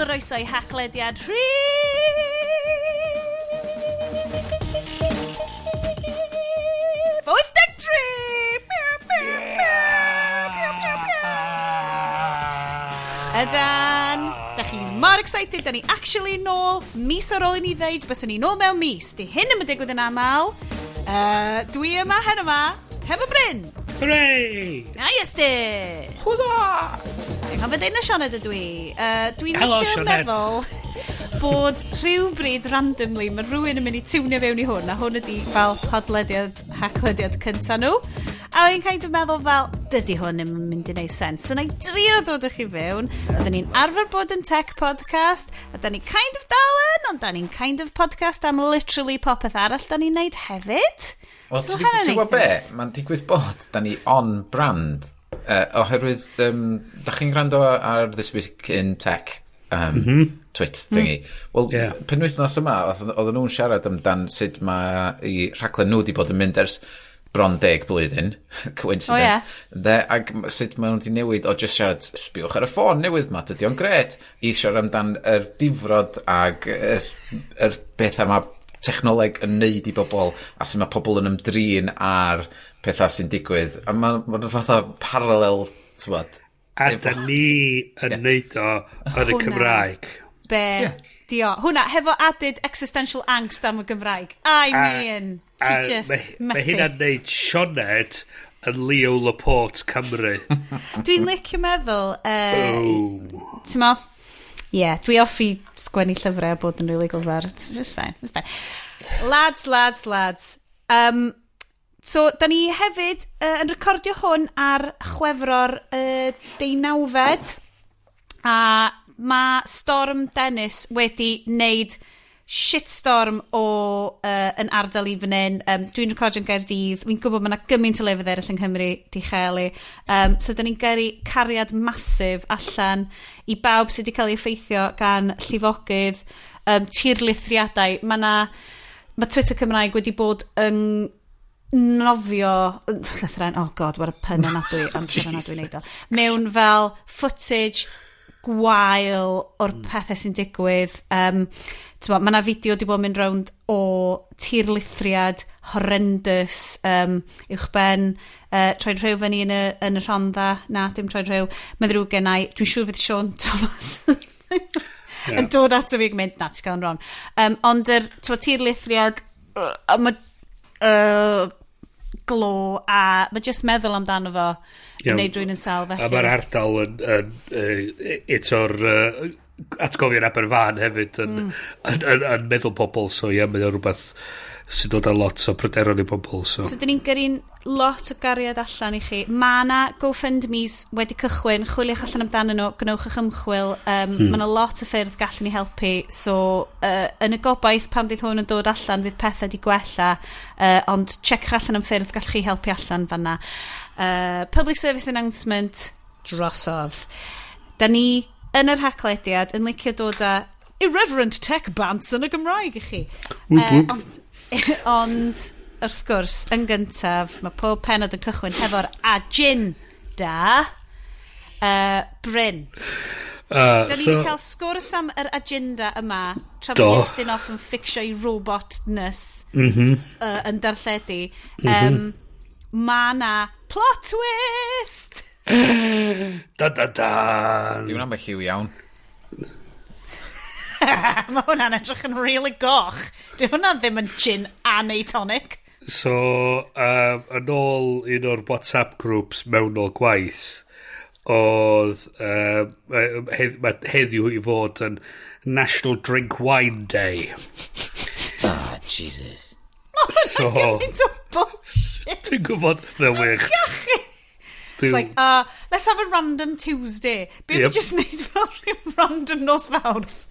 chroeso i Haclediad rhif 83! Ydan! Da chi mor excited, da ni actually nôl mis ar ôl i ni ddeud byswn ni nôl mewn mis. Di hyn ddim yn digwydd yn aml. Dwi yma heno 'ma hefo Bryn. Hooray! A Iestyn! Hwra! Sy'n cofio deud na Sioned ydw i. Dwi'n Helo, licio Sioned. meddwl bod rhywbryd randomly mae rhywun yn mynd i tiwnio fewn i hwn a hwn ydi fel podlediad, haclediad cynta nhw. A fi'n kind of meddwl fel, dydy hwn ddim yn mynd i wneud sens. So na i drio dod â chi fewn. Oedden ni'n arfer bod yn tech podcast, a da ni kind of dal yn, ond da ni'n kind of podcast am literally popeth arall da ni'n neud hefyd. Wel, So ti'n hynna'n ti'n gwybod be? eitha neis. Mae'n digwydd bod, da ni on brand, oherwydd, da chi'n gwrando ar This Week in Tech twit thingy. Wel, penwythnos yma, oedden nhw'n siarad amdan sut mae i rhaglen nhw wedi bod yn mynd ers bron 10 blwyddyn, coincidence. O, ie. Ynde? Ac sut maen nhw wedi newid o just siarad, "Sbiwch ar y ffôn newydd ma, dydy o'n gret," i siarad amdan yr difrod ag yr bethau mae technoleg yn neud i bobl a sut mae pobl yn ymdrin ar pethau sy'n digwydd. A mae'n ma fatha parallel, t'wod. A da ni yn neud o yn y Hwnna. Cymraeg. Be? Ie. Dio. Hwnna, hefo added existential angst am y Gymraeg. I mean, ti A just Mae methu. hynna'n neud Sioned yn Leo Laporte Cymru. Dwi'n licio meddwl, Oh. ti'n mo? Ie, yeah, dwi offi sgwennu llyfrau a bod yn really glyfar. It's just fine, it's fine. Lads, lads, lads. So, da ni hefyd yn recordio hwn ar Chwefror 19fed. A mae Storm Dennis wedi wneud shitstorm o yn ardal i fan hyn. Dwi'n recordio'n Gaerdydd. Fi'n gwybod mae yna gymaint o lefydd eraill yng Nghymru di chael ei. So, da ni'n gyrru cariad massive allan i bawb sydd wedi cael ei effeithio gan llifogydd, tirlithriadau. Mae na, mae Twitter Cymraeg wedi bod yn nofio llythren, oh God, what a pun anadwy, amser anadwy neud o, mewn fel footage gwael o'r pethau sy'n digwydd. Mae yna fideo di bod yn mynd rownd o tirlithriad horrendous uwchben Troed Rhyw fyny yn y Rhondda. Na, dim Troed Rhyw. Mae ddrwg gennau. Dwi'n siŵr fydd Sean Thomas yn dod ato fi ac yn mynd, "Na, ti'n cael yn wrong." Ond yr tirlithriad, a mae glo a mae just meddwl amdano fo yn neud rhywun yn sâl A felly. mae'r ardal yn eto'r atgofion Aberfan hefyd yn meddwl pobl, so ie, mae o'n rhywbeth sy'n dod â lot o pryderon i pobl, so. So, dyn ni'n gyrru'n lot o gariad allan i chi. Mae na GoFundMes wedi cychwyn, chwiliwch allan amdanyn nhw, gwnewch eich ymchwil. Mae yna lot o ffyrdd gallwn ni helpu. So, yn y gobaith pan fydd hwn yn dod allan, fydd pethau di gwella. Ond checiwch allan am ffyrdd gallwch chi helpu allan fanna. Public service announcement drosodd. Da ni yn yr Haclediad yn licio dod â irreverent tech bants yn y Gymraeg i chi. Whoop, whoop. Ond wrth gwrs, yn gyntaf, mae pob pennod yn cychwyn hefo'r agenda. Bryn, da ni wedi cael sgwrs am yr agenda yma, tra bod Iestyn off yn fixio i robotness yn darlledu. Ma na plot twist! Da da da. Di hwnna'n lliw iawn. Mae hwnna'n edrych yn really goch. Di hwnna ddim yn gin a neu tonic. So, yn ôl un o'r WhatsApp groups mewnol gwaith, oedd mae heddiw i fod yn National Drink Wine Day. Ah, Jesus. So, Gymaint o bullshit. Dwi'n gwybod, mae'n wych. It's like, "Let's have a random Tuesday." Be yep. Just neud fel rhyw random nos Fawrth.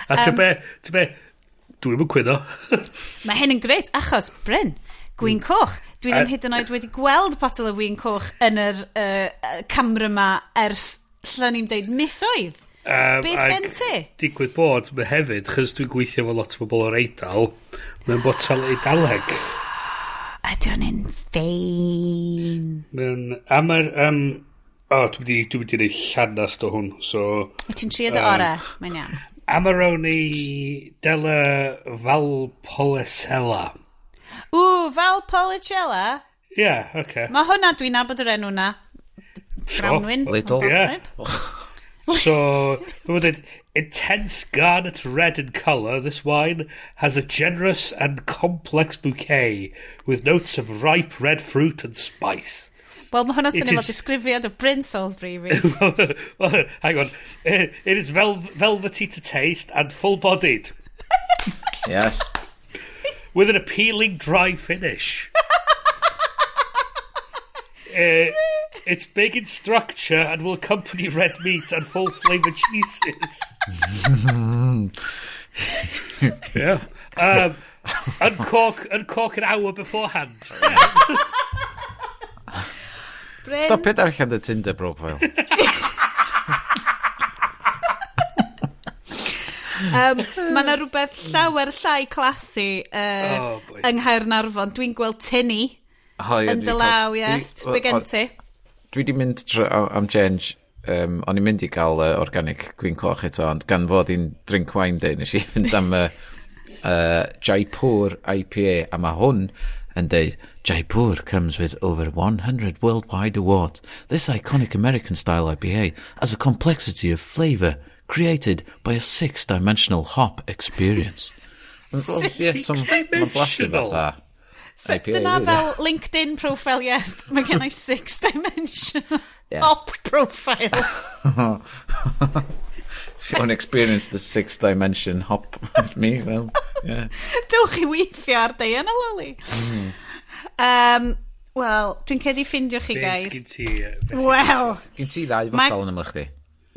A ti'n be, ti'n be, dwi'n mynd cwyno. Mae hyn yn gret, achos, Bryn, gwin coch. Dwi ddim hyd yn oed wedi gweld potel o win coch yn yr camera yma ers, lle ni'n deud, misoedd. Be sgen ti? Digwydd bod, mae hefyd, chys dwi'n gweithio efo lot o bobl o'r Eidal, mae'n botel Eidaleg. Ydy o'n un ffein? Mae'n, a mae'r, O, oh, dwi wedi gwneud llanast o hwn, so. Wyt ti'n trio dy orau, mae'n iawn. Amarone della Valpolicella. Ww, Valpolicella? Ie, yeah, oce. Okay. Mae hwnna, dwi'n nabod yr enw na. Grawnwin. Lidl. Yeah. So, mae'n dweud, "Intense garnet red in colour, this wine has a generous and complex bouquet with notes of ripe red fruit and spice." Wel, mae hwnna'n swnio fel disgrifiad o Bryn Salisbury fi. Well, hang on. It is velvety to taste and full-bodied with an appealing dry finish. It's big in structure and will accompany red meat and full-flavoured cheeses. Yeah. Uncork an hour beforehand. Bryn, Stopio darllen dy Tinder profile. Mae yna rhywbeth llawer llai classy Oh, boy. yng Nghaernarfon. Dwi'n gweld tinny Oh, ie, yn dwi dy law, yes. Be gen ti? Dwi di mynd am change. O'n i'n mynd i gael organic gwin coch eto, ond gan fod i'n drink wine day, nes i fynd am Jaipur IPA, a mae hwn yn deud, "Jaipur comes with over 100 worldwide awards. This iconic American-style IPA has a complexity of flavour created by a six-dimensional hop experience." Ie, so mae'n blasu Six-dimensional. fatha So, IPA, dyna really. fel LinkedIn profile, yes. Mae gen i six-dimensional Yeah. hop profile. If you want to experience the six-dimension hop with me, well, yeah. Dewch i weithio ar Diana Lily. Wel, dwi'n credu ffindio chi, Be guys. sgyn ti? Beth Wel, Gyn ti ddau fotel yn ymlaen chdi?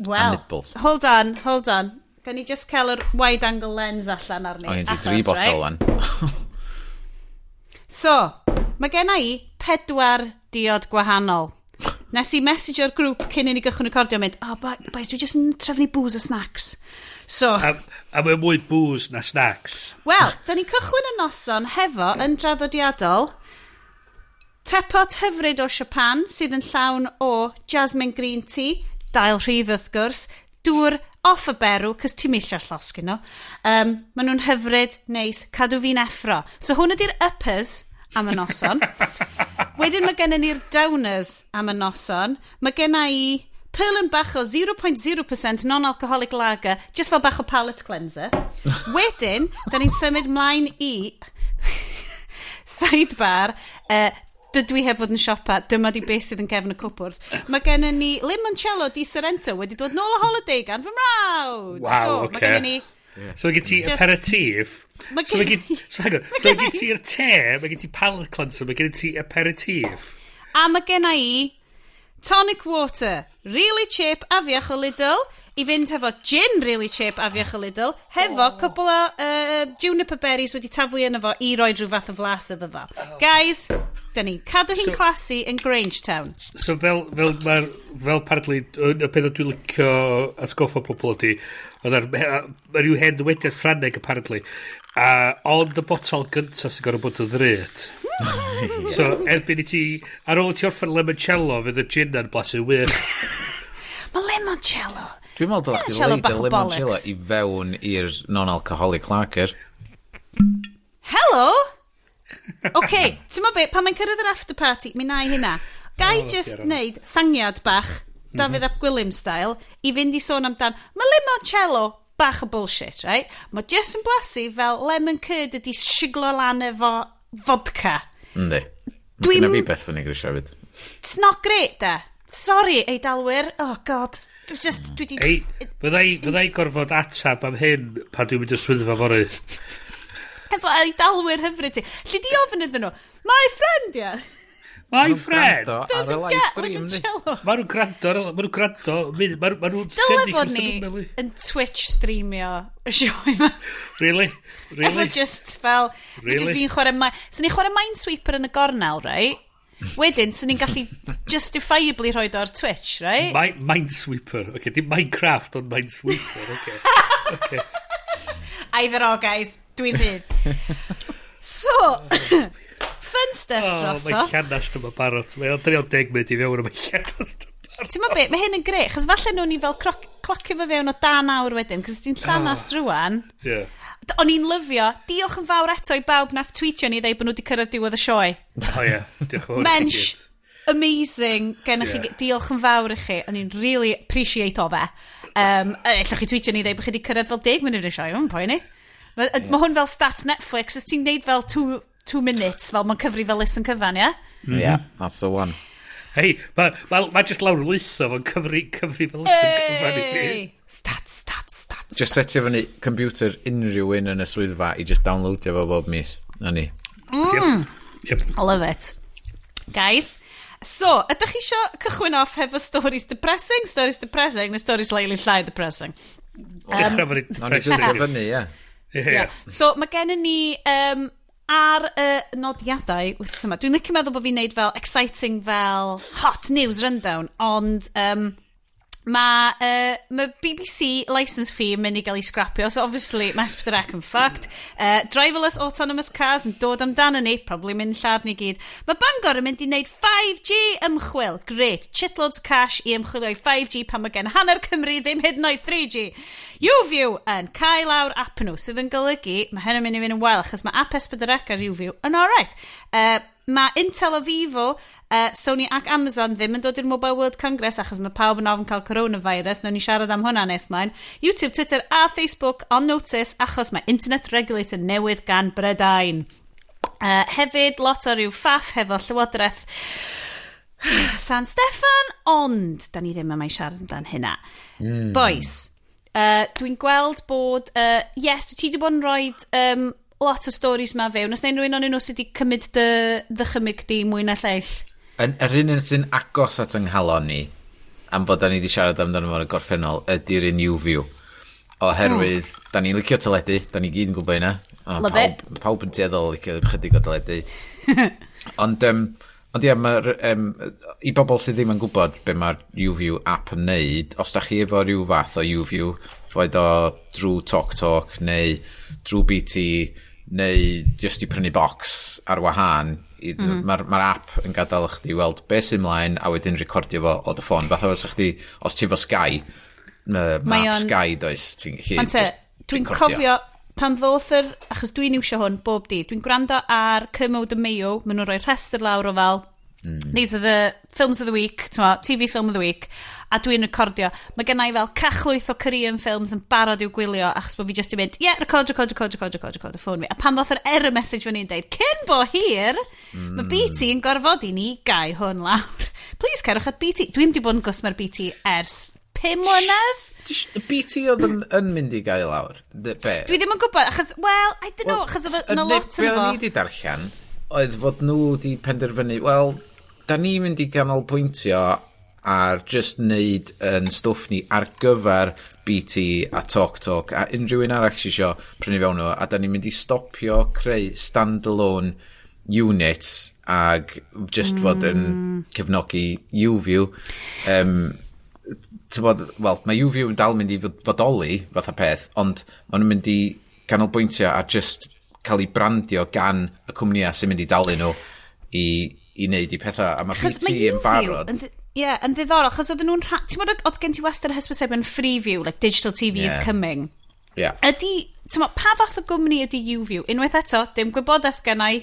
Wel, nibbles. Hold on, hold on. Gan i just cael yr wide angle lens allan arni. O, gen ti Achos, dri botel right? wan. So, mae gen i pedwar diod gwahanol. Nes i messageo'r grŵp cyn i ni gychwyn recordio mynd, "Oh, boys, dwi jyst yn trefnu booze a snacks." So, A mae mwy booze na snacks. Wel, da ni'n cychwyn y noson hefo, yn draddodiadol, tepot hyfryd o Japan sydd yn llawn o jasmine green tea, dail rhydd wrth gwrs, dŵr off y berw, cos ti'n misio llosgi nhw. Maen nhw'n hyfryd, neis, cadw fi'n effro. So hwn ydy'r uppers am y noson. Wedyn mae gennym ni'r downers am y noson. Mae genna i Perlin bach o 0.0% non-alcoholic lager, just fel bach o palate cleanser. Wedyn, da ni'n symud mlaen i sidebar, dydw i heb fod yn siopa, dyma di beth sydd yn gefn y cwpwrdd. Mae gennym ni limoncello di Sorrento wedi dod nôl o holiday gan fy mrawd. Waw, So, ocê. mae gennym ni. So mae gen ti aperitif. So mae gen, so hang on. So mae gen ti'r te, mae gen ti palate cleanser, mae gen ti aperitif. A mae genna i tonic water, really cheap afiach o Lidl, i fynd hefo gin really cheap afiach o Lidl, hefo cwpl o juniper berries wedi taflu yno fo i roi rhyw fath o flas iddo fo. Guys, da ni'n cadw hi'n classy yn Grangetown. So fel, mae'r, fel apparently, y peth o dwi'n licio atgoffa pobl ydi, oedd mae rhyw hen ddywediad Ffrangeg apparently, a ond y botol gynta sy'n gorfod bod yn ddrud. So, erbyn i ti, ar ôl i ti orffen limoncello, fydd y gin yn blasu wych. Mae limoncello. Dwi'n meddwl dylech chi Limoncello leid bach y o limoncello bollocks. i fewn i'r non-alcoholic lager. Hello! OK, ti'n mo be, pan mae'n cyrraedd yr after party, mi na i hynna. Ga i Oh, just dear. wneud sangiad bach, Dafydd ap Gwilym style, i fynd i sôn amdan, mae limoncello bach o bullshit, right? Mae just yn blasu fel lemon curd ydi siglo lan efo vodka. Yndi. Dwi'n fi beth fyny grisiau hefyd. It's not great, da. Sorry, Eidalwyr. Oh, God. It's just, dwi di. Ei, fyddai gorfod atab am hyn pan dwi'n mynd i'r swyddfa fory. Efo Eidalwyr hyfryd ti. Lle di ofyn iddyn nhw? "My friend, yeah." My friend! Gwrando ar y Doesn't live get stream, ni. limoncello. Mae nhw'n gwrando, ma' nhw'n gwrando, ma' nhw'n Dyle sefyll fod wrth ni yn ymyl i. yn Twitch streamio y sioe yma. Really? Efo Really? just fel. Really? Just Really? fi'n chwarae. So ni'n chwarae Minesweeper yn y gornel, right? Wedyn, so ni'n gallu justifiably rhoi o ar Twitch, right? Minesweeper. Okay, dim Minecraft, ond Minesweeper. Okay. Okay. Either or, guys. Dwi'n bydd. So, fun stuff Oh, drosodd. mae llanast yma barod. Mae o'n 30 munud i fewn a mae llanast yma. Ti'n ma be, mae hyn yn grêt, chos falle nhw'n ni fel clocio fo fewn o dan awr wedyn, cos ti'n llanas rwan. O'n i'n lyfio, diolch yn fawr eto i bawb nath tweetio ni ddeud bod nhw wedi cyrraedd diwedd y sioe. O ie, diolch yn fawr. Mensch, amazing, gennych chi, diolch yn fawr i chi. O'n i'n really appreciate o fe. Ellwch chi tweetio ni ddeud bod chi wedi cyrraedd fel 10 munud y sioe, mae'n poeni. Mae ma hwn fel stats Netflix, os ti'n neud fel 2 minutes, fel mae'n cyfri fel listen cyfan, ie? Yeah, that's the one. Hei, mae ma just lawr lwytho fo'n cyfri fel listen cyfan i fi. Hey! Stats, stats, stats. Just stats. setio fyny computer unrhyw un yn y swyddfa i just downloadio fo bob mis. Na ni. Yep. I love it. Guys, so, ydych chi isio cychwyn off hefo stories depressing, stories depressing, neu stories slightly llai depressing? Dechrau fo'n Nawn ni bildio fyny, ie. Ie. Yeah. So, mae gennym ni ar y nodiadau wythnos yma. Dwi'n licio meddwl bod fi'n neud fel exciting fel hot news rundown, ond mae BBC license fee yn mynd i gael ei scrapio, so obviously mae S4C yn fucked. Driverless autonomous cars yn dod amdano ni, probably mynd lladd ni gyd. Mae Bangor yn mynd i wneud 5G ymchwil. Great. Shitloads of cash i ymchwilio i 5G pan mae gen hanner Cymru ddim hyd yn oed 3G. YouView yn cael lawr app nhw, sydd yn golygu, mae hyn yn mynd i fynd yn wael, achos mae app S4C ar YouView yn alright. Mae Intel a Vivo, Sony ac Amazon ddim yn dod i'r Mobile World Congress achos mae pawb yn ofn cael coronavirus. Nawn ni siarad am hwnna nes mlaen. YouTube, Twitter a Facebook on notice achos mae Internet Regulator newydd gan Brydain. Hefyd, lot o ryw faff hefo Llywodraeth San Steffan, ond da ni ddim yma i siarad amdan hynna. Boys, dwi'n gweld bod, yes, ti wedi bod yn rhoi lot o stories ma fewn. Os na unrhyw un o'n nhw sydd wedi cymryd dy ddychymyg di mwy na lleill? Yn, yr un sy'n agos at yng nghalon ni, am fod da ni wedi siarad amdano fo yn y gorffennol, ydy'r un YouView. Oherwydd, da ni'n licio teledu, da ni gyd yn gwybod hynna. O, Love pawb, pawb yn tueddol licio chydig o teledu. Ond ie, mae'r, i bobl sydd ddim yn gwybod be mae'r YouView app yn neud, os da chi efo rhyw fath o YouView, boed o drwy TalkTalk neu drwy BT, neu just i prynu box ar wahân, mae'r ma app yn gadael chdi weld beth sy'n mlaen a wedyn recordio fo o dy ffôn. Fatha fysa chdi, os ti efo Sky, Mae app Sky does, ti'n gallu Ond te, just dwi'n recordio. cofio pan ddoth yr, achos dwi'n iwsio hwn bob dydd, dwi'n gwrando ar Kermode and Mayo, maen nhw'n rhoi rhestr lawr o fel, "These are the films of the week," t'mo, TV film of the week, a dwi'n recordio. Mae gennau fel cachlwyth o Korean films yn barod i'w gwylio, achos bod fi just i mynd, "Yeah, record, record, record, record, record, record," y ffôn fi. A pan ddoth yr error message fyny'n deud, "Cyn bo hir, mae BT yn gorfod i ni gau hwn lawr. Please cerwch at BT." Dwi'n di bod yn gwsmer BT ers 5 mlynedd. BT oedd yn mynd i gael lawr? Be? Dwi ddim yn gwybod, achos, well, I don't know, achos oedd yna lot Be yn o'n fo. i wedi darllen oedd fod nhw wedi penderfynu, wel, da ni'n mynd i ganolbwyntio ar just wneud yn stwff ni ar gyfer BT a TalkTalk a unrhyw un arall sy'n isio prynu fewn nhw, a da ni'n mynd i stopio creu standalone units ag just fod yn cefnogi YouView. T'bod, wel, mae YouView yn dal mynd i fodoli fatha peth, ond maen nhw'n mynd i canolbwyntio ar just cael ei brandio gan y cwmnïau sy'n mynd i dalu nhw i wneud i pethau. A mae Achos BT mae yn YouView barod. Yn, yeah, yn ddiddorol, achos oedden nhw'n... Ti'n bod, oedd gen ti wastad y hysbysebion Freeview, like digital TV is coming. Ydy, ti'n bod, pa fath o gwmni ydy YouView? Unwaith eto, dim gwybodaeth gennau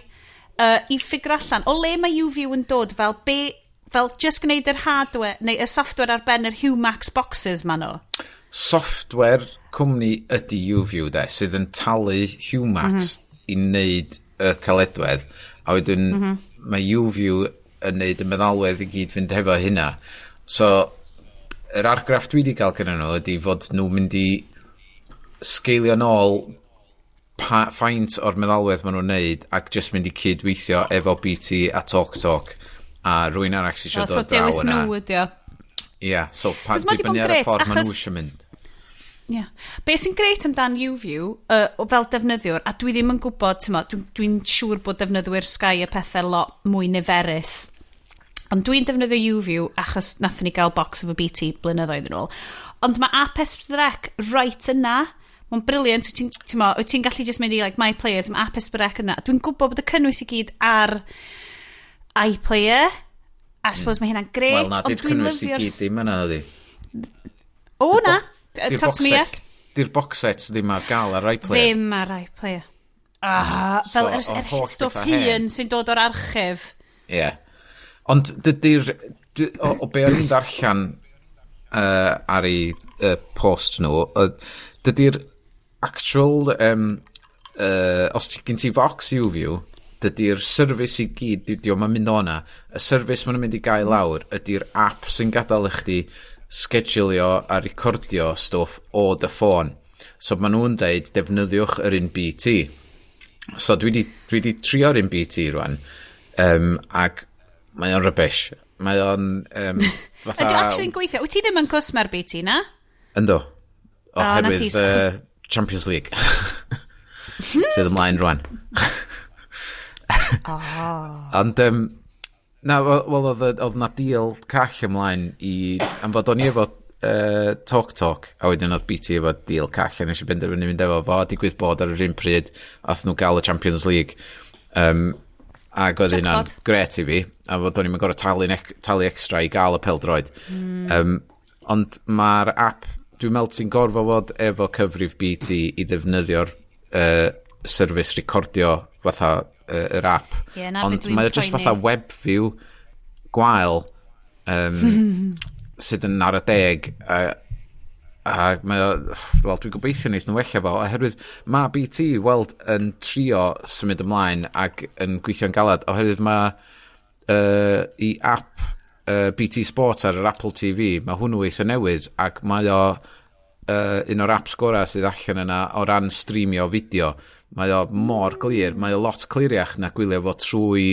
i ffigur allan. O le mae YouView yn dod fel be, fel just gwneud yr hardware neu y software ar ben yr Humax boxes ma nhw? Software cwmni ydy YouView de, sydd yn talu Humax i wneud y caledwedd. A wedyn mae YouView yn wneud y meddalwedd i gyd fynd hefo hynna. So, yr argraff dwi wedi cael gyda nhw ydy fod nhw'n mynd i sgeilio nôl pa, faint o'r meddalwedd maen nhw'n neud ac just mynd i cydweithio efo BT a TalkTalk a rwy'n arall sy'n eisiau O, so dod draw dewis yna. nhw ydy o. Ie, yeah, so pa, 'Cos ma' 'di bod dibynnu yn ar y grêt, ffordd maen nhw achos eisiau mynd. Yeah. Be sy'n grêt amdan YouView, fel defnyddiwr, a dwi ddim yn gwybod, ti'n dwi'n dwi siŵr bod defnyddwyr Sky a pethau lot mwy niferus. Ond dwi'n defnyddio YouView achos nathon ni gael box efo BT blynyddoedd yn ôl. Ond mae app S4C right yna. Mae'n brilliant. Wyt ti'n ti'n wyt ti'n gallu just mynd i like, My Players, mae app S4C yna. Dwi'n gwybod bod y cynnwys i gyd ar iPlayer. A suppose mae hynna'n gret, Wel, na, ond di'r dwi'n cynnwys i lyfio'r gyd ddim yna, ydi. O, na. Di'r Talk to me, box yes. set- Di'r box sets ddim ar gael ar iPlayer. Ddim ar iPlayer. Ah, fel So, yr, o'r yr holl stwff bethau hen. hun sy'n dod o'r archif. Ie. Yeah. Ond dydy'r... O be o'n i'n ddarllen ar ei post nhw, dydy'r actual... Os ti gen ti Vox YouView, dydy'r service i gyd, di o'm yn mynd o'na. Y service maen nhw'n mynd i gael lawr ydy'r app sy'n gadael i chdi schedulio a recordio stwff o dy ffôn. So maen nhw'n deud defnyddiwch yr un BT. So dwi di trio'r un BT rwan, ac mae o'n rubbish. Mae o'n fatha. Ydy o actually'n gweithio? Wyt ti ddim yn cwsmer BT, na? Ynddo. O, na Oherwydd ti, Champions League sydd ymlaen rwan. Ond, na, wel, oedd na deal call ymlaen i... Am fod o'n i efo Talk Talk, a wedyn oedd BT efo deal call, a nes i benderfynu mynd efo fo, a digwydd bod ar yr un pryd, ath nhw gael y Champions League. Ac oedd hynna'n Jackpot. gret i fi, a fod o'n i'n gorfod talu extra i gael y peldroed. Ond mae'r app, dwi'n meddwl ti'n gorfod fod efo cyfrif BT i ddefnyddio'r service recordio fatha yr app. Ie, na be Ond dwi'n mae o just poeni. fatha web view gwael sydd yn ar y deg a mae o, wel, dwi'n gobeithio wneith nhw wella fo, oherwydd mae BT i weld yn trio symud ymlaen ac yn gweithio'n galad, oherwydd mae i app BT Sport ar yr Apple TV, mae hwnnw eitha newydd, ac mae o un o'r apps gorau sydd allan yna o ran streamio fideo. Mae o mor glir, mae o lot cliriach na gwylio fo trwy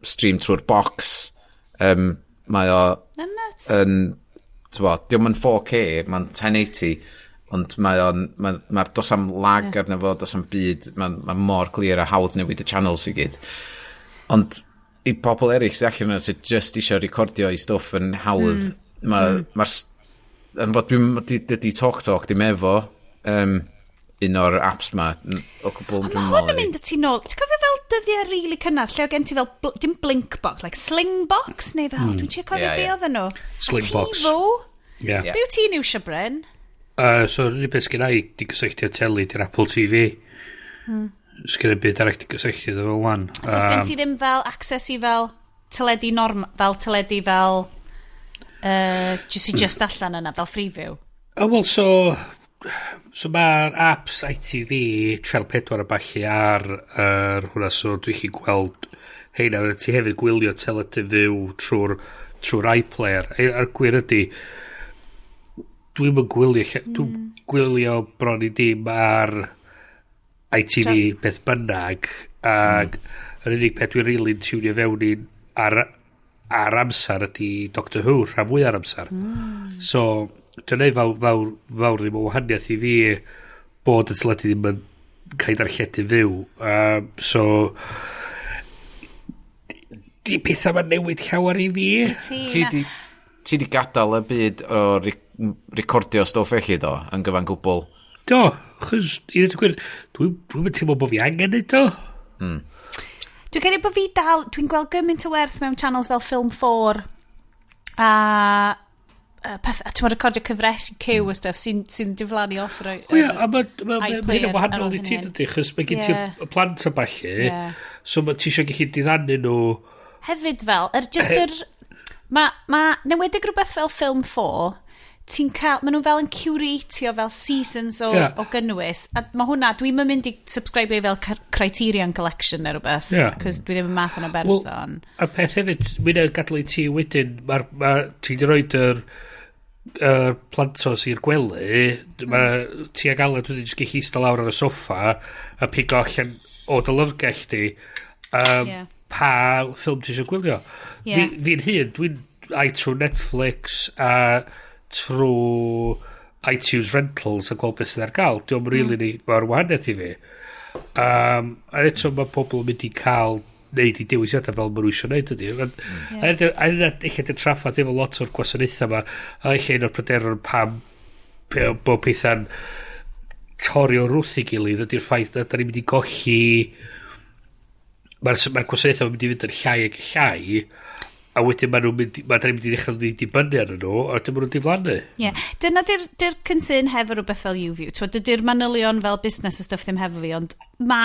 stream trwy'r box. Mae o Na nuts. yn, t'bo, dio'm yn 4K, mae'n 1080, ond mae o'n, does am lag arno fo, does am byd, mae'n ma mor glir a hawdd newid y channels i gyd. Ond i pobl eraill sydd allan yna sydd just eisiau recordio i stwff yn hawdd, yn fod dwi'n, dydy Talk Talk ddim efo un o'r apps ma, o gwbl Mae dwi'n hwn yn meddwl. mynd â ti nôl. Ti'n cofio fel dyddiau really cynnar, lle oedd gen ti fel, dim blink box, like sling box, neu fel, dwi'n trio cofio Ie, be ie. oedden nhw. Sling A box. TiVo. Ie. Ie. Be wyt ti'n iwsio, Bryn? So, yr unig beth sgynna i di gysylltu â teli di'r Apple TV. Sgynna byd arall di gysylltu iddo fo wan. So sgen ti ddim fel access i fel teledu norm, fel teledu fel just allan yna, fel Freeview? O, wel, so mae'r apps ITV, Channel 4 a ballu ar hwnna, so dwi'n chi gweld heina, a ti hefyd gwylio teledu fyw trwy'r iPlayer. A'r gwir ydy, dwi'n mynd gwylio, dwi'n gwylio bron i dim ar ITV beth bynnag, ac yr unig peth dwi'n really'n tiwnio fewn i ar amser ydy Doctor Who, rhan fwy ar amser. So, dwi'n neud fawr, fawr, fawr ddim o wahaniaeth i fi bod y teledu ddim yn cael ei darlledu fyw. So, di pethau ma'n newid llawer i fi. Ti, Ti di, ti di gadael y byd o recordio stwff felly do, yn gyfan gwbl? Do, chos, i ddweud y gwir, dwi'n teimlo bod fi angen neud o. Dwi'n credu bod fi dal, dwi'n gweld gymaint o werth mewn channels fel Film 4 a peth, a ti'n recordio cyfresi Cyw a stuff sy'n sy diflannu off yr, O ia, a mae ma, ma, ma iPlayer hynny'n ar wahanol ôl i ti hynny. dydy, chos mae gen ti y plant a ballu, so mae ti eisiau gallu diddanu nhw. Hefyd fel, just yr... Mae, ma, newedig rhywbeth fel Film 4, ti'n cael, maen nhw fel yn curatio fel seasons o, o gynnwys, a mae hwnna, dwi'n mynd i subscribe i fel Criterion Collection neu rhywbeth, cos dwi ddim yn math yna berson. A peth hefyd, mae'n gadael i ti wedyn, mae'r ma, ti di roed yr plantos i'r gwely, mae ti ag Aled wedyn jyst gallu eistedd lawr ar y soffa a pigo allan o dy lyfrgell di pa ffilm ti eisiau gwylio. Fi'n hun, dwi'n ai trwy Netflix a trwy iTunes Rentals a gweld beth sydd ar gael. Dio'm really mm. mae'r wahaniaeth i fi. A eto mae pobl yn mynd i cael neud i dewisiadau fel maen nhw eisiau neud ydy. A yna eich di'r traffath efo lot o'r gwasanaethau yma, a eich un o'r pryderon pam bod pethau'n torri o wrth ei gilydd ydy'r ffaith na da ni'n mynd i golli mae'r ma gwasanaethau yn mynd i fynd yn llai ac llai. A wedyn maen nhw'n mynd, ma' da ni'n mynd i ddechrau dibynnu arnyn nhw, a wedyn maen nhw'n diflannu. Ie. Yeah. Dyna di'r di concern hefo rhywbeth fel YouView. T'wo, dydy'r manylion fel busnes a stuff ddim hefo fi, ond ma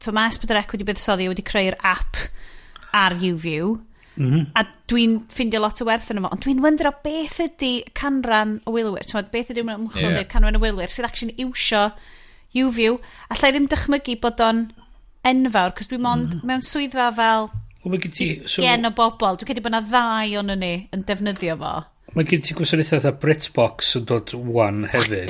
S4C wedi buddsoddi, wedi creu'r app ar YouView. A dwi'n ffindio lot o werth yn fo, ond dwi'n wyndro beth ydy canran o wylwyr. T'wo, beth ydy ymchwil yeah, canran o wylwyr sydd actually'n iwsio YouView. Allai ddim dychmygu bod o'n enfawr, cos dwi'n mond mewn swyddfa fel Wel, mae gen ti... So, gen o bobl. Dwi'n credu bod yna ddau o'n ni yn defnyddio fo. Mae gen ti gwasanaethau fatha BritBox yn dod wan hefyd.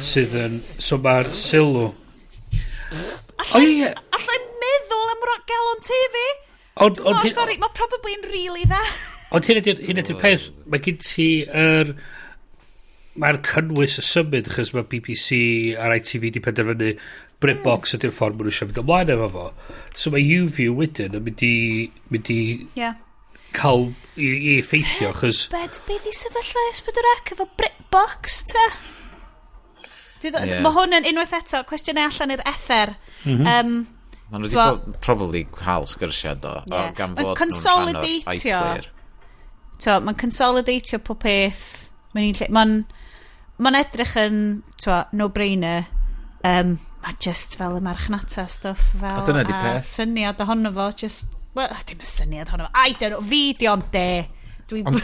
Sydd yn... So mae'r sylw... O ie! Allai meddwl am gael o'n TV. Ond, Oh, sorry, mae probably yn really dda. Ond hyn ydy'r peth, mae gen ti yr... Mae'r cynnwys y symud, achos mae BBC a'r ITV di penderfynu BritBox ydy'r ffordd maen nhw eisiau mynd ymlaen efo fo. So mae YouView wedyn yn mynd i cael i effeithio, achos Bed, be di sefyllfa S4C efo BritBox, ta? Ie. Mae hwn yn unwaith eto, cwestiynau allan i'r ether. Maen nhw wedi T'mo- bod probably cael sgyrsiau do, Ie. o, gan Mae'n fod nhw'n rhan o'r consolidatio. iPlayer. Mae'n consolidatio pob peth. Mae'n edrych yn, t'wo, no-brainer. Mae just fel y marchnata stuff fel. A dyna 'di a peth. Syniad ohono fo, just... Well, dim y syniad ohono fo. I don't know, fi di ond de. Dwi'n... Ond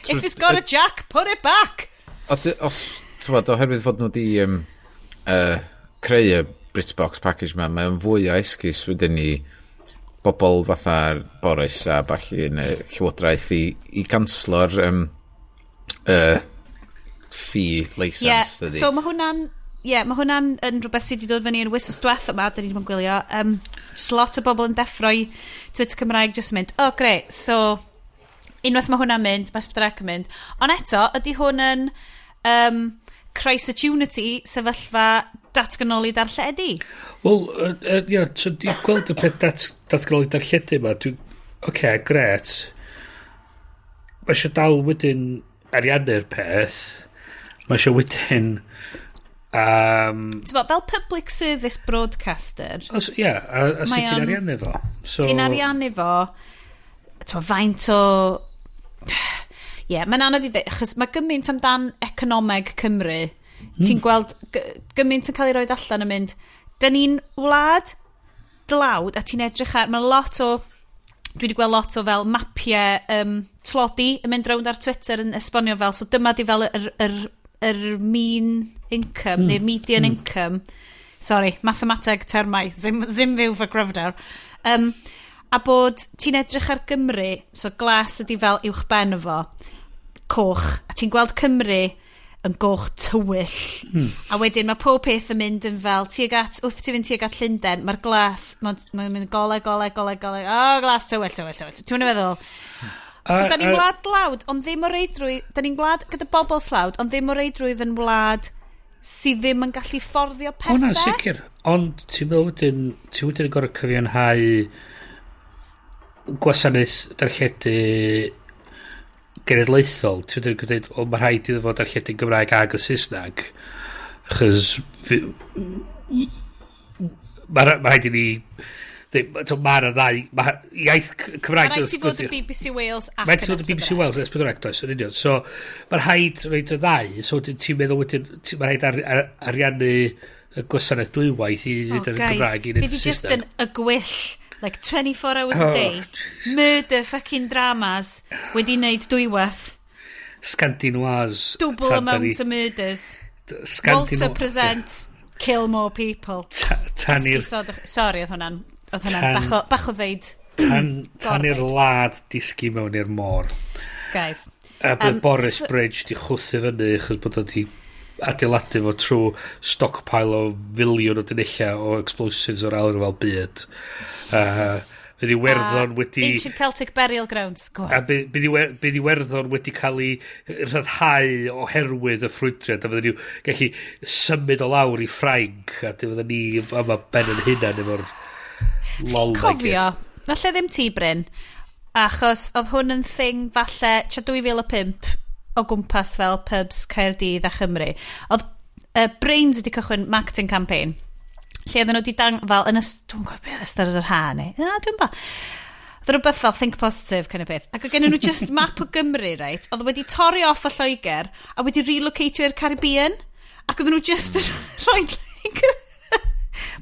If it's got a jack, put it back! Os, t'mod, oherwydd fod nhw wedi creu y BritBox package ma, mae'n fwy o esgus wedyn i bobl fatha'r Boris a ballu yn y llywodraeth i ganslo'r fee licence, dydi? So mae hwnna'n... Ie, yeah, mae hwnna'n yn rhywbeth sydd wedi dod fyny yn wythnos diwetha yma, da ni wedi bod yn gwylio. Just lot o bobl yn deffro i Twitter Cymraeg just yn mynd, "Oh, great, so unwaith mae hwnna'n mynd, mae S4C yn mynd." Ond eto, ydy hwn yn crisis-opportunity sefyllfa datganoli darlledu? Wel, ia, so di gweld y peth datganoli darlledu yma, dwi'n... Oce, okay, gret. Mae eisiau dal wedyn ariannu'r peth. Mae eisiau wedyn... T'bo, fel public service broadcaster, Os, ia, a sut Mae ti'n o'n- ariannu fo? So, ti'n ariannu fo, t'bo, faint o... Ie, yeah, mae'n anodd i ddweud, achos mae gymaint amdan economeg Cymru. Ti'n gweld gymaint yn cael ei roed allan yn mynd, dyn ni'n wlad dlawd, a ti'n edrych ar, mae lot o, dwi wedi gweld lot o fel mapiau tlodi yn mynd rownd ar Twitter yn esbonio fel, so dyma di fel yr mean income, neu'r median income. Sorry, mathemateg termau, ddim fyw fy gryfder. A bod ti'n edrych ar Gymru, so glas ydi fel uwch ben o fo, coch, a ti'n gweld Cymru yn goch tywyll. A wedyn mae pob peth yn mynd yn fel, tuag at, wrth ti fynd tuag at Llundain, mae'r glas, mae'n ma mynd gole, gole, gole, gole, oh, glas tywyll, tywyll, tywyll. Ti'n meddwl? So, da ni'n wlad dlawd, ond ddim o reidrwydd, da ni'n wlad gyda bobl slawd, ond ddim o reidrwydd yn wlad sydd ddim yn gallu fforddio pethau. O na, sicr. Ond ti'n meddwl wedyn, ti wedyn yn gorfod cyfiawnhau gwasanaeth darlledu genedlaethol. Ti wedyn yn dweud, o, mae rhaid iddo fod darlledu Gymraeg ag y Saesneg. Achos ma rhaid i ni... Mae'r ddau... Ma, iaith Cymraeg... Mae rhaid ti fod y BBC Wales ac Mae'n rhaid ti fod y BBC Wales yn S4C, does, yn union. So, mae'n rhaid roed y ddau. So, wedyn ti'n meddwl wedyn, mae'n rhaid ariannu y gwasanaeth dwywaith i Oh, wneud yn guys, Gymraeg i wneud bydd yn i just Saesneg. yn y gwyll, like 24 hours a Oh, day, Jesus. murder fucking dramas, wedi wneud dwywaith, Scandinoise. Double amount of murders. Walter presents, kill more people. Tan i'r Sorry, oedd hwnna'n bach o ddeud, tan i'r Gorfod. lad disgu mewn i'r môr. Guys. A bydd Boris so- Bridge di chwthu fyny achos bod o di adeiladu fo trwy stockpile o filiwn o dunellau o explosives o'r ail ryfel byd. Bydd Iwerddon wedi... Ancient Celtic burial grounds. Go on. A bydd Iwerddon wedi cael ei rhyddhau oherwydd y ffrwydriad a fydden nhw gallu symud o lawr i Ffrainc a fydden ni yma ben yn hunan efo'r lol 'ma i gyd. Cofio, falle ddim ti, Bryn, achos oedd hwn yn thing falle tua 2005 o gwmpas fel pubs Caerdydd a Chymru. Oedd Brains wedi cychwyn marketing campaign lle oedden nhw wedi dang, fel yn ystod, dwi'n gwybod beth, ystod yr ha neu, na, dwi'n ba. Oedd rhywbeth fel "Think positive" kind of peth. Ac oedd gen nhw just map o Gymru, right? Oedd wedi torri off o Lloegr a wedi relocatio i'r Caribbean. Ac oedden nhw just yn rhoi like,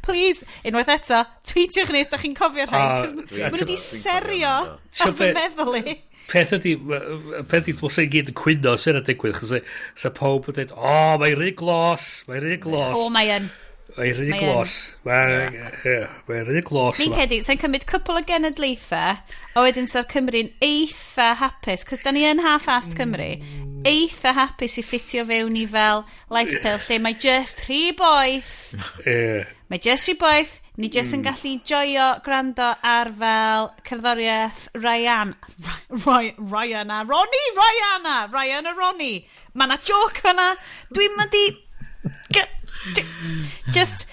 please, unwaith eto, tweetiwch ni os da chi'n cofio'r rhain, cos ma' nhw wedi serio ar fy meddwl i. Peth ydy, dwi'n i gyd yn cwyno sy'n digwydd, chos sa pawb yn dweud, "O, oh, mae'n rhy glos, mae'n rhy glos." O, mae yn. Mae'n rhy glos. Mae'n rhy glos. Fi'n credu, sa'n cymryd cwpl o genedlaethau, a wedyn sa'r Cymru'n eitha hapus, cos da ni yn half-assed Cymru, eitha hapus i ffitio fewn i fel lifestyle lle mae just rhy boeth. Mae just rhy boeth, ni just yn gallu joio gwrando ar fel cerddoriaeth Ryan, Ryan a Ronnie, Ryan a, Ryan a Ronnie. Mae na joke yna. Dwi'n mynd i just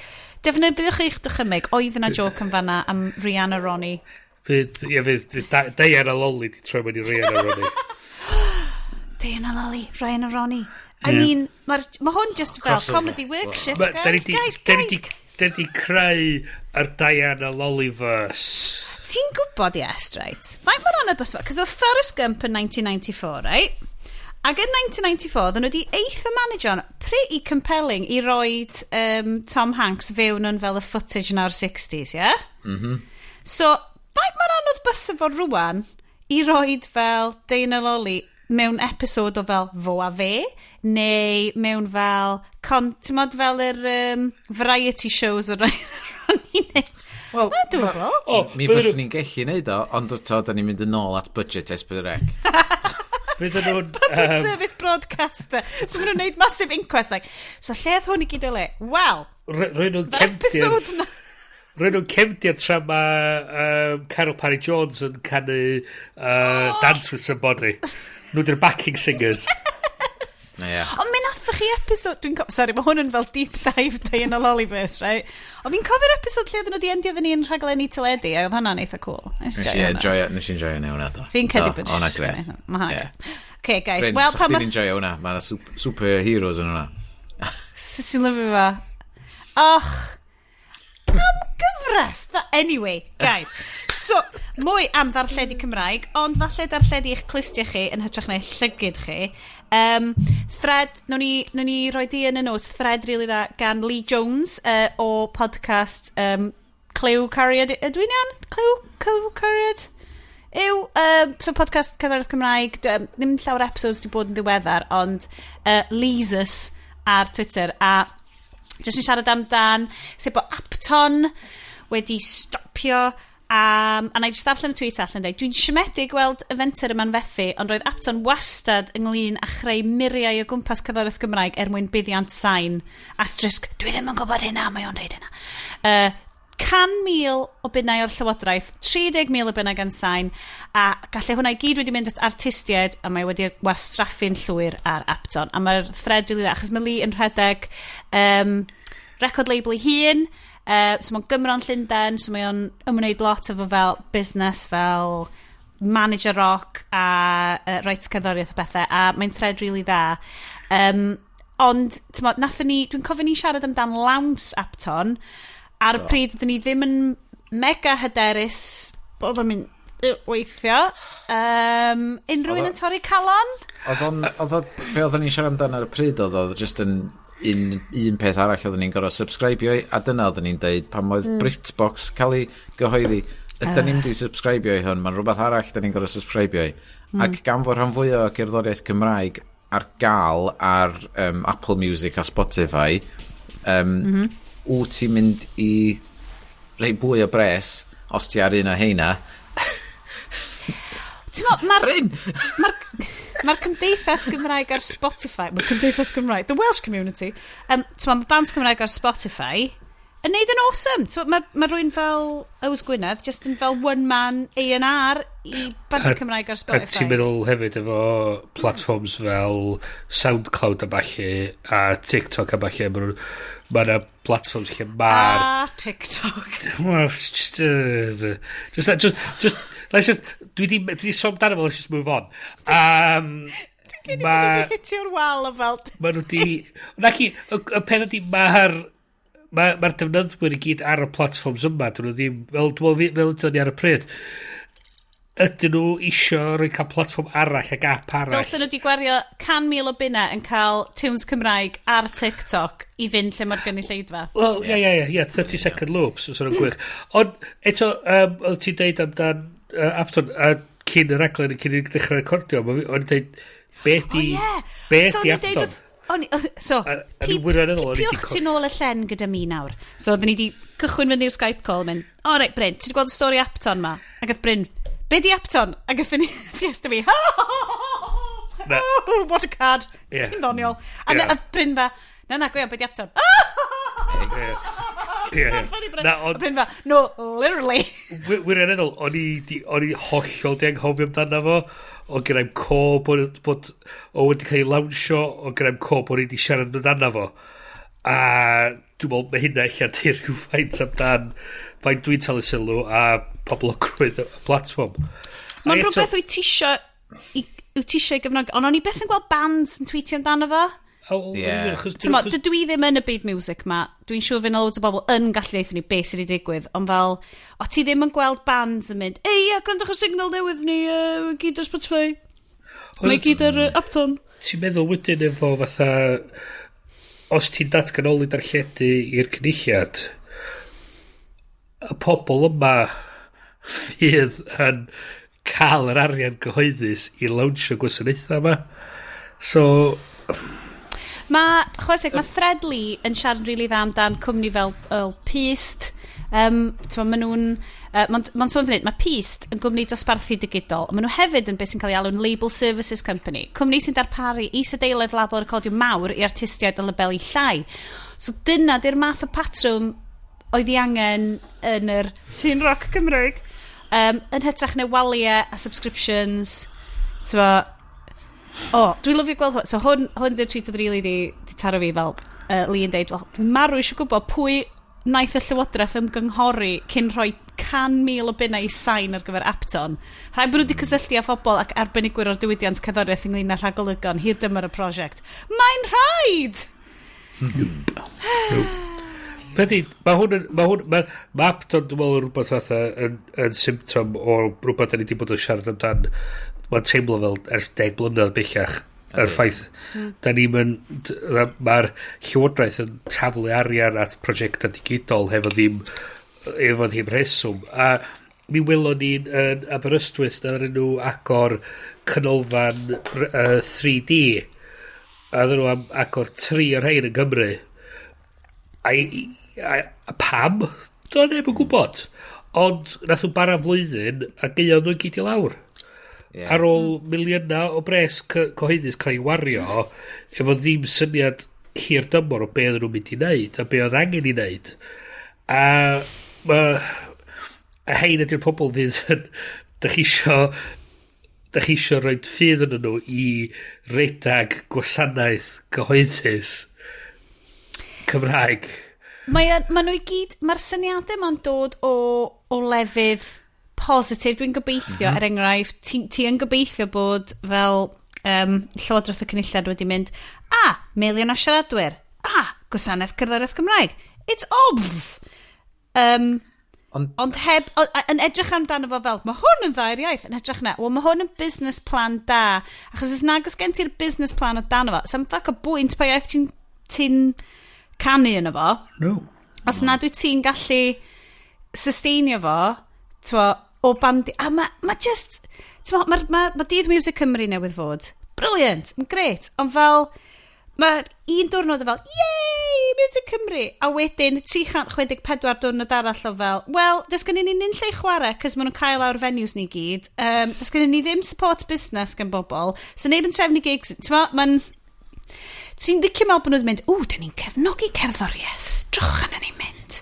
defnyddiwch eich dychymyg, oedd yna joke yn fanna am Rihanna Ronnie. Fydd, ie, fydd Diana Lolly di troi mewn i Rihanna Ronnie. Diana Lolly, Ryan a Ronnie. I mean, mae ma hwn just fel Crossover. comedy workshop, guys, guys, guys. Da ni di creu yr Diana Lollyverse. Ti'n gwybod, yes, right? Faint mor anodd bys fo? Cos oedd Forrest Gump yn 1994, right? Ac yn 1994, oedden nhw wedi eitha manageo'n pretty compelling i roid Tom Hanks fewn yn fel y footage yn o'r 60s, yeah? So, faint mor anodd bys fo rwan i roid fel Dana Lolly mewn episode o fel Fo a Fe, neu mewn fel, ti'n mod fel yr variety shows o'r rhan i'n neud. Wel, Mae'n doable. O, mi fyswn ni'n gallu neud o, ond to, da ni'n mynd yn ôl at budget S4C. Fydden nhw'n Public service broadcaster. So maen nhw'n neud massive inquest. Like, so lle oedd hwn i gyd o le? Wel, Rhoi nhw'n mae'r cefndir episode na. Rhoi nhw'n cefndir tra mae Caryl Parry Jones yn canu "Dance with Somebody". Nhw di'r backing singers. Ie. Ond mi nathoch chi episode. Sorry, mae hwn yn fel deep dive Diana Lollyverse, right? Ond fi'n cofio'r episode lle oedden nhw wedi endio fyny yn rhaglenni teledu, a oedd hwnna'n eitha cool. Nes i Nes i joio hwnna. enjoyo, nes i enjoyo hwnna, do. Fi'n credu Do, bod o, hwnna gret. Mae hwnna gret. Okay, guys. Bryn, Wel, sa pan chdi'n ma enjoyo hwnna? Mae yna superheroes yn hwnna. Sut ti'n lyfio fo? Och, am gyfres! Anyway, guys. So, mwy am ddarlledu Cymraeg, ond falle darlledu eich clustiau chi yn hytrach na eich llygyd chi. Thread, nawn ni roi di yn y notes, thread really dda gan Lee Jones o podcast Clyw Cariad. Ydw i'n iawn? Clyw Cariad? Yw, so podcast cerddoriaeth Cymraeg, ddim llawer episodes wedi bod yn ddiweddar, ond Leesus ar Twitter, a jyst yn siarad amdan sut bod Apton wedi stopio a na i jyst darllen y tweet allan dweud, "Dwi'n siomedig gweld y fenter yma'n fethu, ond roedd Apton wastad ynglyn â chreu muriau o gwmpas cerddoriaeth Gymraeg er mwyn buddiant Sain. Asterisk, dwi ddim yn gwybod hynna, mae o'n deud hynna. 100,000 o bunnau o'r llywodraeth, 30,000 o bunnau gan Sain, a gallai hwnna i gyd wedi mynd at artistiaid, a mae wedi wastraffu'n llwyr ar Apton." A mae'r thread rili dda, achos mae Lee yn rhedeg record label ei hun, so mae'n Gymro'n Llundain, so mae o'n ymwneud lot efo fel busnes, fel manager rock a rights cerddoriaeth a bethau, a mae'n thread really dda. Ond, t'mod, nathon ni, dwi'n cofio ni siarad amdan launch Apton, ar y pryd oedden ni ddim yn mega hyderus bod o'n mynd i weithio. Unrhyw un yn torri calon? Oedd o, be oedden ni'n siarad amdano ar y pryd oedd just yn un peth arall oedden ni'n gorfod subscribio i, a dyna oedden ni'n deud pan oedd BritBox cael ei gyhoeddi. Ydyn ni'n mynd i subscribio i hwn, mae'n rhywbeth arall dyn ni'n gorfod subscribio i. Ac gan fod rhan fwyaf o gerddoriaeth Cymraeg ar gael ar Apple Music a Spotify, wyt ti'n mynd i rei fwy o bres os ti ar un o heina? Ti'n mo, mae'r Bryn! Mae'r Cymdeithas Gymraeg ar Spotify, mae'r Cymdeithas Gymraeg, the Welsh community, ti'n mo, mae bands Cymraeg ar Spotify yn neud yn awesome. Ti'n mo, mae rhywun fel Yws Gwynedd, just yn fel one man A&R i bandiau Cymraeg ar A Spotify. ti'n meddwl hefyd efo platforms fel SoundCloud a ballu a TikTok a ballu, ma' 'na platforms lle ma'r A TikTok. Well, just, let's just, dwi di sôn amdano fo, let's just move on. Dwi'n credu bod wedi hitio'r wal o fel Ma nhw di, naci, y peth ydi, mae'r ma defnyddwyr i gyd ar y platforms yma, dyn nhw ddim, fel, dwi'n meddwl fel ydyn ni ar y pryd, Ydyn nhw isio rhoi cael platfform arall ac app arall? Dylsen nhw wedi gwario 100,000 o bunna yn cael tunes Cymraeg ar TikTok i fynd lle mae'r gynulleidfa. Wel, ie, 30 second loops, os nhw'n gwych. Ond, eto, oedd ti'n deud amdan Apton, a cyn y raglen, cyn i ddechrau recordio, o'n i'n deud, be di, O, ie. be So, di o'n i'n deud Apton? So, A ni'n wirioneddol, o'n i 'di piwch tu nôl y llen gyda mi nawr. So, oedden ni wedi cychwyn fyny i'r Skype call, mynd, "O, reit, Bryn, ti wedi gweld y stori Apton ma?" Ac oedd Bryn, "Be di Apton?" Ac oedd ni, yes, fi, Na. "Oh, what a card." Ti'n ddoniol. A a Bryn fa, "Na, na, go iawn, be di Apton?" Ie. Funny, Bryn. Na, A ond Bryn fa, "No, literally." Wirioneddol, o'n i hollol di anghofio amdano fo. O gyda'i'm co bod o wedi cael ei lawnsio, o gyda'i'm co bod i wedi siarad amdano fo. A dwi'n meddwl mae hynna ella di rhywfaint amdan faint dwi'n talu sylw a poblogrwydd y platfform. Mae'n A eto- rhywbeth wyt ti isio i gefnogi, ond o'n i byth yn gweld bands yn tweetio amdano fo. O, wel, Ie. achos T'mo, dydw i ddim yn y byd music ma. Dwi'n siŵr fydd 'na loads o bobl yn gallu deutha ni beth sydd wedi digwydd, ond fel, o ti ddim yn gweld bands yn mynd, "Ei, ia, gwrandwch ar signal newydd ni, gyd ar Spotify. Mae gyd ar Apton." Ti'n meddwl wedyn efo fatha os ti'n datganoli darlledu i'r Cynulliad, y pobl yma fydd yn cael yr arian gyhoeddus i lawnsio gwasanaethau yma. So, Mae, chwarae teg, mae Threadly yn siarad yn rili dda amdan cwmni fel Pist. T'mo, maen nhw'n... Mae'n sôn fan hyn, mae Pist yn gwmni dosbarthu digidol. Maen nhw hefyd yn beth sy'n cael ei alw'n Label Services Company. Cwmni sy'n darparu isadeiledd label recordio mawr i artistiaid a labeli llai. So dyna di'r math o patrwm oedd ei angen yn yr scene rock Cymraeg. Yn hytrach na waliau a subscriptions. T'mo, o, dwi'n lyfio gweld hwn. So hwn di'r tweet oedd really di taro fi fel Lee yn deud, "Wel, dwi'n marw eisiau gwybod pwy wnaeth y Llywodraeth ymgynghori cyn rhoi 100,000 o bunnau i Sain ar gyfer Apton. Rhaid bod nhw wedi cysylltu â phobl ac arbenigwyr o'r diwydiant cerddoriaeth ynglyn â rhagolygon hir dymor y prosiect." Mae'n rhaid! Beth i, mae hwn yn, mae hwn, mae Apton dwi'n meddwl yn rhywbeth fatha yn symptom o rhywbeth da ni wedi bod yn siarad amdan, mae'n teimlo fel ers 10 blynedd bellach. Yr ffaith, da ni'n mynd, mae'r Llywodraeth yn taflu arian at prosiectau digidol hefo ddim rheswm. A mi welon ni'n yn Aberystwyth na nhw agor canolfan 3D. A ddyn nhw am agor tri o'r rhain yn Gymru. A pam? Do'n neb yn gwybod. Ond nath nhw bara flwyddyn a gaeon nhw i gyd i lawr. Ar ôl miliynau o bres cyhoeddus cael ei wario efo ddim syniad hir dymor o be oedden nhw'n mynd i wneud a be oedd angen i wneud. A mae a hein ydy'r pobl fydd yn dych chi isio rhoi ffydd yn nhw i redag gwasanaeth cyhoeddus Cymraeg. Mae nhw i gyd, mae'r syniadau ma'n dod o lefydd positif. Dwi'n gobeithio, er enghraifft, ti yn gobeithio bod fel Llywodraeth y Cynulliad wedi mynd, "A, miliwn o siaradwyr, a, gwasanaeth cerddoriaeth Cymraeg. It's obvs!" Ond heb, yn edrych amdano fo fel, "Mae hwn yn dda i'r iaith," yn edrych na, "Wel, mae hwn yn business plan da," achos os nag oes gen ti'r business plan o dan fo, so'm ffac o bwynt pa iaith ti canu yno fo, No. os nad wyt ti'n gallu sustainio fo, t'mo, o bandi, a ma just, t'mo, ma Dydd Music Cymru newydd fod. Brilliant, yn great, ond fel, mae un diwrnod o fel, "Yay, Music Cymru!" A wedyn 364 diwrnod arall o fel, "Wel, does gen ni unlle i chwarae, cos maen nhw'n cael awr venues ni gyd. Does gen ni ddim support business gan bobl. So neb yn trefnu gigs." T'mo, mae'n... Ti'n licio meddwl bod nhw'n mynd, "Ww, dyn ni'n cefnogi cerddoriaeth. Drwch arna ni'n mynd."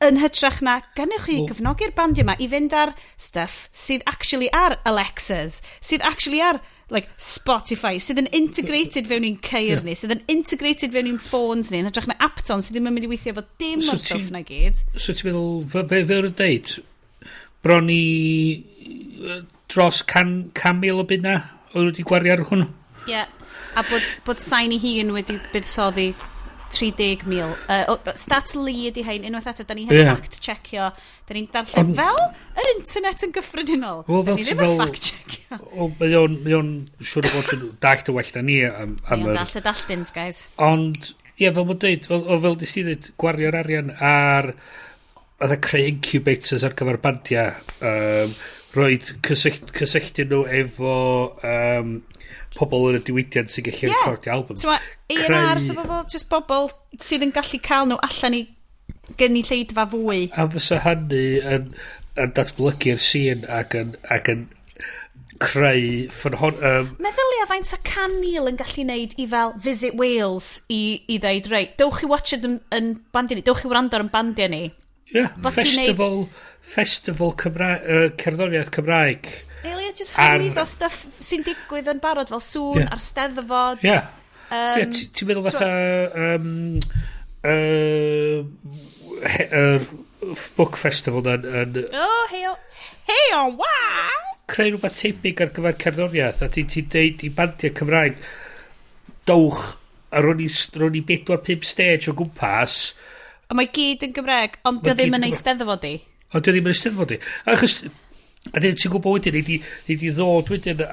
Yn hytrach na, "Ganwch chi gefnogi'r bandiau yma i fynd ar stuff sydd actually ar Alexas, sydd actually ar like, Spotify, sydd yn integrated fewn i'n ceir ni, sydd yn integrated fewn i'n ffôns ni," yn hytrach na Apton sydd ddim yn mynd i weithio efo dim So o'r stwff na gyd. So ti'n meddwl, fe o'n deud, bron i dros 100,000 o bunna oedd wedi gwario ar hwn? Ie, yeah. A bod Sain ei hun wedi buddsoddi 30,000. Stats Lee ydi hein, unwaith eto, da ni heb fact checkio. Da ni'n darllen fel yr internet yn gyffredinol. Wel, Da fel ni ti ddim yn fact checkio. O, mae o'n siŵr o fod yn dallt yn well na ni am Mae o'n yr dallt y dalltins, guys. Ond, ie, fel mae'n dweud, fel nes ti dweud, gwario'r arian ar fatha creu incubators ar gyfer bandiau, roed cysylltu nhw efo pobl yn y diwydiant sy'n gallu recordio album. T'mo, A&R, so bobl, just bobl sydd yn gallu cael nhw allan i gynulleidfa fwy. A fysa hynny yn datblygu'r scene ac yn creu ffynhon. Meddylia faint o 100,000 yn gallu neud i fel Visit Wales i ddeud, reit, dewch i watch yn bandiau ni, dewch i wrando ar yn bandiau ni. Bod ti'n Festival cerddoriaeth Cymraeg. Really, just hyrwyddo stuff sy'n digwydd yn barod fel Sŵn a'r Steddfod. Ie, ti'n meddwl fatha yr book festival yn Oh, hey, oh, hey, oh, wow! Creu rhywbeth tebyg ar gyfer cerddoriaeth a ti'n ti deud i bandiau Cymraeg, dowch a rown ni bedwar pump stage o gwmpas. A mae gyd yn Gymraeg, ond Mae dio ddim gyd yn yn Gymraeg. Eisteddfod i. Ond dio ddim yn Eisteddfod i, achos a dim ti'n gwybod wedyn nei di ddod wedyn a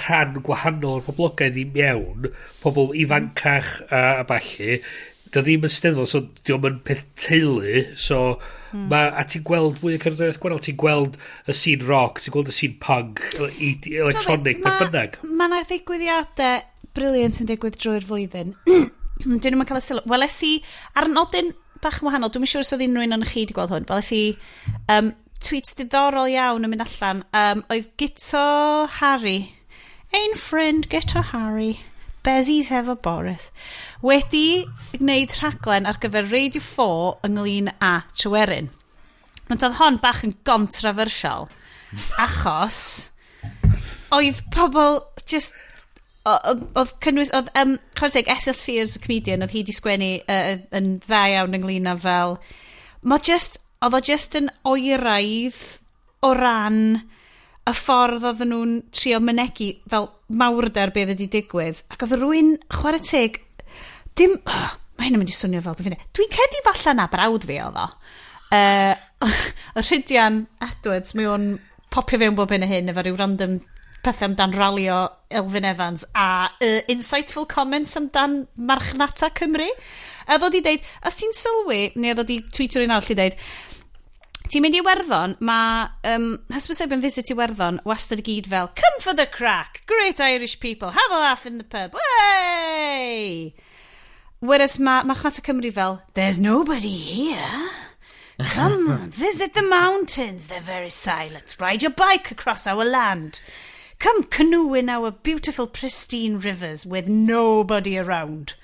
rhan gwahanol o'r poblogaeth i mewn, pobl ifancach a ballu. Dio ddim yn Steddfod, so dio'm yn peth teulu, so a ti'n gweld fwy o cerddoriaeth gwahanol, ti'n gweld y scene rock, ti'n gweld y scene punk, electronic, beth bynnag. Mae yna ddigwyddiadau brilliant yn digwydd drwy'r flwyddyn. Dyn nhw'n cael y sylw. Weles i, ar nodyn bach yn wahanol, dwi'n siŵr os oedd unrhyw un o'n chi wedi gweld hwn, weles i tweets diddorol iawn yn mynd allan. Oedd Guto Harri, ein ffrind Guto Harri, Bezzies hefo Boris, wedi gwneud rhaglen ar gyfer Radio 4 ynglyn â Tryweryn. Ond oedd hon bach yn controversial, achos oedd pobl just oedd cynnwys oedd chwarae teg Esyllt Sears, y comedian, oedd hi di sgwennu yn dda iawn ynglyn â fel mae just oedd o just yn oeraidd o ran y ffordd oedden nhw'n trio mynegi fel mawrder beth wedi digwydd, ac oedd rhywun, chwarae teg, dim, oh, mae hyn yn mynd i swnio fel beth. Dwi'n credu falle na brawd fi oedd o, y Rhydian Edwards. Mae o'n popio fewn bob hyn a hyn efo ryw random pethau amdan ralio Elfyn Evans a insightful comments amdan marchnata Cymru. A ddod i deud, os ti'n sylwi, neu ddod i tweetio un arall i deud, ti'n mynd i Iwerddon, mae hysbyseb yn Visit Iwerddon wastad i gyd fel, "Come for the crack, great Irish people, have a laugh in the pub, way!" Whereas mae marchnata Cymru fel, "There's nobody here. Come, visit the mountains, they're very silent. Ride your bike across our land. Come canoe in our beautiful pristine rivers with nobody around."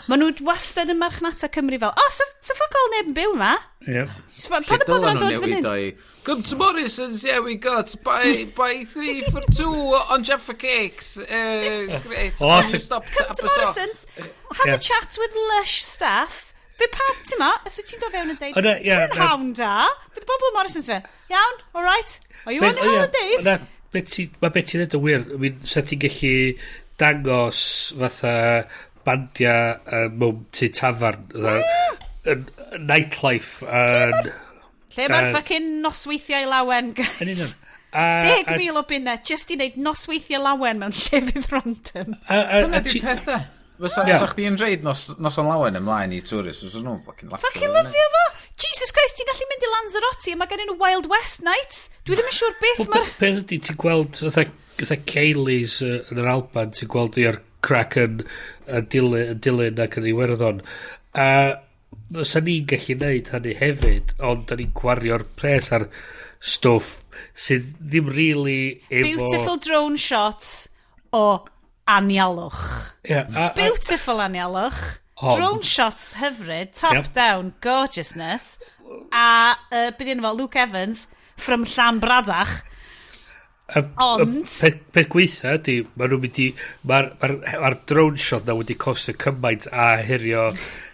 Maen nhw wastad yn marchnata Cymru fel, oh, so fuck all neb yn byw yma. So, pa dy bod Dylen yn nhw dod fan newid hyn? o i, "Come to Morrison's, yeah, we got buy three for two on Jaffa Cakes. Great." Oh, Can you stop "Come at to Abersoch?" Morrison's, have a chat with lush staff." Fe pawb, ti'n ma, os wyt ti'n dod fewn yn deud, O, na, ie, na. "Prynhawn da," fydd bobl Morrison's fe, "Iawn, all right, are you on your holidays?" Na, mae beth ti'n dweud yn wir, I mean, sa ti'n gallu dangos fatha bandiau mewn tŷ tafarn, fatha, yn nightlife yn Lle mae'r fucking nosweithiau lawen, Yn guys? union. 10,000 o bunnau, just i wneud nosweithiau lawen mewn llefydd random. Dyna A di'r pethau. Fysa fysa chdi'n reid noson lawen ymlaen i tourists, fysa nhw'n fucking laugh. Fucking lyfio fo! Jesus Christ, ti'n gallu mynd i Lanzarote a mae gen nhw Wild West Nights. Dwi ddim yn siŵr beth Wel, mae'r Beth ydy, ti'n gweld fatha céilís yn yr Alban, ti'n gweld i'r crack yn dilyn ac yn Iwerddon. A fysa ni'n gallu neud hynny hefyd, ond da ni'n gwario'r pres ar stwff sydd ddim really efo. Beautiful drone shots o anialwch. Ie, Beautiful anialwch. Drone shots hyfryd, top down, gorgeousness. A beth yna fo, Luke Evans from Llanbradach. Ond Peth gweitha ydy, maen nhw'n mynd i... Mae'r ma drone shot na wedi costio cymaint a hurio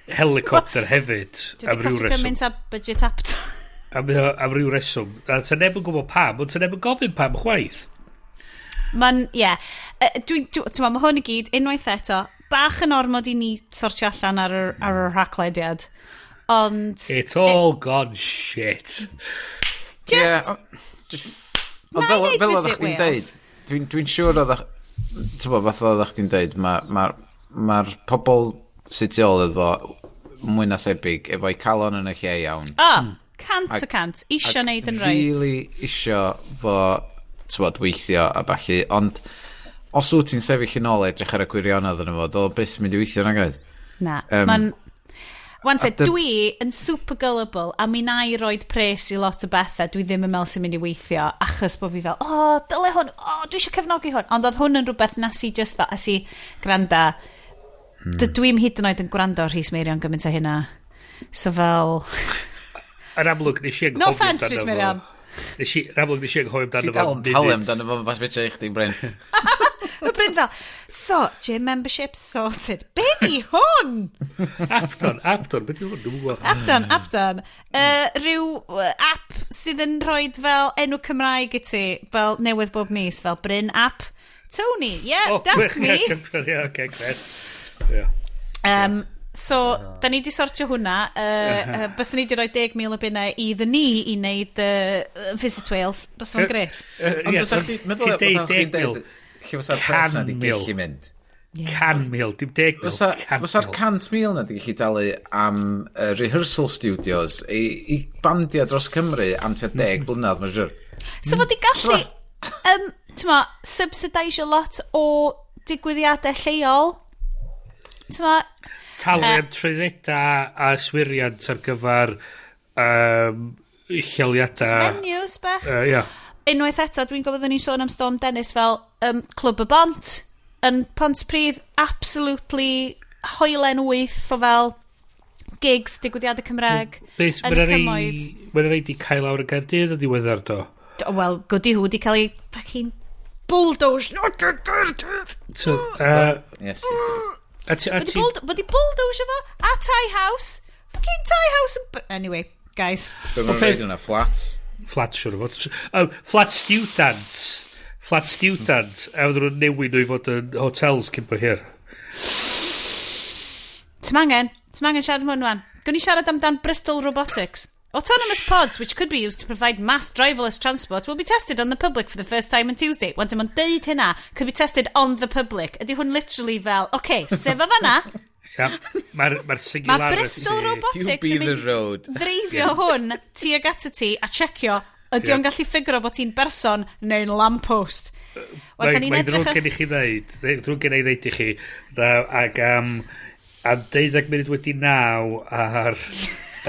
helicopter hefyd. Dwi Am wedi ryw costio reswm. gymaint a budget apt. Am ryw reswm. A ta neb yn gwybod pam, ond ta neb yn gofyn pam chwaith. Mae'n, ie. Yeah. Dwi'n, dwi, mae hwn i gyd, unwaith eto, Bach yn ormod i ni sortio allan ar y rhaglediad. Ond It's all gone shit. Just Yeah, just Na ond i fel, neud fel Visit oeddech chdi'n Wales. deud, dwi'n siŵr oeddech, ti'n bod, fatha oeddech chdi'n deud, mae'r ma pobl sydd tu ôl iddo fo, mwy na thebyg, efo'i calon yn y lle iawn. O, 100%. Isio neud yn reit. Really isio fo, ti'n bod, weithio a ballu, ond os wyt ti'n sefyll yn ôl edrych ar y gwirionedd yn fo, ddo byth mynd i weithio nag oedd? Na. Ma'n... Wan te, dwi yn super gullible a mi na i roid pres i lot o bethau dwi ddim yn meddwl sy'n mynd i weithio achos bod fi fel, "O, oh, dyle hwn, o, oh, dwi eisiau cefnogi hwn." Ond oedd hwn yn rhywbeth nes i just fel, as i granda, dydw i'm hyd yn oed yn gwrando ar Rhys Meirion gymaint o hynna. So fel Yn amlwg, nes i anghofio No offence, amdano Rhys fo. Meirion. Nes i, yn amlwg, nes i anghofio amdano Ti dal yn fo talu munud. amdano fo, bas beth i chdi, Bryn. Mae Bryn fel, "So, gym membership sorted. Be di hwn?" Apton, Apton, beth yw hwn? Dwi'm yn gwybod. Apton, Apton. Rhyw app sydd yn rhoi fel enw Cymraeg i ti, fel newydd bob mis, fel Bryn App Tony. Yeah, Oh, that's me. Yeah, okay, great. Yeah. So, da ni di sortio hwnna. Byswn ni di rhoi 10,000 o bunnau i iddyn ni i wneud Visit Wales. Bys fo'n gret. Ond fysa chdi, meddwl, Ti'n deud fatha chdi'n 10,000. deud, lle fysa'r pres na di 100,000. gallu mynd? 100,000, dim 10,000. Fysa'r 100,000 na di gallu talu am rehearsal studios i bandiau dros Cymru am tua 10 blynedd, mae'n siŵr. So fod i gallu, t'mo, subsidisio lot o digwyddiadau lleol. T'mo, Talu am trwyddeda a yswiriant ar gyfer lleoliadau. Venues bach. Yeah. Unwaith eto, dwi'n gwybod oedden ni'n sôn am Storm Dennis fel Clwb y Bont yn Pontypridd, absolutely hoelen wyth o fel gigs, digwyddiadau Cymraeg Beth, yn y cymoedd. Mae'n rhaid i cael lawr y Gaerdydd yn ddiweddar do. Wel, goody who wedi cael ei fucking bulldoze. So, Yes. a Wedi ti, wedi bulldoze fo a Thai House. Fucking Thai House. Anyway, guys. Be ma'n reid hwnna, flat? Flat, siwr o fod. Flat student. Flat student. A oedden nhw'n newid nhw i fod yn hotels cyn bo hir. Ti'n angen siarad am hwn wan. Gwni ni siarad amdan Bristol Robotics. Autonomous pods, which could be used to provide mass driverless transport, will be tested on the public for the first time on Tuesday. Wan dim ond deud hynna, could be tested on the public. Ydy hwn literally fel, oce, okay, sef o fanna, Ia. Mae'r ma mae singularity. Bristol You Robotics be yn the mynd i road. ddreifio hwn tuag at ti a checio ydy o'n gallu ffigro bod ti'n berson neu'n lamppost. Wan, Mae'n ni'n mae edrych ddrwg ar gen i chi ddeud, ddrwg gen i ddeud i chi, na, ac am 9:12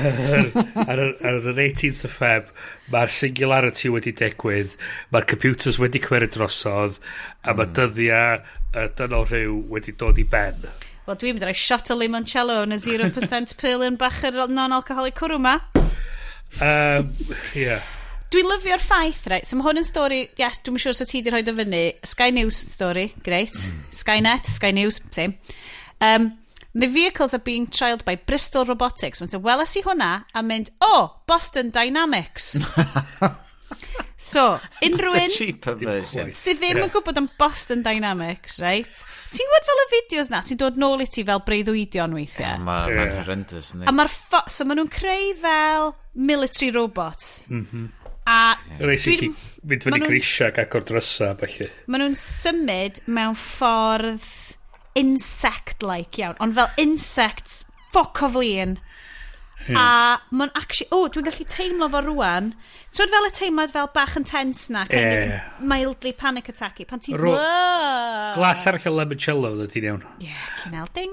ar yr 18th of Feb, mae'r singularity wedi digwydd, mae'r computers wedi cymryd drosodd, a mae dyddiau y dynol rhyw wedi dod i ben. Wel, dwi'n mynd i roi shot o limoncello yn y 0% Perlin bach yr non-alcoholic cwrw ma. Yeah. Dwi'n lyfio'r ffaith, right? So mae hwn yn stori, yes, dwi'n siŵr so ti di rhoi o fyny. Sky News story, great. Skynet, Sky News, same. The vehicles are being trialled by Bristol Robotics. Mae'n weles i hwnna a mynd, "Oh, Boston Dynamics." So, unrhyw The un cheaper version. sydd ddim yn gwybod am Boston Dynamics, right? Ti'n gwybod fel y fideos na sy'n dod nôl i ti fel breuddwydion weithiau? Mae'n ma Ie. horrendous, yndi? A mae'r so maen nhw'n creu fel military robots. A Rei sy'n mynd fyny grisia ac agor drysa, felly. Maen nhw'n symud mewn ffordd insect-like iawn, ond fel insects ffoc o flin. A mae'n actually, oh, dwi'n gallu teimlo fo rwan. Ti'n fel y teimlad fel bach yn tense na, kind of mildly panic attacky, pan ti'n Whoa! Glas arall o limoncello, oedd ti'n iawn. Yeah, cynel ding.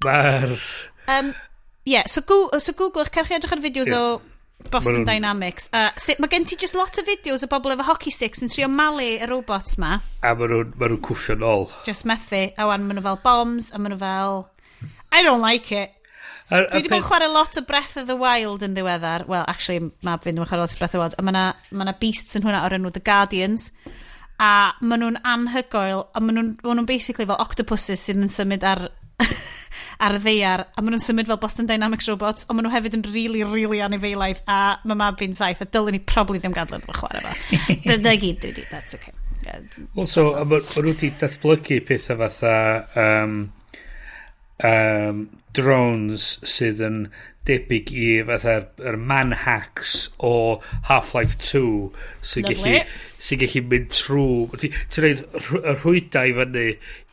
Mae'r Yeah, so, go so googlwch, cerwch i edrych ar fideos o Boston Dynamics. Mae gen ti just lot o fideos o bobl efo hockey sticks yn trio malu y robots ma. A ma nhw'n cwffio nôl. Just methu. A wan, maen nhw fel bombs, a maen nhw fel... I don't like it. Dwi wedi bod yn chwarae lot o Breath of the Wild yn ddiweddar. Well, actually, mab fi ddim yn chwarae lot o Breath of the Wild. A mae na, ma na beasts yn hwnna o'r enw The Guardians. A maen nhw'n anhygoel. A maen nhw basically fel octopuses sydd yn symud ar y ddaear. A maen nhw'n symud fel Boston Dynamics robots. Ond maen nhw hefyd yn really, really anifeilaidd. A mae mab fi'n 7. A dylwn ni probably ddim gadael iddo fo chwarae fo. Dyna gyd dwi di. That's okay. Well, so, ma nhw wedi datblygu pethau fatha drones sydd yn debyg i fatha'r yr manhacks o Half-Life 2 sy'n gallu, sy'n gallu mynd trwy, ti'n rhoid y rhwydau i fyny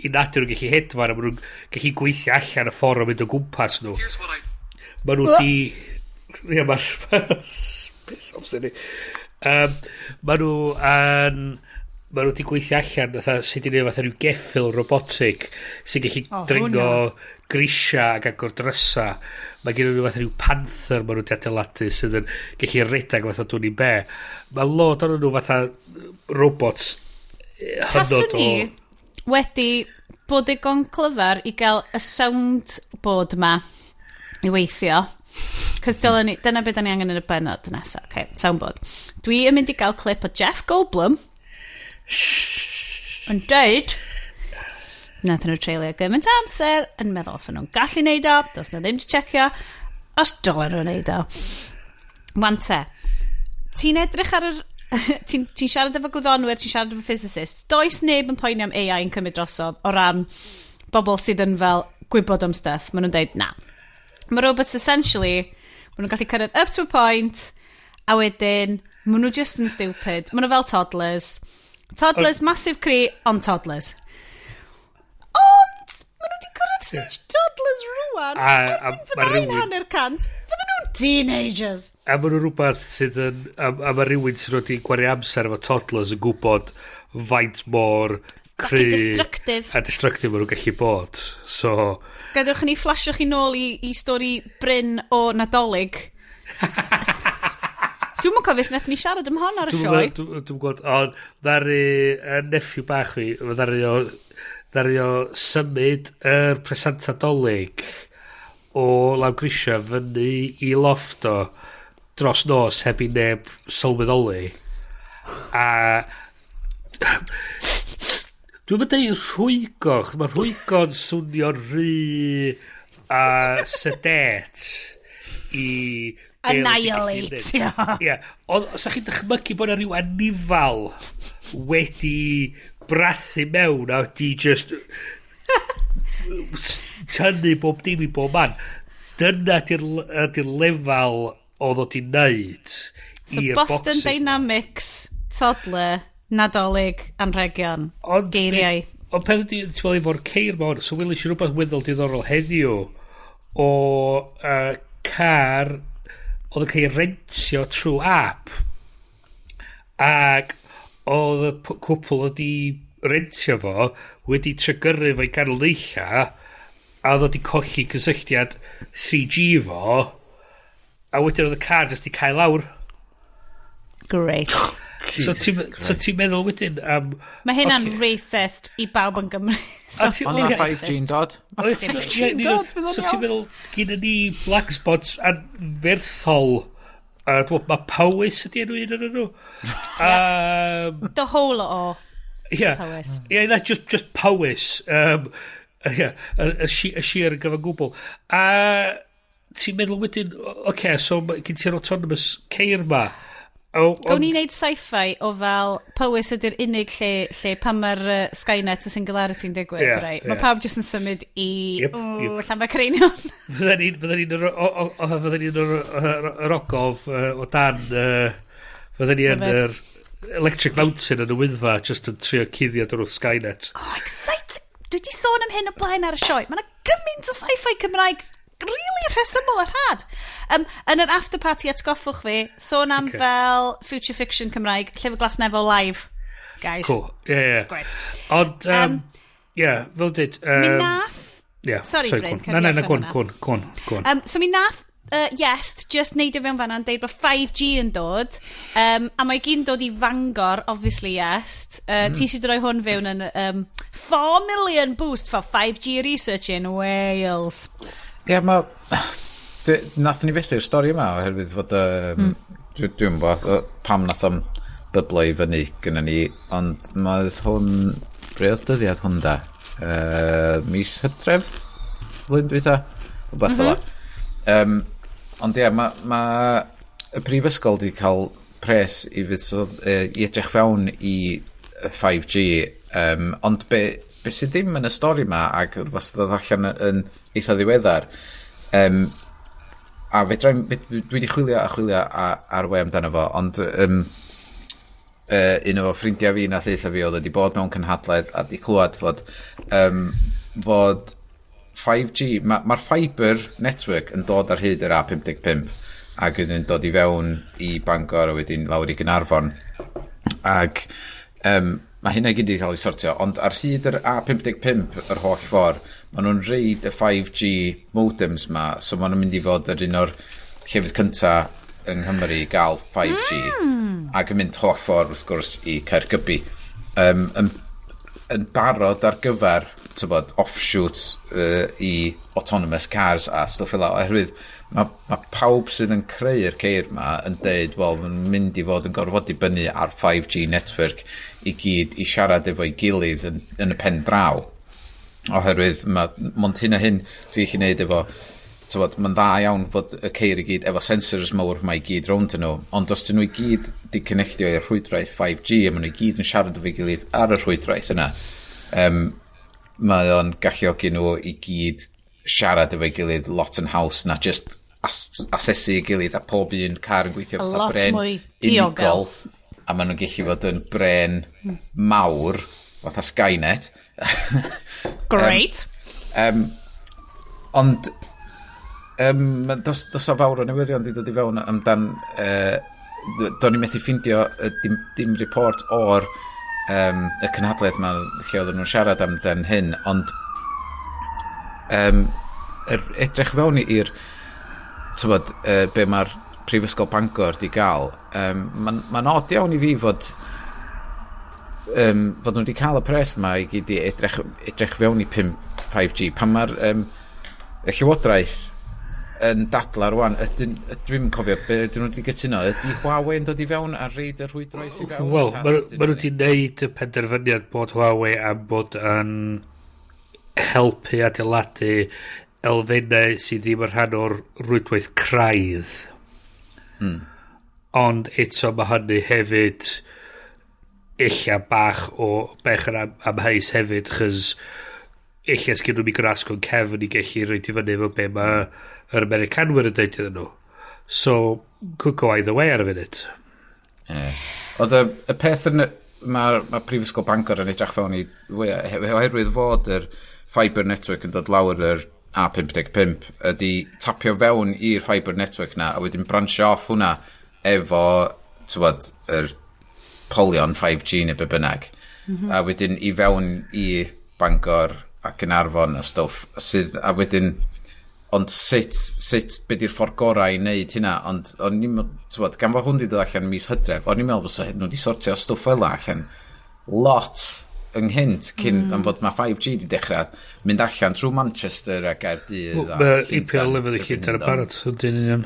i nad nhw'n gallu hedfan a maen nhw'n gallu gweithio allan y ffordd o mynd o gwmpas nhw. Maen nhw di... Ie, mae'r... Piss off, Siri. Maen nhw wedi gweithio allan fatha sut i wneud fatha rhyw geffyl robotic sy'n gallu dringo grisia ac agor drysa. Mae gen nhw fatha rhyw panther maen nhw wedi adeiladu sydd yn gallu redag fatha dwn i be. Mae lot ohonyn nhw fatha robots hynod Taswn i wedi bod digon clyfar i gael y soundboard ma i weithio. Cos ni, dyna beth da ni angen yn y benod nesaf. Okay, soundboard. Dwi yn mynd i gael clip o Jeff Goldblum yn deud nath nhw treulio gymaint o amser yn meddwl os nhw'n gallu neud o, dos nhw ddim 'di checio, os dylen nhw neud o. Wan te, ti'n edrych ar yr... ti'n ti siarad efo gwyddonwyr, ti'n siarad efo physicist, does neb yn poeni am AI yn cymryd drosodd o ran bobl sydd yn fel gwybod am stuff. Maen nhw'n deud, na. Mae robots essentially, maen nhw'n gallu cyrraedd up to a point, a wedyn, maen nhw just yn stupid. Maen nhw fel toddlers. Toddlers, massive cri, ond toddlers. Ond, maen nhw wedi cyrraedd stage toddlers rwan. A Erbyn ma' fydda i'n 50, fydden nhw'n teenagers. A maen nhw rhywbeth sydd yn... A mae rhywun sydd wedi gwario amser efo toddlers yn gwybod faint mor cry destructive. A destructive maen nhw'n gallu bod. So, Gadewch i ni flashio chi nôl i stori Bryn o Nadolig. Dwi'm yn cofio sut nathon ni siarad am hon ar y sioe. Dwi'n gwybod, ond ddaru nephew bach fi, ddaru o symud yr presanta Dolig o lawr grisia fyny i lofft o dros nos heb i neb sylweddoli. A dwi'n mynd deud rhwygo, mae rhwygo'n swnio'n rhy sedate i be oedd wedi gallu Annihilate, neud. Ie, ond os ydych chi'n dychmygu bod yna rhyw anifal wedi brathu mewn a wedi just tynnu bob dim i bob man. Dyna di'r lefel oedd o di wneud So i'r Boston boxes 'ma. Dynamics, toddler, Nadolig, anrhegion, geiriau. Ond peth ydi, ti'n meddwl efo'r ceir ma hwn, so welis i rhywbeth weddol diddorol heddiw o car oedd yn cael ei rentio trwy app ac oedd y cwpl wedi rentio fo wedi trygyrru fo i ganol nunlla a oedd wedi colli cysylltiad 3G fo a wedyn oedd y car jyst i cael lawr. Great. So ti'n meddwl wedyn am Mae hynna'n racist i bawb yn Gymru. So, Ond mae 5G'n dod. Mae 5G'n dod, fydd o'n So ti'n iawn. meddwl, gyda ni black spots anferthol, a dwi'n meddwl, mae Powys ydi enw un o'n nhw. The whole o Powys. Ie, na, just Powys. Ie, y sir yn gyfan gwbl. A ti'n meddwl wedyn, oce, okay, so gen ti'r autonomous ceir ma. Gawn ni wneud sci-fi o fel Powys ydy'r unig lle, lle pan mae'r Skynet y Singularity'n digwydd, right? Mae pawb jyst yn symud i yep. Llanfaircaereinion. Fydden ni'n yr ogof o dan, fydden ni yn Love it. yr Electric Mountain yn y Wyddfa, just yn trio cuddio drwy'r Skynet. Oh, exciting! Dwi wedi sôn am hyn o blaen ar y sioe. Mae yna gymaint o sci-fi Cymraeg really rhesymol a rhad. Yn yr after party atgoffwch fi, sôn am fel future fiction Cymraeg, Llyfr Glas Nebo live. Guys. Cool. Ie. It's great. Ond, ie, fel dyd... Mi nath... Yeah, Sorry, Bryn, go on. Na, cadw na, i go on, orffen go on, go on, go on. So mi nath Yes, just neud o fewn fanna yn deud bod 5G yn dod. A mae gyn dod i Fangor, obviously, Yes. Ti eisiau rhoi hwn fewn yn 4 million boost for 5G research in Wales. Ie, mae... Nathon ni fethu'r stori yma oherwydd fod... Dwi'n gwybod pam nath o'n byblo i fyny gyda ni, ond mae hwn... Bre oedd dyddiad hwn da? Mis Hydref? Flwyddyn dwytha? Rhywbeth fel 'a. Ond ie, mae ma y prifysgol di cael pres i, i edrych fewn i 5G, ond be sydd ddim yn y stori ma, ac rhywbeth sydd ddod allan yn eitha ddiweddar, a fedra, dwi wedi chwilio a chwilio ar we amdano fo, ond un o ffrindiau fi nath eitha fi oedd wedi bod mewn cynhadledd a di clywed fod 5G, mae'r ma fiber network yn dod ar hyd yr A55 ac wedyn dod i fewn i Bangor a wedyn lawr i Gaernarfon ac mae hynna i gyd wedi cael ei sortio, ond ar hyd yr A55 yr holl ffordd, maen nhw'n rhoid y 5G modems ma, so maen nhw'n mynd i fod yr un o'r llefydd cynta yng Nghymru i gael 5G ac yn mynd holl ffordd wrth gwrs i Caergybi. Yn barod ar gyfer, tybod, offshoot i autonomous cars a stwff fel 'a, oherwydd ma pawb sydd yn creu'r ceir ma yn deud, wel, ma'n mynd i fod yn gorfod dibynnu ar 5G network i gyd i siarad efo'i gilydd yn y pen draw, oherwydd mae mond hyn a hyn ti'n gallu neud efo, tybod, mae'n dda iawn fod y ceir i gyd efo sensors mawr mae i gyd rownd nhw, ond os dyn nhw i gyd di connectio i'r rhwydwaith 5G a maen nhw i gyd yn siarad efo'i gilydd ar y rhwydwaith yna, mae o'n galluogi nhw i gyd siarad efo'i gilydd lot yn haws na just asesu ei gilydd a pob un car yn gweithio A fatha lot bren mwy diogel. Unigol, a maen nhw'n gallu fod yn bren mawr fatha Skynet. Great. Ond dos o fawr o newyddion di dod i fewn amdan, do'n i methu ffindio dim report o'r y cynhadledd ma lle oedden nhw'n siarad amdan hyn, ond yr edrych fewn i'r, tybod, be mae'r Prifysgol Bangor di gael, mae'n ma od iawn i fi fod nhw wedi cael y pres ma i gyd i edrych fewn i 5, 5G pan mae'r y Llywodraeth yn dadla rwan, ydyn, dwi'n cofio be ydyn nhw wedi gytuno, ydy Huawei yn dod i fewn a rhoid y rhwydwaith i fewn? Wel, Ta ma' ydyn nhw wedi wneud y penderfyniad bod Huawei am bod yn helpu adeiladu elfennau sydd ddim yn rhan o'r rwydwaith craidd. Ond eto mae hynny hefyd ella bach o bech yn amheus hefyd, chos ella sgyn nhw'n mynd asgwrn cefn i gellu rhoid i fyny efo be mae yr Americanwyr yn deud iddyn nhw. So, could go either way ar y funud. Ie. Oedd y peth yn... Mae ma Prifysgol Bangor yn edrych fewn i oherwydd fod yr fiber network yn dod lawr yr A55 ydy tapio fewn i'r fiber network na a wedyn branchio off hwnna efo, tywod, yr polion 5G neu be bynnag a wedyn i fewn i Bangor a Gaernarfon a stwff sydd a wedyn, ond sut, be di'r ffordd gorau i wneud hynna? Ond o'n i'n tywod, gan fod hwn di dod allan mis Hydref, o'n i'n meddwl fysa nhw wedi sortio stwff fel allan lot ynghynt cyn am fod mae 5G di dechrau mynd allan trwy Manchester a Gaerdydd a Mae Llundain IP o lefel i Llundain yn erbyn hyn. Barod, ydy'n union.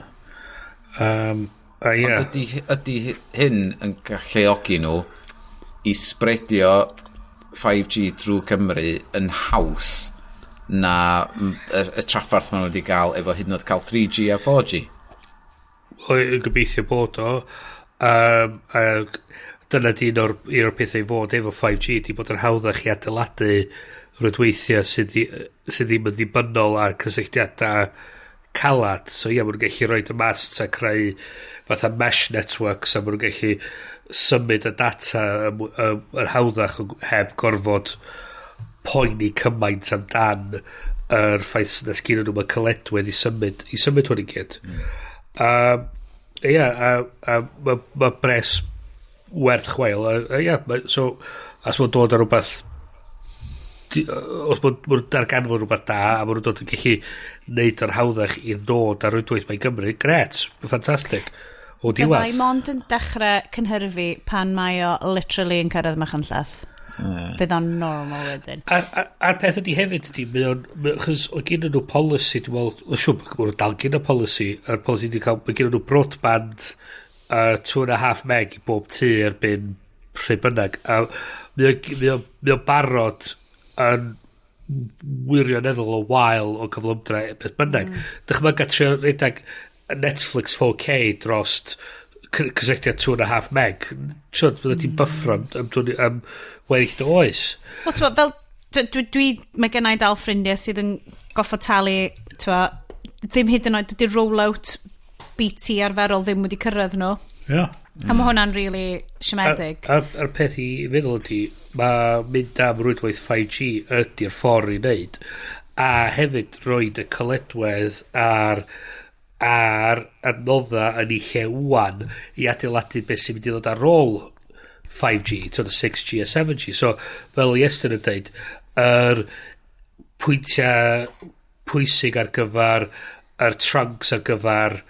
A ie. Ond ydy hyn yn galluogi nhw i spreadio 5G drwy Cymru yn haws na y traffarth maen nhw wedi gael efo hyd yn oed cael 3G a 4G? O, yn gobeithio bod o. A dyna di un o'r pethau i fod efo 5G, di bod yn hawddach i adeiladu rwydweithiau sydd ddim yn ddibynnol ar cysylltiadau calad. So ie, maen nhw'n gallu rhoi y masts a creu fatha mesh networks a maen nhw'n gallu symud y data yn hawddach heb gorfod poeni cymaint amdan yr ffaith na sgyn nhw mae caledwedd i symud hwn i gyd. Ie, a mae ma bres werth chweil. A ie, so, as mae'n dod ar rhywbeth os mae'n ma darganfod rhywbeth da a maen nhw'n dod yn gallu neud o'r hawddach i ddod ar rwydwaith mae Gymru, gret, ffantastig. O Byddai diwedd. mond yn dechrau cynhyrfu pan mae o literally yn cyrraedd Machynlleth. Bydd o'n normal wedyn. A'r peth ydy hefyd ydy, mae o'n, chos o gyn nhw policy, dwi'n meddwl, wel siŵr, maen nhw dal gyn y policy, yr policy di cael, mae gyn nhw broadband 2.5 meg i bob tŷ erbyn pryd bynnag. A mae o'n barod yn wirioneddol o wael o cyflymdra beth bynnag. Dychmyga trio rhedeg Netflix 4K drost cysylltiad 2.5 meg, ti'n fydda ti'n buffro am weddill dy oes. Wel, ti'n fel, dwi, mae gen i dal ffrindiau sydd yn goffo talu, ti'n ddim hyd yn oed, dydy rollout BT arferol ddim wedi cyrraedd nhw. A mae hwnna'n really siomedig. A'r peth i feddwl ydy, mae mynd am rwydwaith 5G ydy'r ffordd i wneud. A hefyd roed y caledwedd a'r adnodda yn ei lle wan i adeiladu beth sy'n mynd i ddod ar ôl 5G, ti'n 6G a 7G. So, fel Iestyn yn dweud, yr pwyntiau pwysig ar gyfer yr trunks ar gyfer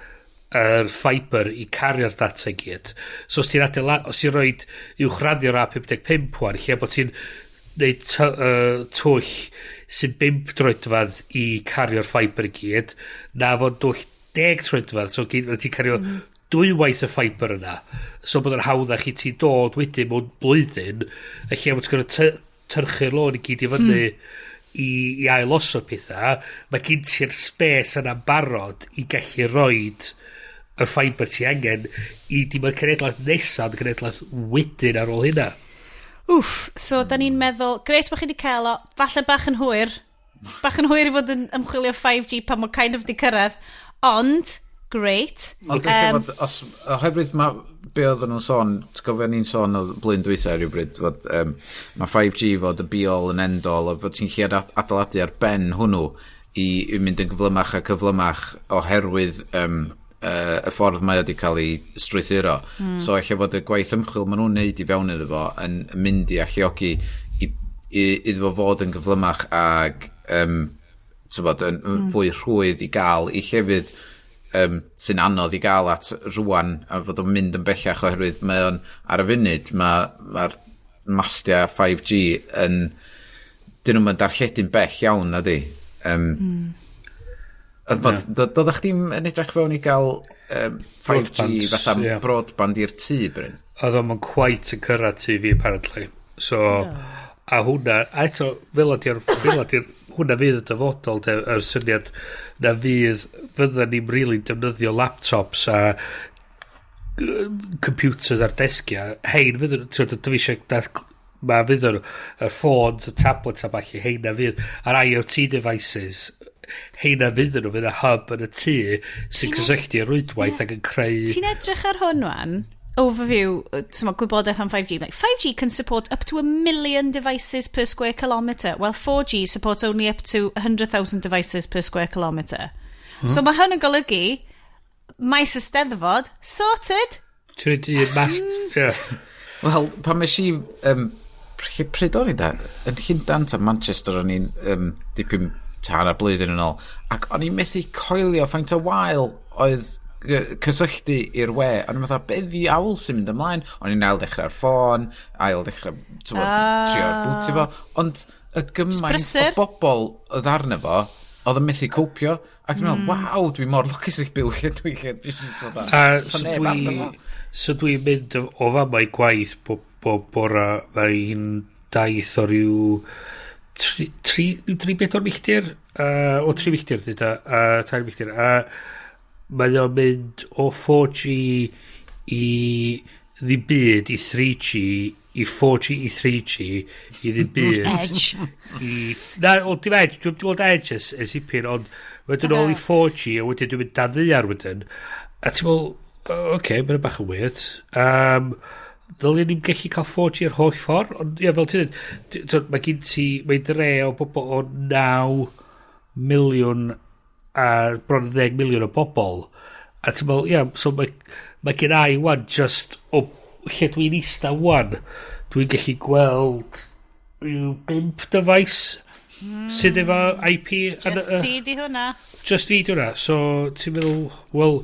yr fiber i cario'r data i gyd. So os ti'n adeilad, os ti'n rhoi uwchraddio'r A55 wan, lle bod ti'n neud twll sy'n 5 droedfedd i cario'r fiber i gyd, na fod dwll 10 troedfedd, so gyd, ti'n cario dwywaith y fiber yna. So bod yn hawddach i ti dod wedyn mewn blwyddyn, a lle bod ti'n gorfod tyrchu'r lôn i gyd i fyny i ailosod pethau, mae gen ti'r space yna'n barod i gallu roid y fiber ti angen i dim ond cenedlaeth nesaf, ond cenedlaeth wedyn ar ôl hynna. Wff, so da ni'n meddwl, grêt bod chi wedi cael o, falle bach yn hwyr i fod yn ymchwilio 5G pan mae kind of di cyrraedd, ond, great. Ond fod, os, oherwydd mae be oedden nhw'n sôn, ti'n gofio ni'n sôn o blwyddyn dwytha rhywbryd, fod mae 5G fod y be all and end all, a fod ti'n lle adeiladu ar ben hwnnw i mynd yn gyflymach a cyflymach oherwydd y ffordd mae o wedi cael ei strwythuro. So ella fod y gwaith ymchwil maen nhw'n neud i fewn iddo fo yn mynd i alluogi iddo fo fod yn gyflymach ag t'bod, yn fwy rhwydd i gael i llefydd sy'n anodd i gael at rwan a fod o'n mynd yn bellach, oherwydd mae o'n ar y funud mae'r mastia 5G yn dyn nhw'n darlledu'n bell iawn na di. Bod, doeddech chdi'n yn edrych fewn i gael 5G Broadband, fatha ie. broadband i'r tŷ, Bryn? Oedd o'n quite yn cyrraedd tŷ fi, apparently. So, a hwnna, a eto, fel ydi'r, hwnna fydd y dyfodol, de, yr syniad na fydd, fydda ni'n really defnyddio laptops a computers ar desgia, hein fydd, ti'n dwi eisiau mae fydd nhw, y ffôns, y tablets a ballu, heina fydd, a'r IoT devices, heina fydd nhw, fydd y hub yn y tŷ sy'n cysylltu i'r rwydwaith ac yn creu. Ti'n edrych ar hwn wan, overview, t'mo, gwybodaeth am 5G. Like, 5G can support up to a million devices per square kilometre, while 4G supports only up to 100,000 devices per square kilometre. So mae hwn yn golygu, maes y Steddfod, sorted. Ti'n rhaid un mas. Ie. Wel, pan mes i... Pryd o'n i da? Yn Llundan ta Manchester o'n i'n dipyn tan ar blwyddyn yn ôl. Ac o'n i'n methu coelio faint o wael oedd cysylltu i'r we. O'n i'n meddwl, be ddiawl sy'n mynd ymlaen? O'n i'n ail dechrau'r ffôn, ail dechrau, t'mod, trio bootio fo. Ond y gymaint o Brysur. bobl oedd arno fo, oedd yn methu copio. Ac yn meddwl, waw, dwi mor lwcus i byw lle dwi jyst fatha, A sa so neb arno dwi, fo. So dwi'n mynd o fama i gwaith bob bora, mae hi'n daith o ryw 3, 4 milltir, o 3 milltir, dyda, 3 milltir, a mae o'n mynd o 4G i ddim byd, i 3G, i 4G i 3G, i ddim byd. Edge. I... Na, o, dim Edge, dwi'n gweld Edge ers ipyn, ond wedyn ôl i 4G, a wedyn dwi'n mynd dan ddaear wedyn. A ti'n meddwl, oce, okay, mae'n bach yn weird. Ddylen ni'n gallu cael 4G yr holl ffordd, ond ie, fel ti'n dweud, mae gen ti, mae'n dre o bobl o 9 miliwn a bron 10 miliwn o bobl. A ti'n meddwl, ie, so mae gen i wan just o lle dwi'n eista wan, dwi'n gallu gweld rhyw bump device sydd efo IP. Just ti di hwnna. Just fi di hwnna. So, ti'n meddwl, wel,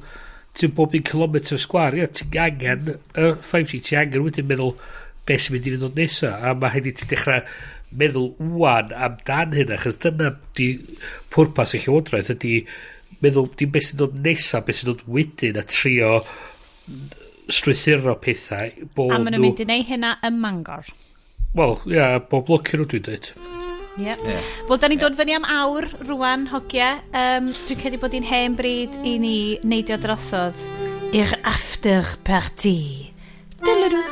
ti'n bob un kilometr sgwar, ie, ti'n angen y 5G, ti angen wedyn meddwl beth sy'n mynd i fynd nesa. A mae rhaid i ti dechrau meddwl wan amdan hynna, achos dyna di pwrpas y llywodraeth ydy meddwl dim beth sy'n dod nesa, beth sy'n dod wedyn a trio strwythuro pethau. Bod A maen nhw'n mynd i neud hynna ym Mangor. Wel, ie, yeah, bob lwc i nhw, dwi'n dweud. Yep. Yeah. Wel, da ni'n dod fyny am awr rwan, hogia. Dwi'n credu bod hi'n hen bryd i ni neidio drosodd. i'r after party. Diddle-doo,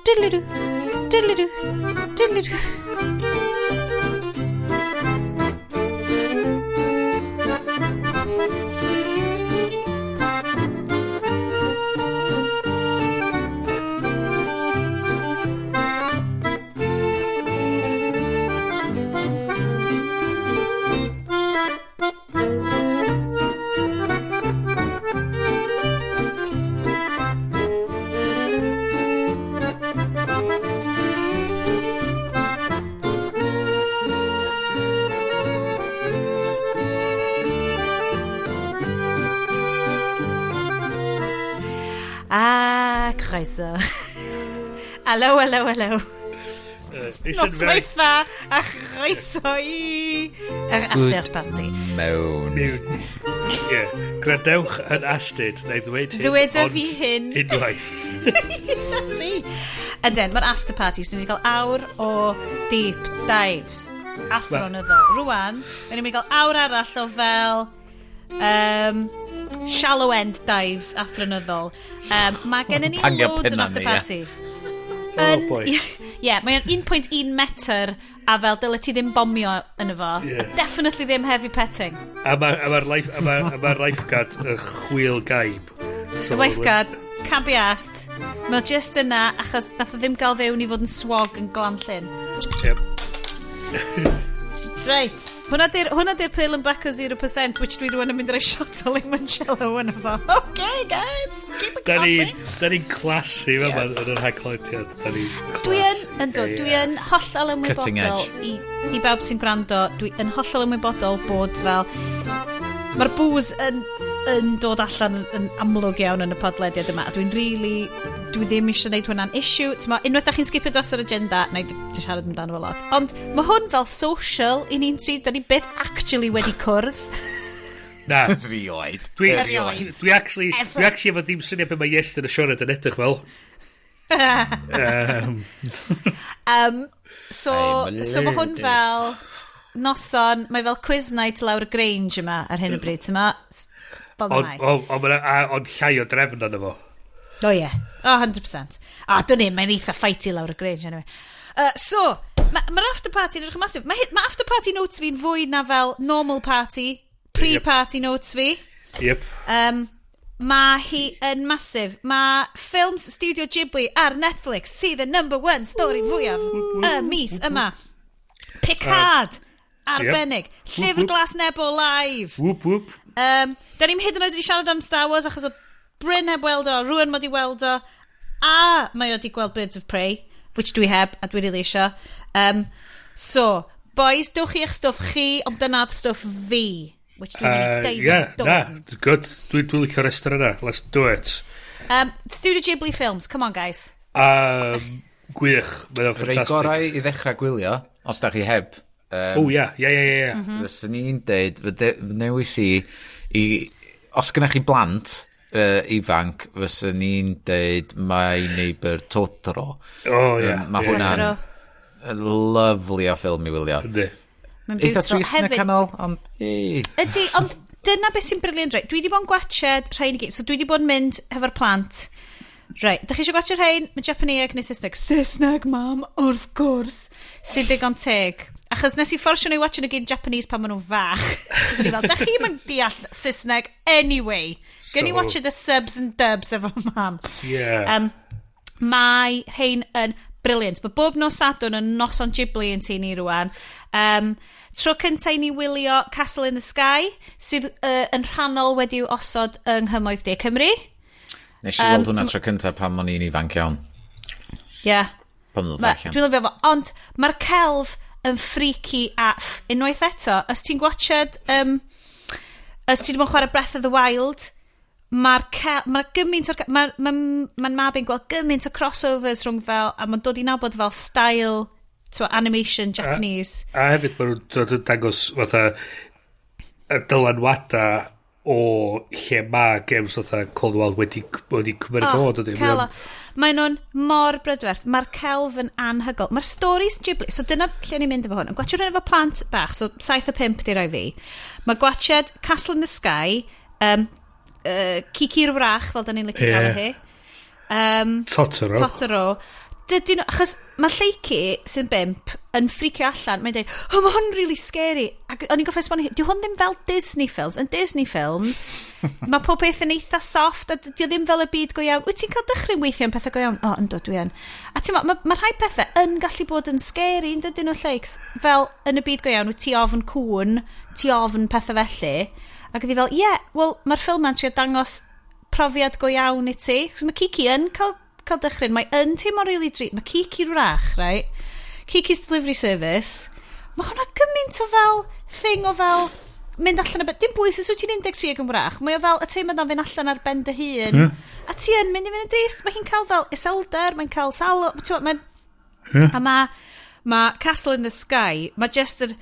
diddle-doo, diddle-doo, diddle-doo. A croeso. Hello, hello, hello. Noswaith dda a chroeso i yr after party. Mewn. Mewn. Ie. Gwrandewch yn astud, na i ddweud hyn. Dyweda fi hyn. Unwaith. That's it. Ydyn, mae'r after party, so ni wedi cael awr o deep dives athronyddol. Rwan, da ni'n mynd i gael awr arall o fel shallow end dives athronyddol. Mae gennym ni Bangio loads yn penna after ni, ie. party. Oh boy. Ie, yeah, mae o'n 1.1 metr a fel dyle ti ddim bomio yn efo. Ie. A definitely ddim heavy petting. A mae'r ma life, a ma, a ma lifeguard yn chwil gaib. So, Y lifeguard, can't be asked. Mae o just yna achos nath o ddim gael fewn i fod yn swog yn Glanllyn. Yep. Right, hwnna di'r hwnna di'r Pearl and Backer 0%, which dwi rwan yn mynd i roi shot o limoncello yn efo. Okay, guys, keep it Da ni'n classy. da ni'n classy yma Yes. yn yr haglodiad. Da ni'n Dwi yn, yndw, dwi yn hollol Cutting ymwybodol edge. i bawb sy'n gwrando, dwi yn hollol ymwybodol bod fel, mae'r booze yn dod allan yn amlwg iawn yn y podlediad yma, a dwi'n really, dwi ddim eisiau gwneud hwnna'n issue. T'mo, unwaith da chi'n skipio dros yr agenda, na i ddim siarad amdano fo lot. Ond mae hwn fel social i ni'n tri, da ni byth actually wedi cwrdd. Na. Rioed. Dwi, Erioed. dwi actually, Ever. dwi actually efo ddim syniad be mae Iestyn y Sioned yn edrych fel. So, I'm a so mae hwn lady. fel noson, mae fel quiz night lawr y Grange yma ar hyn o bryd, ti'n ma? Fel Ond mae. on, on, on llai o drefn arno fo. O ie, oh, 100%. A dyn ni, mae'n eitha fighty lawr y Grange anyway. So, mae'r ma after party yn edrych yn massive. Mae ma after party notes fi'n fwy na fel normal party, pre-party notes fi. Yep. Mae hi yn massive. Mae ffilms Studio Ghibli ar Netflix sydd y number one story fwyaf y mis yma. Picard! Arbennig. Llyfr Glas Nebo live. Whoop whoop. Da ni'n hyd yn oed wedi siarad am Star Wars achos oedd Bryn heb weld o, rwan mod i weld o, a mae o wedi gweld Birds of Prey, which dwi heb, a dwi really isio. So, boys, dwch chi eich stwff chi, ond dyna'r stwff fi, which dwi'n mynd i deifio Yeah, na, dwfn. good. Dwi'n dwi licio'r restr yna. Let's do it. Studio Ghibli films, come on guys. Gwych, mae o'n Rei ffantastig. gorau i ddechrau gwylio, os da chi heb. Oh, ia, ia, ia, ia. Fyswn i'n deud, fy newis i, os gynnach chi blant ifanc, fyswn i'n deud My Neighbour Totoro. Oh, ia. Mae ie. hwnna'n Totoro. lovely o ffilm i wylio. Yndi. Mae'n Eitha beautiful. trist yn y Hefyd, canol, ond... Ei. Ydy, ond dyna beth sy'n brilliant, right? Dwi wedi bod yn gwatched rhain i gyd. So dwi wedi bod yn mynd hefo'r plant. Right, dych chi eisiau gwatchio rhain? Mae Japanese neu Saesneg? Saesneg, mam, wrth gwrs. Sy'n digon teg. Achos nes i fforsio nhw i watcho nhw gyd yn Japanese pan maen nhw'n fach. Achos o'n i fel, dych chi'm yn deall Saesneg anyway. Gen i watch the subs and dubs efo mam. Yeah. Mae rhain yn brilliant. Mae bob nos Sadwrn yn noson Ghibli yn tŷ ni rwan. Tro cyntaf i ni wylio Castle in the Sky, sydd yn rhannol wedi'w osod yng Nghymoedd De Cymru. Nes i weld hwnna so- tro cyntaf pan o'n i'n ifanc iawn. Yeah. Pan oedd allan. Dwi'n lyfio fo. Ond mae'r celf yn freaky a unwaith eto, os ti'n gwatchad, os ti wedi bod yn chwarae Breath of the Wild, mae'r mae'r gymaint o'r... Mae'r ma, ma mab yn gweld gymaint o crossovers rhwng fel, a mae'n dod i nabod fel style, t'mo, animation Japanese. A hefyd maen nhw'n dod yn dangos fatha y dylanwada o lle mae games fatha Cold Wild wedi cymryd o, dydy? Celo. Mae nhw'n mor brydferth. Mae'r celf yn anhygoel. Mae'r stories Ghibli, so dyna lle ni'n mynd efo hwn. Yn gwatchio hwn efo plant bach, so 7 a 5 di rai fi. Mae gwatchiad Castle in the Sky, Kiki'r Wrach, fel da ni'n licio galw hi. Totoro. Totoro. Dydyn nhw, achos mae Lleucu sy'n 5 yn ffricio allan, mae'n dweud, "Oh, mae hwn really scary." Ac o'n i'n goffa esbonio, dyw hwn ddim fel Disney films. Yn Disney films, mae pob peth yn eitha soft, a dydy o ddim fel y byd go iawn. Wyt ti'n cael dychryn weithiau yn pethau go iawn? O, yndw, dwi yn. A ti'n mo, mae rhai pethau yn gallu bod yn scary, yn dydyn nhw, Lleucs? Fel yn y byd go iawn, wyt ti ofn cŵn, ti ofn pethau felly. Ac ydi fel, ie, yeah, wel, mae'r ffilm ma'n trio dangos profiad go iawn i ti. Cos mae Kiki yn cael dychryn, mae yn teimlo really dri. Mae Kiki'r Wrach, right? Kiki's Delivery Service. Mae hwnna gymaint o fel thing o fel mynd allan y bed. Dim bwys os wyt ti'n 13 ac yn wrach. Mae o fel y teimlad am fynd allan ar ben dy hun. A ti yn mynd i fynd yn drist. Mae hi'n cael fel iselder, mae'n cael salw. Mae'n... A mae Castle in the Sky, mae just yr...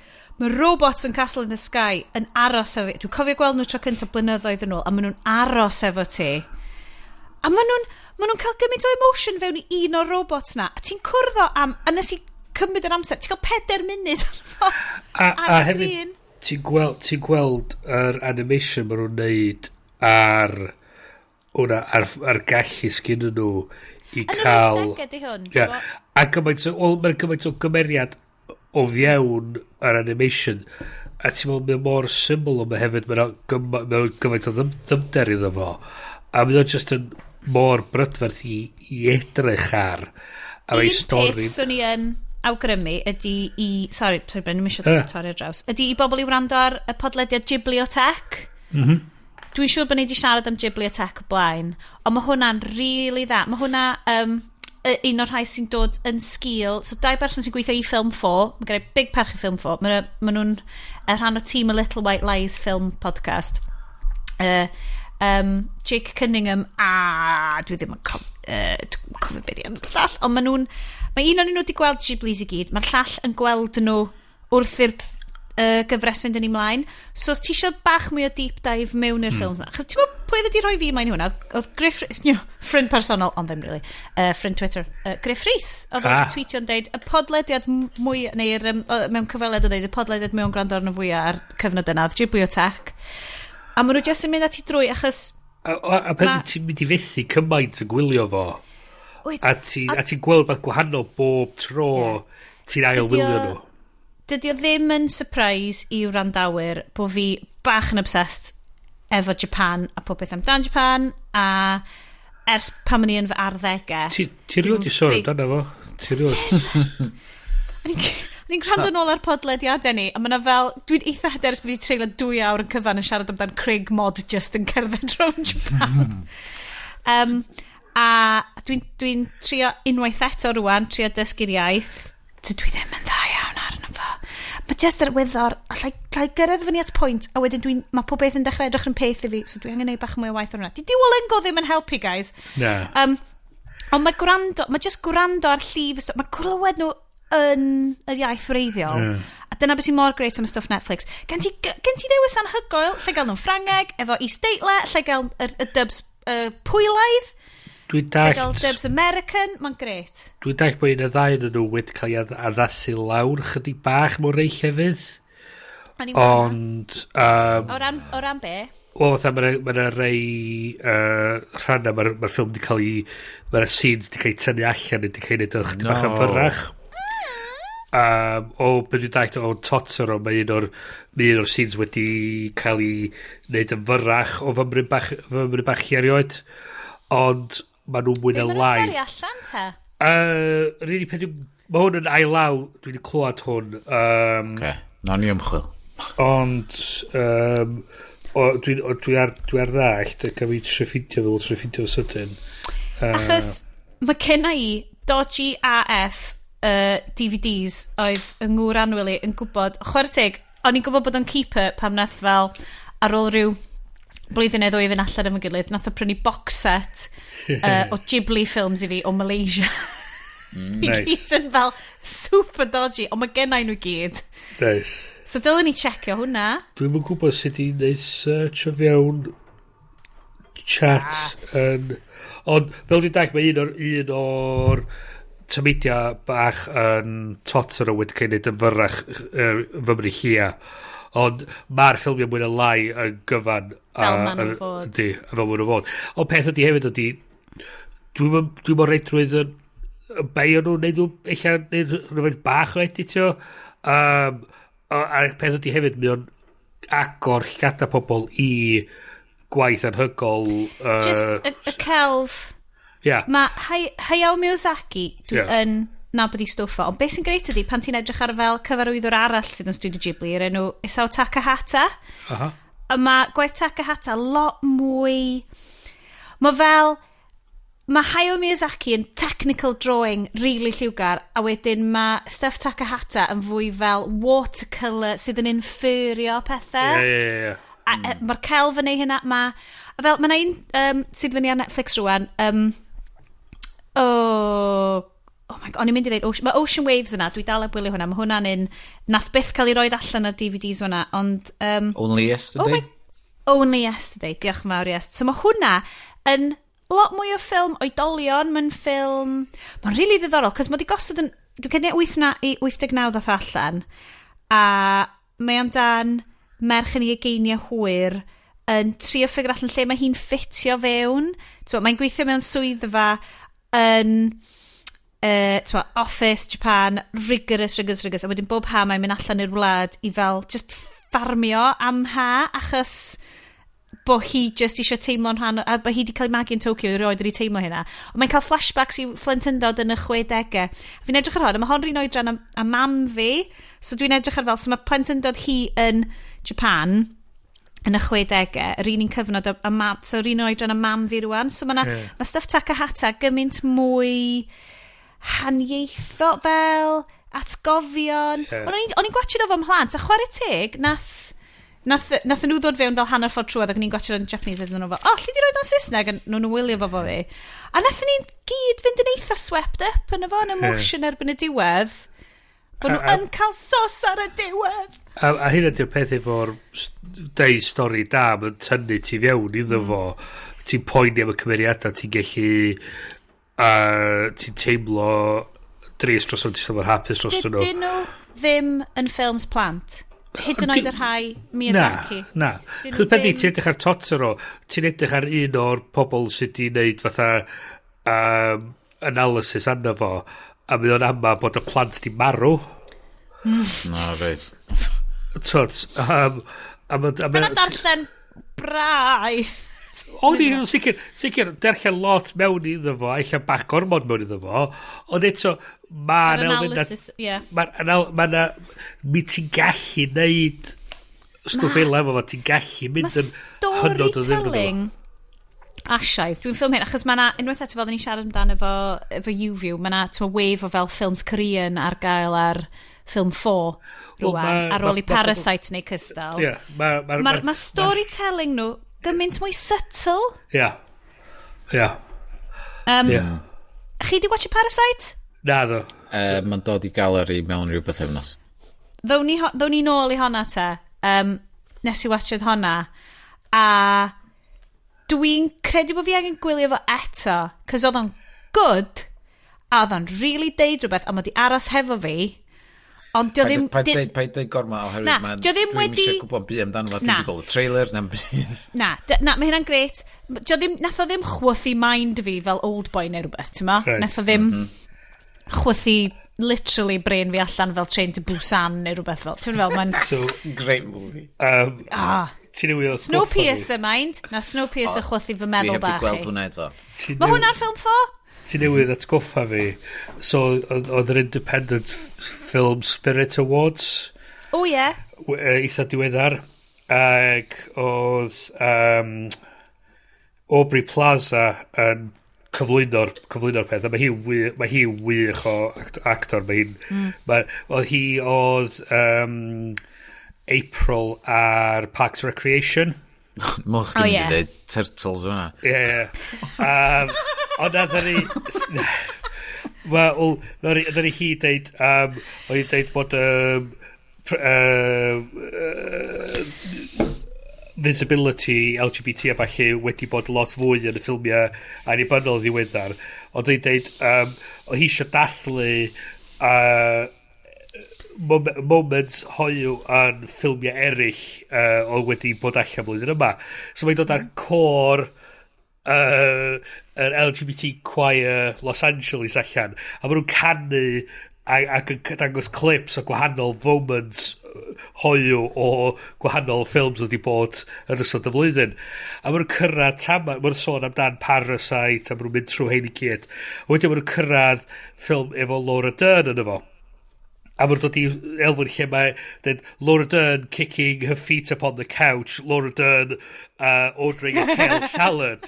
Mae robots yn Castle in the Sky yn aros efo fi. Dwi'n cofio gweld nhw tro cyntaf blynyddoedd yn ôl, a maen nhw'n aros efo ti. A maen nhw'n cael gymaint o emotion fewn i un o'r robots na. A ti'n cwrdd o am... A nes i cymryd yr amser. Ti'n cael 4 munud ar A hefyd, sgrin. ti'n gweld yr animation maen nhw'n neud ar hwnna, ar gallu sgyn nhw i Yn yr cael 80au di hwn. Ie. A gymaint o, wel, mae'n gymaint o gymeriad o fewn yr animation. A ti'n meddwl, mae'n mor syml, ond mae hefyd, mae'n gymaint o ddyfnder iddo fo. A mae'n just yn mor brydferth i edrych ar. A mae Un stori. peth swn i yn awgrymu ydy i... Sorry, sorry Bryn, ddim eisiau torri ar draws. Ydy i bobl i wrando ar y podlediad Ghibliotheque. Dwi'n siŵr bod ni wedi siarad am Ghibliotheque o blaen, ond mae hwnna'n really dda. Mae hwnna un o'r rhai sy'n dod yn sgil. So dau berson sy'n gweithio i Film 4, mae gen i big parch i Film 4, ma nhw'n rhan o tîm y Little White Lies film podcast. Jake Cunningham a dwi ddim yn dwi'n cofio beth i enw'r llall, ond maen nhw'n, mae un o'n nhw wedi gweld Ghiblis i gyd, mae'r llall yn gweld nhw wrth i'r gyfres fynd yn ei mlaen. So os ti eisiau bach mwy o deep dive mewn i'r ffilms 'na. Achos ti'n gwybod pwy oedd wedi rhoi fi mlaen i hwnna? Oedd Griff, ffrind personol, ond ddim really, ffrind Twitter, Griff Rhys. Oedd ah. Tweetio'n deud, y podlediad mwy, neu'r, mewn cyfweliad oedd deud, y podlediad mwy o'n gwrando arno fwyaf ar cyfnod yna, oedd Ghibliotheque. A maen nhw jyst yn mynd ati drwy, achos A pan ti'n mynd i fethu cymaint yn gwylio fo, Wyt, a ti'n gweld beth gwahanol bob tro ti'n ail wylio nhw. Dydy o ddim yn surprise i wrandawyr bod fi bach yn obsessed efo Japan a popeth amdan Japan a ers pan o'n i yn fy arddegau. Ti rioed i sôn amdano fo? Ti rioed? O'n i'n gwrando nôl ar podlediadau ni, a mae fel, dwi'n eitha hyderus bod fi treulio 2 awr yn cyfan yn siarad amdan Craig Mod just yn cerdded rownd Japan. A dwi'n trio unwaith eto rwan, trio dysgu'r iaith. Dwi ddim yn dda iawn arno fo. Mae just yr wyddor, allai gyrraedd fyny at pwynt, a wedyn mae pob beth yn dechrau edrych yn peth i fi, so dwi angen neud bach mwy o waith ar hwnna. Di Duolingo ddim yn helpu, guys. Na. Ond mae gwrando, mae just gwrando ar llif, y mae clywed nhw yn yr iaith wreiddiol. A dyna beth sy'n mor great am y stwff Netflix. Gen ti ddewis anhygoel, lle gael nhw'n Ffrangeg, efo isdeitlau, lle gael y dubs Pwylaidd, Dwi'n lle gael dallt, dubs American, mae'n great. Dwi'n dallt bod un y ddau yn nhw wedi cael ei addasu lawr chydig bach mor rei llefydd. O'n i'n gweld hwnna. Ond, O ran be? Wel, fatha, mae 'na rei rhannau, mae'r ma ffilm wedi cael ei... Mae'r scenes wedi cael ei tynnu allan, wedi cael ei wneud o chydig bach yn No. fyrrach. O, beth dwi'n dallt o Totoro, mae un o'r scenes wedi cael ei wneud yn fyrrach o fymryn bach i erioed. Ond maen nhw mwy Be na maen nhw'n lai. torri allan te? Yr unig peth mae hwn yn ail law, dwi wedi clywed hwn. Okay, nawn ni ymchwil. Ond o, dwi ar ddallt, a gael fi trio ffindio fel trio ffindio sydyn. Achos mae genna i dodgy AF DVDs oedd yng ngŵr annwyl i yn gwybod, chwarae teg, o'n i'n gwybod bod o'n keeper pam nath fel ar ôl rhyw blwyddyn neu ddwy fynd allan efo'n gilydd, nath o prynu box set o Ghibli films i fi o Malaysia. I gyd yn fel super dodgy, ond mae gennau nhw gyd. Nice. So dylen ni checio hwnna. Dwi'm yn gwybod sut i wneud search o fewn chat yn... Ond fel dwi'n dag, mae un o'r tameidia bach yn Totoro wedi cael ei wneud yn fyrrach fymryn llia. Ond mae'r ffilmiau mwy na lai yn gyfan. Fel ma' nhw'n fod. Yndi, a fel maen nhw'n fod. Ond peth ydy hefyd ydy, dwi'n dwi mor reidrwydd yn beio nhw, neud nhw, eich neud rhywbeth bach o editio. A peth ydy hefyd, mae o'n agor llgada pobl i gwaith anhygol. Just y celf. Mae Hayao Miyazaki, dwi yn nabod i stwff o, ond beth sy'n greit ydy pan ti'n edrych ar fel cyfarwyddwr arall sydd yn Studio Ghibli, yr enw Isao Takahata. A mae gwaith Takahata lot mwy. Mae fel... Mae Hayao Miyazaki yn technical drawing really lliwgar, a wedyn mae stuff Takahata yn fwy fel watercolour sydd yn inferio pethau. Ie, ie, ie. A mae'r celf yn ei hynna. Mae, a fel, mae yna un sydd fyny ar Netflix rwan. Oh my God, o'n i'n mynd i ddeud, Ocean, mae Ocean Waves yna, dwi dal heb wylio hwnna, mae hwnna'n un, nath byth cael ei roed allan ar DVDs hwnna, ond Only Yesterday. Oh my, Only Yesterday, diolch yn fawr, yes. So mae hwnna yn lot mwy o ffilm oedolion, mae'n ffilm. Mae'n rili really ddiddorol, cos mae wedi gosod yn, dwi'n credu 8 na, i 89 ddoth allan, a mae amdan merch yn ei ugeiniau hwyr yn trio figure allan lle mae hi'n ffitio fewn. T'mo, mae'n gweithio mewn swyddfa yn t'mo, office, Japan, rigorous, rigorous, rigorous. A wedyn bob ha mae'n mynd allan i'r wlad i fel just ffarmio am ha, achos bo hi just eisiau teimlo'n rhan, a bo hi wedi cael ei magu yn Tokyo, erioed wedi teimlo hynna. Ond mae'n cael flashbacks i phlentyndod yn y 60au. Fi'n edrych ar hwn, a mae hon rhan oedran a mam fi, so dwi'n edrych ar fel, so mae plentyndod hi yn Japan, yn y 60au, yr un cyfnod a mam, so yr un oedran a mam fi rwan, so mae ma stuff Takahata gymaint mwy haniaetho fel atgofion. O'n i'n gwachio fo mhlant, a chwarae teg, nath nhw ddod fewn fel hanner ffordd trwad ac o'n i'n gwachio yn Japanese a nhw fel, "Oh, lle di roed o'n Saesneg?" A nhw'n wylio fo fo fi. A nath ni'n gyd fynd yn eitha swept up yn efo, yn emotion erbyn y diwedd. Bod nhw yn cael sos ar y diwedd. A hynna di'r peth efo'r deud stori da, mae'n tynnu ti fewn iddo fo. Ti'n poeni am y cymeriadau, ti'n gallu... ti'n teimlo drist dros nhw, ti'n teimlo'n hapus dros nhw. Dydyn nhw ddim yn ffilms plant. Hyd yn oed y rhai Miyazaki. Na, na. Dyn nhw Chos peth i, ddim ti'n edrych ar Totoro, ti'n edrych ar un o'r pobl sydd wedi wneud fatha analysis arno fo, a mae o'n ama bod y plant di marw. No, reit. Tod, a Mae'n darllen braidd. O'n i'n sicr, darllen lot mewn iddo fo, ella bach gormod mewn iddo fo, ond eto, mae'n Yr elfen analysis, ie. Mae'n mi ti'n gallu neud stwff fel efo fo, ti'n gallu mynd Mae yn hynod o ddifrifol. storytelling Asiaidd. Dwi'n ffilm hyn, achos mae na, unwaith eto fel ni'n siarad amdano efo YouView, mae na ti'n wave o fel ffilms Korean ar gael ar Film 4 Wel, rwan, ar ôl i Parasite neu cystal. Ie, Mae'r ma storytelling nhw gymaint mwy subtle. Ie. Ie. Ie. Chi di watch Parasite? Na ddo. Mae'n dod i galeri mewn rhyw bythefnos. Ddown ni nôl i honna te. Nes i watchad honna. A dwi'n credu bod fi angen gwylio fo eto, cos oedd o'n good, a oedd o'n really deud rhywbeth, a mae di aros hefo fi, ond dio ddim Paid paid deud gormod oherwydd Na, ma'n dio ddim Dwi'm eisiau gwybod byd amdano fo. Dwi'n Na. wedi gweld y trailer na'n byd. Na, na, mae hynna'n gret. Dio ddim, nath o ddim chwythu mind fi fel Old Boy neu rhywbeth, ti'n ma? Nath o ddim chwythu literally brain fi allan fel Train to Busan neu rhywbeth fel. Ti'n fel, mae'n So, Great movie. Ah. Ti'n newid o Snowpiercer, mind. Na Snowpiercer chwythu fy Dwi meddwl heb di bach gweld i. hwnna eto. Mae hwnna'r Film 4? Ti newydd atgoffa fi. So, oedd yr Independent Film Spirit Awards O ie. Eitha diweddar. Ac oedd Aubrey Plaza yn cyflwyno'r peth. A mae hi wych o actor. Mae hi'n... Mae, hi oedd April ar Parks and Recreation. Mwch O, dwi'n ie. mynd i dweud Turtles yma. Ie. Ond nath ni... Wel, nath ni hi deud... oedd hi'n deud bod visibility LGBT a falle wedi bod lot fwy yn y ffilmiau annibynnol ddiweddar. Ond oedd hi'n deud, oedd hi eisiau dathlu moments hoiw yn ffilmiau eraill oedd wedi bod allan flwyddyn yma. So mae'n dod ar côr yr LGBT choir Los Angeles allan, a maen nhw'n canu ac yn dangos clips o gwahanol moments hoiw o gwahanol ffilms wedi bod yn ystod y flwyddyn. A maen nhw'n cyrraedd tama, maen nhw'n sôn amdan Parasite, a maen nhw'n mynd trwy hein i gyd. A wedyn maen nhw'n cyrraedd ffilm efo Laura Dern yn efo. A maen nhw'n dod i elfen lle mae then Laura Dern kicking her feet up on the couch, Laura Dern ordering a kale salad.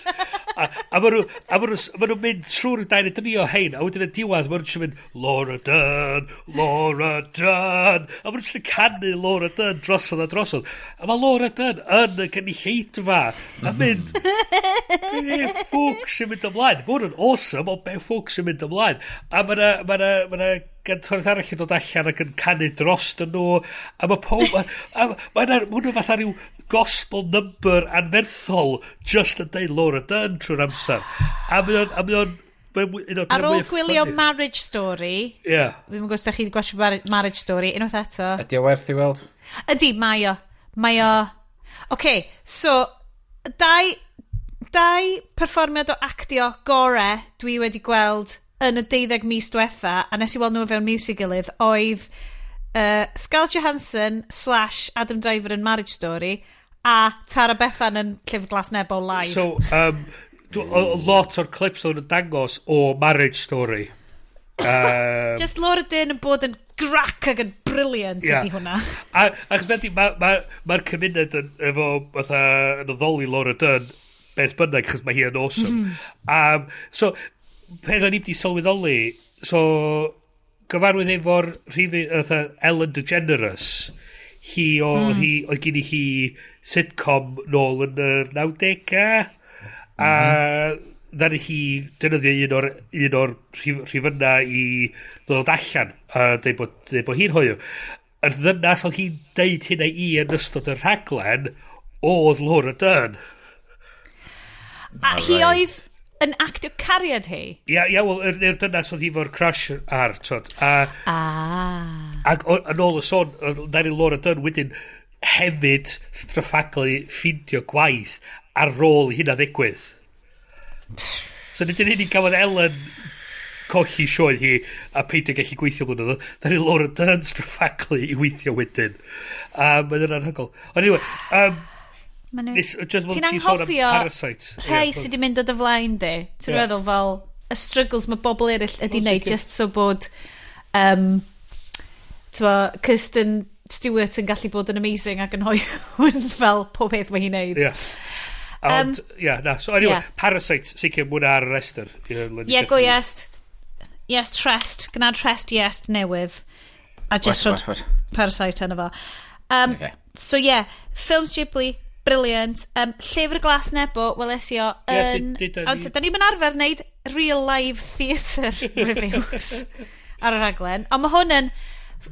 A maen nhw mynd trwy'r dau neu dri o hein, a wedyn y diwedd, maen nhw'n jyst mynd, "Laura Dern, Laura Dern." A maen nhw'n jyst yn canu Laura Dern drosodd a drosodd. A mae Laura Dern yn y gynulleidfa a mynd, "Be ffwc sy'n mynd ymlaen? Mae hwn yn awesome, ond be ffwc sy'n mynd ymlaen?" A mae yna ma ma ma gantores arall yn dod allan ac yn canu drost nhw. A mae pob... A mae yna ma hwnnw fatha rhyw gospel number anferthol just yn deud Laura Dern trwy'r amser. A mae o'n mae'n un o'r Ar ôl mwyaf gwylio funny. Marriage Story, Ddim yn gwybod os da chi wedi gwachio Marriage Story, unwaith eto. Ydy o werth i weld? Ydy, mae o. Mae o. OK, so, dau perfformiad o actio gore dwi wedi gweld yn y 12 mis diwetha, a nes i weld nhw fewn mis i gilydd, oedd Scarlett Johansson slash Adam Driver yn Marriage Story a Tara Bethan yn Llyfr Glas Nebo live. So, lot o'r clips o'n dangos o Marriage Story. Just Laura Dern yn bod yn grac ac yn brilliant ydy hwnna. A, achos beth mae'r ma, ma cymuned yn, efo, fatha, yn addoli Laura Dern, beth bynnag, achos mae hi yn awesome. So, peth o'n i wedi sylweddoli, so, gyfarwydd efo'r rhif, fatha Ellen DeGeneres, hi o, hi, oedd gen i hi sitcom nôl yn y 90au, a ddaru hi defnyddio un o'r rhifynnau i ddod allan a deud bod hi'n hoyw. Yr ddynas oedd hi'n deud hynna i yn ystod y rhaglen oedd Laura Dern. A hi oedd yn actio cariad hi. Ia, wel, yr dynas oedd hi fo'r crush ar, twod. A, ac yn ôl y sôn, ddaru Laura Dern wedyn hefyd straffaglu ffindio gwaith ar ôl i hynna ddigwydd. So nid yn unig gafodd Ellen colli sioe hi a peidio gallu gweithio blynyddoedd, ddaru Laura Dern straffaglu i weithio wedyn. A mae'n anhygoel. Ond anyway, nes, just Ti'n ti'n sôn am anghofio Parasite. rhai Ie, sydd wedi mynd o dy flaen di. Ti'n meddwl fel y struggles mae bobl eraill ydi wneud just so bod t'mo, Kirsten Stewart yn gallu bod yn amazing ac yn hoyw fel pob peth mae hi'n neud. Ie. Ond, ie, na. So anyway, Parasite, sicr mwyn ar y restr. Ie, Ie, go yes. Yes, rest. Gwnaed rest yes newydd. A just What, rhod what, what? Parasite yna fo. So yeah, Films Ghibli, brilliant. Llyfr Glas Nebo, weles i o Ie, yn duda Ond da ni'n arfer wneud real live theatre reviews ar y rhaglen. Ond mae hwn yn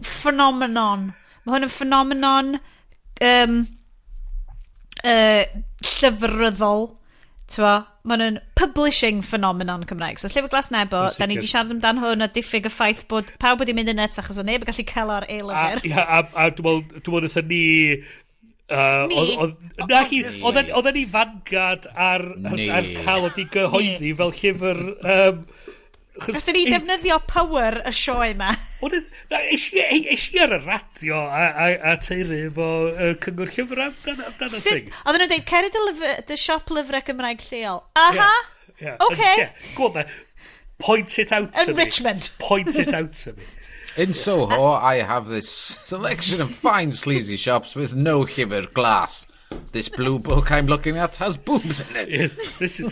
phenomenon. Mae hwn yn phenomenon llyfryddol. T'mo, mae hwn yn publishing phenomenon Cymraeg. So Llyfr Glas Nebo, Yn da ni sicr. wedi siarad amdan hwn a diffyg y ffaith bod pawb wedi mynd yn nuts achos o neb yn gallu cael ar A, e-lyfr. ia, a dwi'n meddwl wnaethon ni Ni? Na hi, oedden ni vanguard Ni. ar cael o di gyhoeddi fel llyfr. Nathon ni defnyddio power y sioe yma. Na, es i ar y radio a teulu efo cyngor llyfr amdan y Sut, thing. oedden nhw'n dweud, cer i dy siop lyfrau Gymraeg lleol. Aha, Okay. Yeah, go on then. Point it out to Enrichment. me. Point it out to me. In Soho, I have this selection of fine sleazy shops with no llyfr glas. This blue book I'm looking at has boobs in it. Yeah, this is,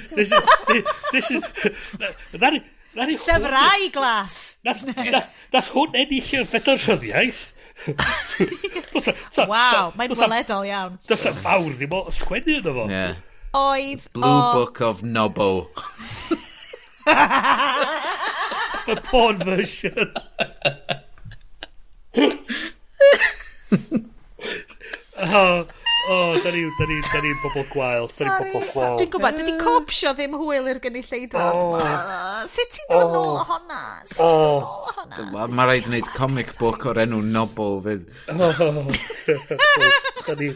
that is Llyfrau glas. Nath hwn ennill y fedal rhyddiaith. Waw, mae'n weledol iawn. Does na fawr ddim o sgwennu yno fo. Yeah. Oedd Blue o Book of Nobo. The porn version. Oh, Oh, da ni, da ni, da ni bobl gwael. Da ni bobl gwael. Dwi'n gwybod, dydy copsio ddim hwyl i'r gynulleidfa. Oh. Sut ti'n dod nôl o honna? Sut ti'n dod nôl o honna? Mae rhaid wneud comic book o'r enw Nobo fydd. Da ni,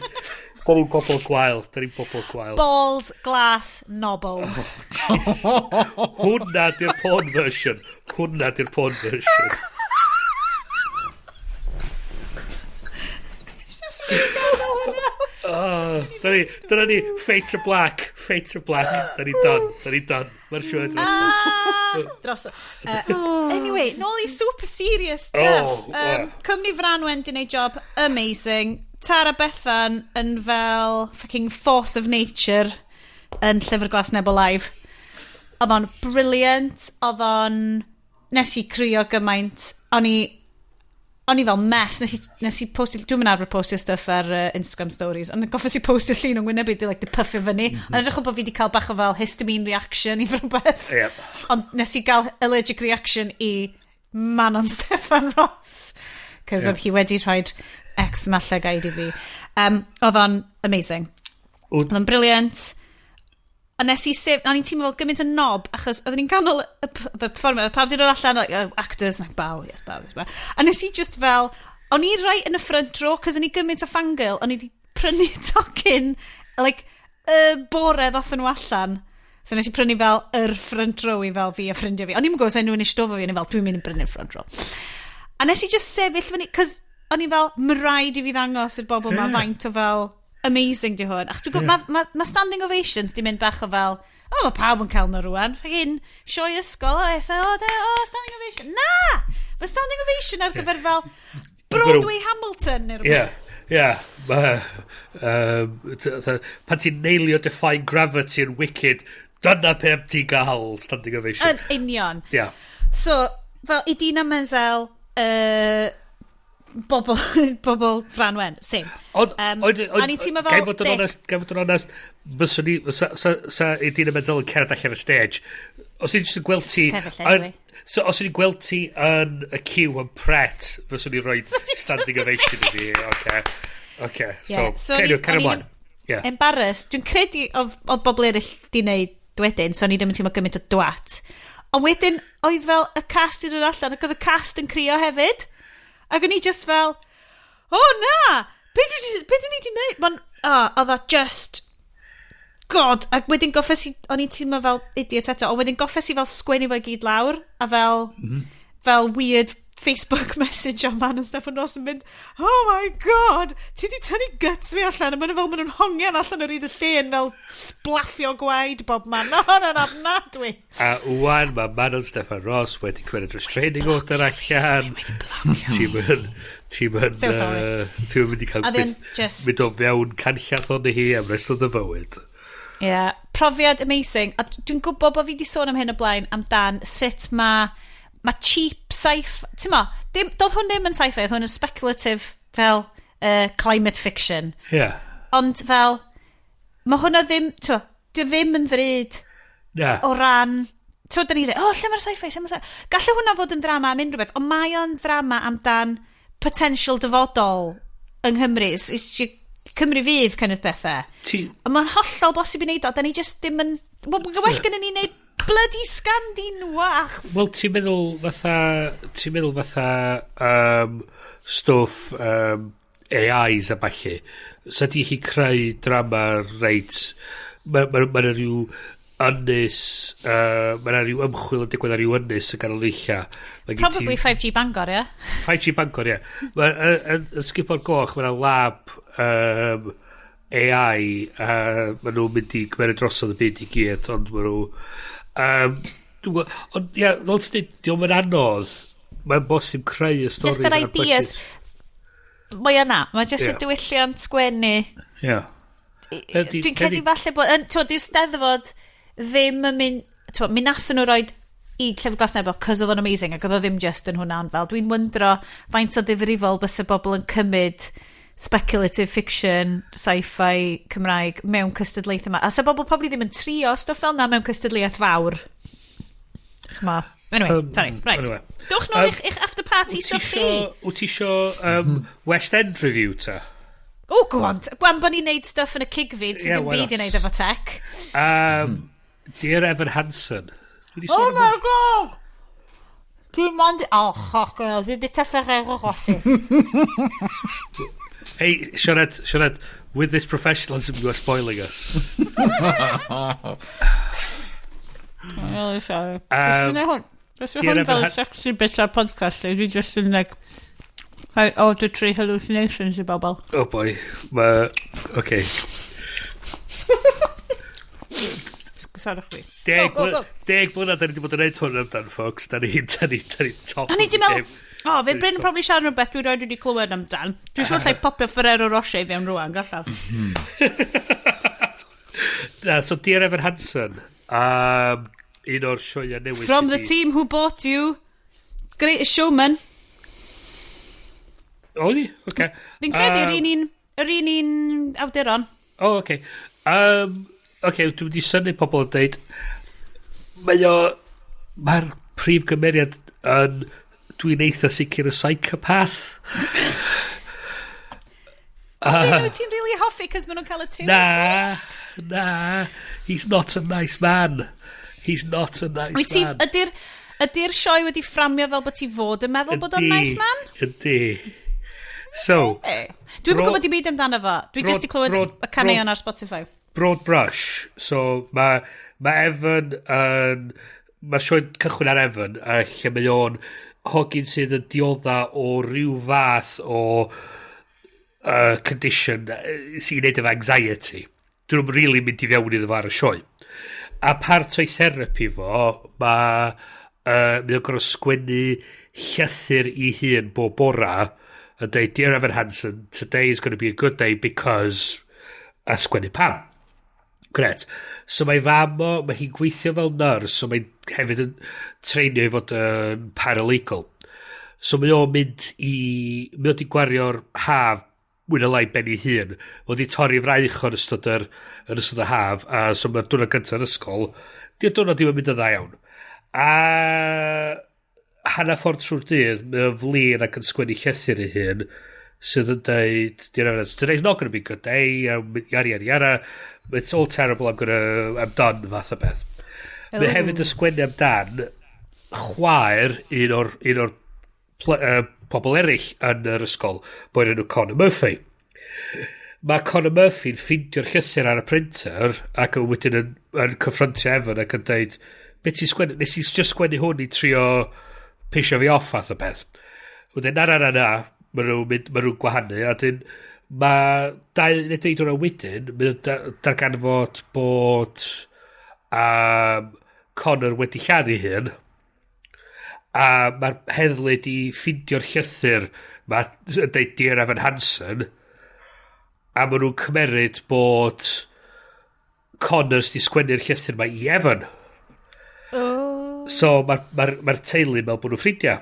da ni'n bobl gwael. Da ni'n bobl gwael. Balls, glass, Nobo. Hwna di'r porn version. Hwna di'r porn version. Oh, dyna ni, Fate to Black, Fate to Black, da ni done, da ni done. Mae'r sioe drosodd. Drosodd. Anyway, nôl i super serious stuff. Oh, yeah. Cwmni Franwen di wneud job amazing. Tara Bethan yn fel fucking force of nature yn Llyfr Glas Nebo Live. Oedd o'n brilliant, oedd o'n... Nes i crio gymaint. O'n i fel mess, nes i postio, dwi'n mynd arfer postio stuff ar Instagram stories, ond goffes i postio llun o'n gwynebu, di, like, di puffio fyny. Ond edrych o bod fi di cael bach o fel histamine reaction i rhywbeth. Yep. Ond nes i gael allergic reaction i Manon Steffan Ross, cos oedd hi wedi rhoi eczema llygaid i fi. Oedd o'n amazing. Oedd o'n brilliant. A nes i sef, o'n i'n teimlo fel gymaint o knob, achos oedden ni'n ganol y performer, pawb di dod allan, like, oh, actors, like, bow, yes, bow, yes, bow. A nes i just fel, o'n i right yn y front row, cos o'n i gymaint o fangirl, o'n i di prynu tocyn, like, y bore ddothon nhw allan. So nes i prynu fel yr front row i fel fi a ffrindiau fi. O'n i'n gwybod os unrhyw un eisiau fo fi, o'n i fel, dwi'n mynd i brynu'r front row. A nes i just sefyll fyny, cos o'n i fel, ma rhaid i fi ddangos i'r bobl ma faint o fel amazing di hwn. Achos dwi'n gwybod, ma standing ovations di mynd bach o fel, o, mae pawb yn cael nhw rwan. Fucking sioe ysgol, o, o, standing ovation. Na! Mae standing ovation ar gyfer fel Broadway Hamilton neu rhywbeth. Ie, ie. Pan ti'n neilio Defying Gravity yn Wicked, dyna pe ti'n gael standing ovation. Yn union. Yeah. So, fel Idina Menzel, bobl Fran Wen, same. Ond, a ni'n teimlo fel gai fod yn onest, gai fod yn onest, fyswn ni, sa Idina Menzel yn cerdded allan y stage, os ni'n jyst yn gweld ti... Sefyll anyway. So, os ni'n gweld ti yn y queue yn Pret, fyswn ni rhoi standing ovation i fi. Oce. Oce. So, carry ymlaen. Yeah. Embarrassed. Dwi'n credu oedd bobl eraill di wneud wedyn, so o'n i ddim yn teimlo gymaint o dwat. Ond wedyn, oedd fel y cast i dod allan, ac oedd y cast yn crio hefyd. Ac o'n i just fel, oh na, be dyn ni di wneud? Ma'n, oedd o just, God, ac wedyn goffes i, o'n i'n teimlo fel idiot eto, ond wedyn goffes i fel sgwennu fo i gyd lawr, a fel, fel weird Facebook message o Manon Steffan Ross yn mynd, oh my God, ti di tynnu guts fi allan, a maen nhw fel, maen nhw'n hongian allan o'r un y lle yn fel splaffio gwaed bob man. No, no, no, na dwi. A wan mae Manon Steffan Ross wedi cymryd restraining order allan. Wedi blocio. Ti'n mynd, So sorry. ti'n mynd i cael A then byth just- mynd o fewn canllath ond hi am rest o dy fywyd. Yeah, profiad amazing. A dwi'n gwybod bod fi wedi sôn am hyn o blaen amdan sut mae cheap sci-fi... Ti'n mo, dim, doedd hwn ddim yn sci-fi, oedd hwn yn speculative fel climate fiction. Yeah. Ond fel, mae hwnna ddim, ti'n mo, dio ddim yn ddrud Na. o ran... Ti'n mo, da ni'n dweud, oh, lle mae'r sci-fi, lle mae'r sci-fi? Gallai hwnna fod yn ddrama am unrhyw beth, ond mae o'n ddrama amdan potential dyfodol yng Nghymru. It's Cymru fydd kind of bethau. Ti A mae'n hollol bosib i wneud o, da ni just ddim yn... Wel, well gynnon ni wneud bloody Scandi Noirs. Wel, ti'n meddwl fatha... Ti'n meddwl fatha stwff AIs a ballu. Sa di chi creu drama reit... Mae ma rhyw ynys... Mae yna rhyw ymchwil yn digwydd ar ryw ynys yn ganol nunlla. Ma' gen ti- Probably 5G Bangor, ie? 5G Bangor, ie. Mae yn Sgubor Goch, mae yna lab AI, a maen nhw'n mynd i gymryd drosodd y byd i gyd, ond maen nhw... Dwi'n gwbod, ond ia, fel ti'n dweud, dio'm yn anodd. Mae'n bosib creu y stories Just yr a'r ideas. budget. Mae yna. Mae just y Ie. diwylliant sgwennu. Ie. Dwi'n credu falle bod... Ti'n di'r Steddfod ddim yn mynd... Ti'n mi nathon nhw roed i Llyfr Glas Nebo, cos oedd o'n amazing, ac oedd o ddim just yn hwnna, ond fel, dwi'n wyndro faint o ddifrifol bysa bobl yn cymryd speculative fiction, sci-fi Cymraeg mewn cystadlaeth yma. A sa bobl probably ddim yn trio stwff fel na mewn cystadleuaeth fawr. Ch'mo. Anyway, sorry, right. Anyway. Dewch nôl i'ch after party Wyt ti stuff chi. Wyt ti isio West End review ta? Oh, go on. Gwan bod ni'n neud stuff yn y cigfyd sydd Yeah, ddim why byd i not? neud efo tech. Dear Evan Hansen. Dwi 'di Oh sôn am my hwn. God! Dwi'n mond... Oh, choch, dwi'n bita Ferrero Rocher. Hey, Sioned, Sioned, with this professionalism you are spoiling us. I'm really sorry. Just mynd hwn. Just Dear hwn Evan fel sexy bit o'r podcast. Dwi just yn like auditory hallucinations i bobl. Oh boy. Ma... Okay. Sorry chwi. 10 Go, go, go. 10 mlynedd da ni wedi bod yn neud hwn amdan, folks. Da ni top O'n i of di the meddwl, game. o, fe Bryn yn probably siarad rhywbeth dwi roed wedi clywed amdan. Dwi'n siŵr llai popio Ferrero Rocher i fewn rwan, gallaf. Na, so Dear Evan Hansen. Un o'r sioeau newydd. From sydd the team who bought you Greatest Showman. O, ni? Oce. Fi'n credu yr un awduron. O, oce. Oce, dwi'n mynd i synnu pobl yn deud, mae'r prif gymeriad yn, dwi'n eitha sicr, y psychopath. Ydyn nhw ti'n really hoffi cos maen nhw'n cael y tunes? Na, na, he's not a nice man. He's not a nice Wyt ti, man. ydy'r sioe wedi fframio fel bod ti fod yn meddwl bod o'n Ydi, nice man? Ydy. So, Dwi'n gwybod dim byd amdano fo. Dwi just i clywed y caneuon ar Spotify. Broad brush. So mae Evan yn... Mae'r sioe'n cychwyn ar Evan, a lle mae o'n hogyn sydd yn diodda o ryw fath o condition sy'n neud efo anxiety. Dyn nhw'n really mynd i fewn iddo fo ar y sioe. A part o'i therapi fo, mae o'n gorfod sgwennu llythyr i hun bob bora yn dweud, "Dear Evan Hansen, today is going to be a good day because," a sgwennu pam. Gret. So mae fam o, mae hi'n gweithio fel nyrs, so mae'n hefyd yn treinio i fod yn paralegal. So mae o'n mynd i... Mae o wedi gwario'r haf mwy na lai ben ei hun. Mae wedi torri fraich o'n yn ystod y haf, a so mae'r diwrnod gyntaf yn ysgol. Di'r diwrnod ddim yn mynd yn dda iawn. A hanner ffordd trwy'r dydd, mae o'n flin ac yn sgwennu llythyr ei hun, sydd yn dweud, "Dear Evan, today's not going to be a good day, yada, yada, yada, it's all terrible, I'm done," fath o beth. Mae hefyd yn sgwennu amdan chwaer un o'r pobl eraill yn yr ysgol, boi'r enw Connor Murphy. Mae Connor Murphy'n ffeindio'r llythyr ar y printer ac yn wedyn yn confrontio Evan ac yn dweud, "Beth ti'n sgwennu? Nes i just sgwennu hwn i trio pisio fi off," fath o beth. Wedyn, na, na, na, na, maen nhw'n gwahanu, a dyn, mae 2 neu 3 diwrnod wedyn, maen nhw'n darganfod bod Connor wedi lladd ei hun, a mae'r heddlu di ffeindio'r llythyr mae yn dweud "Dear Evan Hansen," a maen nhw'n cymeryd bod Connor di sgwennu'r llythyr ma i Evan. Oh. So mae'r ma teulu meddwl bod nhw'n ffrindiau.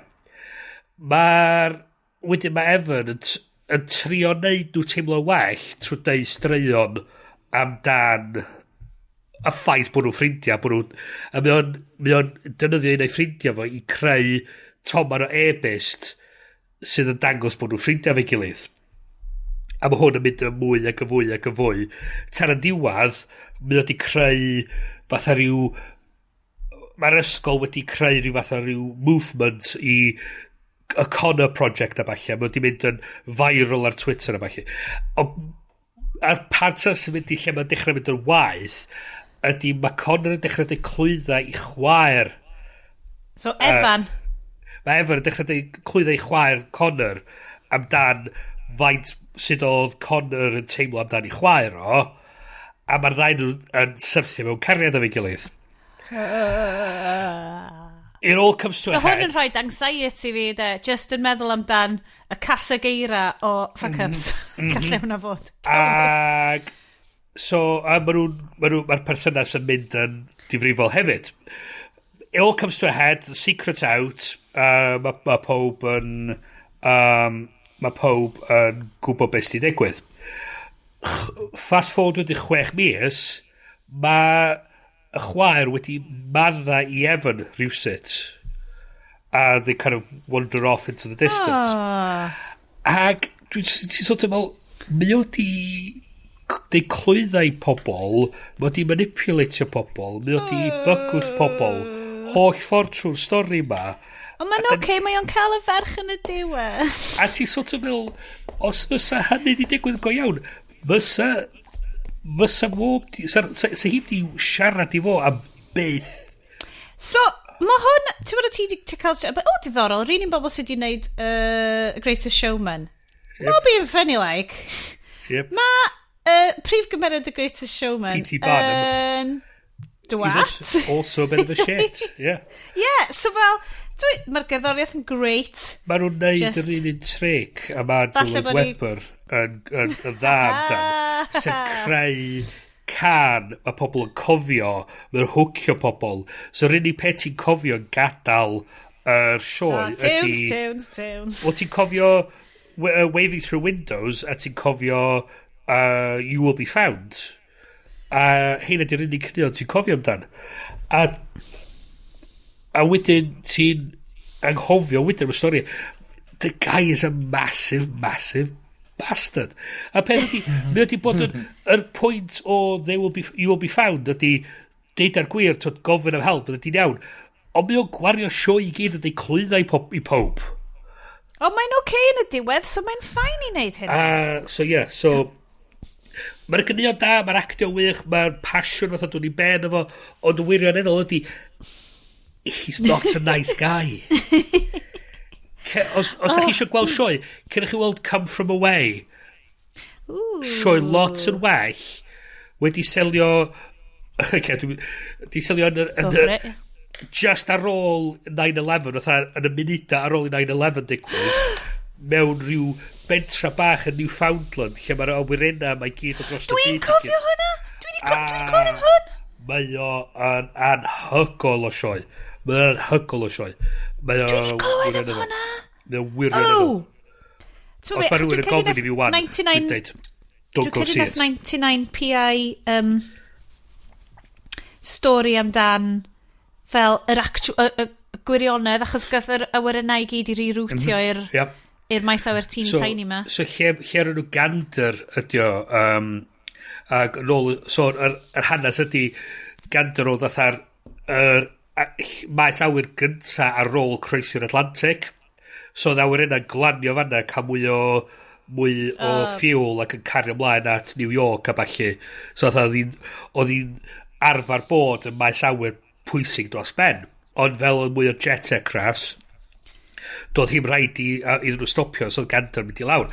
Wedyn mae Evan yn trio neud nhw teimlo well trwy deud straeon amdan y ffaith bod nhw'n ffrindiau. Bod nhw'n, a mae o'n defnyddio un o'i ffrindiau fo i creu toman o e-byst sydd yn dangos bod nhw'n ffrindiau efo'i gilydd. A mae hwn yn mynd yn mwy ac yn fwy ac yn fwy. Tan y diwedd, mae o wedi creu fatha rhyw... Mae'r ysgol wedi creu rhyw fatha rhyw movement i y Connor Project a falle. Mae wedi mynd yn viral ar Twitter a falle. Ond a'r part sy'n mynd i lle mae'n dechrau mynd yn waeth ydy mae Connor yn dechrau dweud clwydda i chwaer. So Evan. Mae Evan yn dechrau dweud clwydda i chwaer Connor amdan faint sut oedd Connor yn teimlo amdan i chwaer o, a mae'r ddau nhw yn syrthio mewn cariad efo'i gilydd. It all comes to So a hwn head. yn rhoi anxiety fi, de. Just yn meddwl amdan y casageira o fuck-ups. Gallai hwnna fod. Ag so a ma nhw'n ma nhw, mae'r perthynas yn mynd yn difrifol hefyd. It all comes to a head, the secret's out, mae pob yn gwybod beth sy'n digwydd. Fast forward wedi 6 mis, mae y chwaer wedi madda i Evan rhywsut. A they kind of wander off into the distance. Oh. Ag dwi'n ti'n sort of meddwl, Mae o di deud clwyddau pobl, mae o di manipulatio pobl, mae o di bygwth pobl, holl ffordd trwy'r stori ma. Ond mae'n oce, okay, mae o'n cael y ferch yn y diwedd. A ti sort of meddwl, os fysa hynny di digwydd go iawn, fysa fo, sa hi di siarad i fo am byth. So, mae hwn, ti'n bod ti di cael, o, diddorol, yr un un bobl sydd wedi gwneud Greatest Showman. Yep. Not being funny like. Yep. Mae prif gymeriad The Greatest Showman P.T. Barnum. Yn dwat. He's also a bit of a shit. Yeah. Yeah, so fel, mae'r gerddoriaeth yn great. Mae nhw'n neud yr un un trick a mae Andrew Falle Lloyd bod ni- Webber yn dda amdan. Sef creu cân mae pobl yn cofio, mae'n hwcio pobl. So yr unig peth ti'n cofio yn gadael yr sioe Oh, tunes, ydy. Tunes, tunes. Wel, ti'n cofio Waving Through Windows a ti'n cofio You Will Be Found. A heina di'r unig caneuon ti'n cofio amdan. A wedyn ti'n anghofio wedyn y stori. The guy is a massive, massive bastard. A peth ydi, mae wedi bod yn, yr pwynt o they will be, You Will Be Found ydi deud ar gwir, twyd, gofyn am help, ydy'n iawn. Ond mae o'n gwario sioe i gyd yn deud clwyddau i pob. Ond mae'n oce okay yn y diwedd, so mae'n fine i wneud hynny. A, so yeah, so mae'r ganeuon da, mae'r actio wych, mae'r passion fatha dwi'n i ben efo, ond y wirioneddol ydy, he's not a nice guy. Os da chi eisiau gweld sioe, cyn chi weld Come From Away, sioe lot yn well, wedi selio, okay, di selio yn Go y, for it. Just ar ôl 9-11, fatha yn y munudau ar ôl i 9-11 digwydd, mewn rhyw bentra bach yn Newfoundland, lle mae'r awyrennau mae gyd o dros y byd. Dwi'n i gyd. cofio hwnna! Dwi 'di clywed am hwn! Mae o yn anhygoel o sioe. Mae o'n anhygoel o sioe. Mae o Dwi 'di clywed am wirioneddol. hwnna! Mae o wirioneddol. Oh! Os mae rhywun yn gofyn i fi wan, 99 dwi'n deud, don't Dwi'n go credu see nath it. 99PI stori amdan fel yr actu y gwirionedd, achos gath yr awyrennau i gyd i reroutio i'r i'r maes awyr teeny tiny ma. So lle ar enw Gander ydi o, ac yn ôl, so yr hanes ydi Gander oedd fatha'r yr, maes awyr gynta ar ôl croesi'r Atlantic. So oedd awyr yna'n glanio fanna, cael mwy o fuel ac yn cario ymlaen at New York a ballu. So oedd hi'n arfer bod yn maes awyr pwysig dros ben. Ond fel oedd mwy o jet aircrafts, doedd hi'm rhaid iddyn nhw stopio, so oedd Gander mynd i lawr.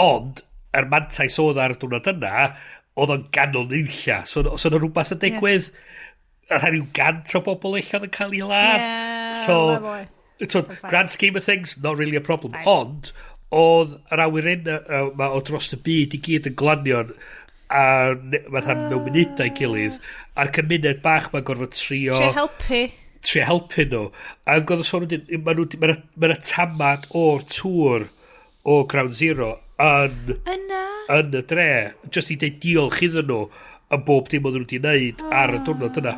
Ond, yr mantais oedd ar y diwrnod yna, oedd o'n ganol nunlla. So oedd rhywbeth yn digwydd, a rhaid rhyw 100 o bobl eich oedd yn cael ei ladd. Yeah, So, lovely. so grand scheme of things, not really a problem. Ond, oedd yr awyren ma o dros y byd i gyd yn glanio a fatha mewn munudau gilydd, a'r cymuned bach ma'n gorfod trio Trio helpu. Trio helpu nhw. A oedd y sôn wedyn, ma ma tamad o'r tŵr o Ground Zero yn, Yna. yn y dre, just i deud diolch iddyn nhw am bob dim oedden nhw wedi wneud ar y diwrnod yna.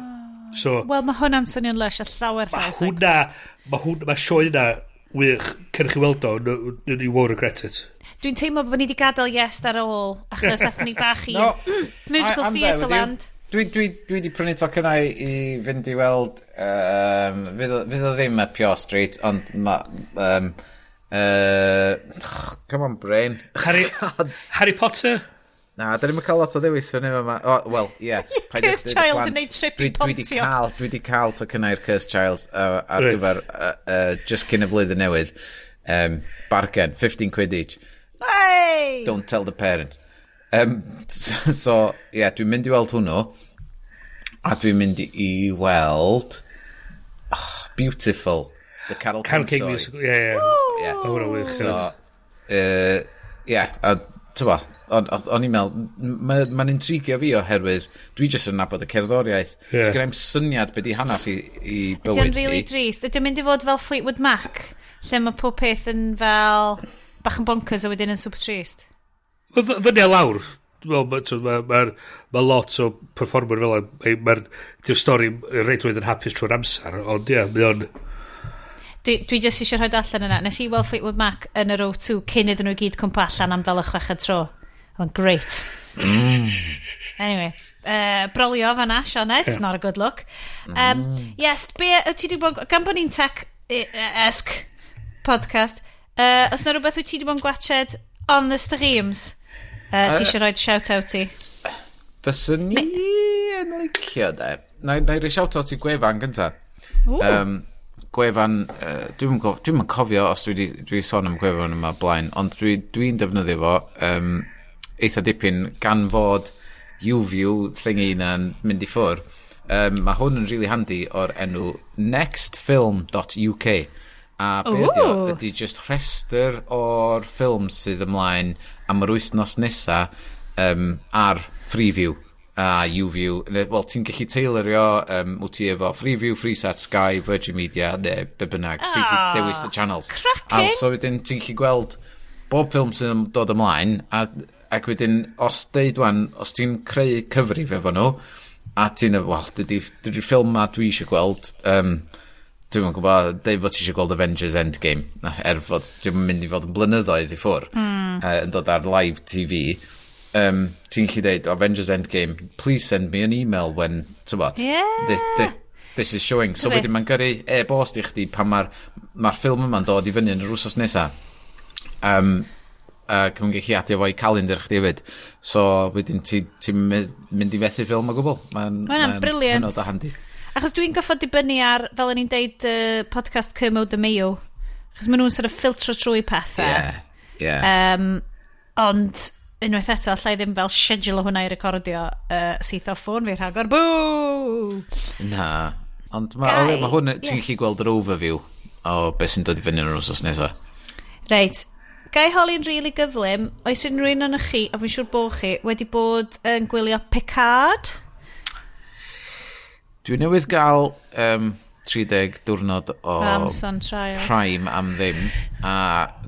So, Wel, mae hwnna'n swnio'n lush a llawer mae llai. hwnna, mae hwnna, mae sioe yna wych, cyn chi weld o, you won't regret it. Dwi'n teimlo bod ni wedi gadael Yes ar ôl, achos athon ni bach i No, musical I'm there theatre with you. land. Dwi di prynu tocynnau i fynd i weld, fydd o ddim up your street, ond ma, come on, brain. Harry Potter? Na, da ni'n cael lot o ddewis fyny yma. Oh, well, yeah. Paid â Cursed deud y Child plant. yn neud trip i Dwi 'di Pontio. Dwi di cael tocynnau i'r Cursed Child ar gyfer just cyn y flwyddyn newydd. Bargain, 15 quid each. Hey! Don't tell the parents. So, yeah, dwi'n mynd i weld hwnnw. A dwi'n mynd i weld... Oh, Beautiful. The Carol, Carol King King story. musical, ie. Yeah. Mae hwnna'n wych. So, yeah, a tywa, o'n i'n meddwl, mae'n ma intrigio fi oherwydd dwi jyst yn nabod y cerddoriaeth. Ie. Yeah. Sgynna i'm syniad be di hanes i Ydy o'n bywyd really hi. drist. Ydy o'n mynd i fod fel Fleetwood Mac, lle mae pob peth yn fel bach yn bonkers a wedyn yn super trist? Fyny a lawr. Wel, mae ma, ma, ma lot o performer fel yna. Mae'r di'r stori reidrwydd yn hapus trwy'r amser, ond ie, mae o'n. Dwi jyst eisiau rhoi allan yna. Nes i weld Fleetwood Mac yn yr O2 cyn iddyn nhw gyd cwmpa allan am fel y chweched tro. Oedd o'n great. Anyway, brolio fanna, Sioned, it's not a good look. Yes, be, wyt ti 'di bod, gan bod ni'n tech-esque podcast, os na rhywbeth wyt ti 'di bod yn gwatched on the streams, ti eisiau rhoi shout-out i? Fyswn ni yn licio, de. Na i roi shout-out i gwefan gynta. Ooh. Gwefan, dwi'n dwi cofio os dwi sôn am gwefan yma blaen, ond dwi defnyddio fo eitha dipyn gan fod YouView thingy na'n mynd i ffwr. Mae hwn yn really handy o'r enw nextfilm.uk. A be ydi o, Ooh. ydi just rhestr o'r ffilm sydd ymlaen am yr wythnos nesa ar Freeview a YouView. Wel, ti'n gallu tailorio, wyt ti efo Freeview, Freesat, Sky, Virgin Media, neu be bynnag. Ti'n gallu Ah, dewis y channels. Cracking. A so wedyn ti'n gallu gweld bob ffilm sydd yn dod ymlaen, ac wedyn, os deud wan, os ti'n creu cyfrif efo nhw, a ti'n, wel, dydy ffilm ma dwi eisiau gweld, dwi'n gwybod, deud fod ti eisiau gweld Avengers Endgame, er fod dwi'n mynd i fod yn blynyddoedd i ffwr, yn dod ar live TV, ti'n gallu deud, "Avengers Endgame, please send me an email when," ti'n "this is showing." So Tyfe. wedyn mae'n gyrru e-bost i chdi pan mae'r ma ffilm yma'n dod i fyny yn yr wsos nesa. Ac mae'n gallu adio fo i calendar chdi hefyd. So wedyn ti mynd i fethu ffilm o gwbl. Mae'n Ma' hwnna'n brilliant. Hynod o handi. Achos dwi'n goffod dibynnu ar, fel o'n i'n deud, podcast Kermode a Mayo. Achos maen nhw'n sort of ffiltro trwy pethau. Yeah. Ond unwaith eto, allai ddim fel schedule hwnna i recordio syth off ffôn fi rhagor. Boo! Na. Ond mae Gai, ma hwn, ti'n gallu gweld yr overview o beth sy'n dod i fyny yn yr wsos nesaf. Reit. Gai holi'n rili really gyflym, oes unrhyw un o'n chi, a fi'n siŵr bod chi, wedi bod yn gwylio Picard? Dwi newydd gael 30 diwrnod o Amazon trial. Prime am ddim. A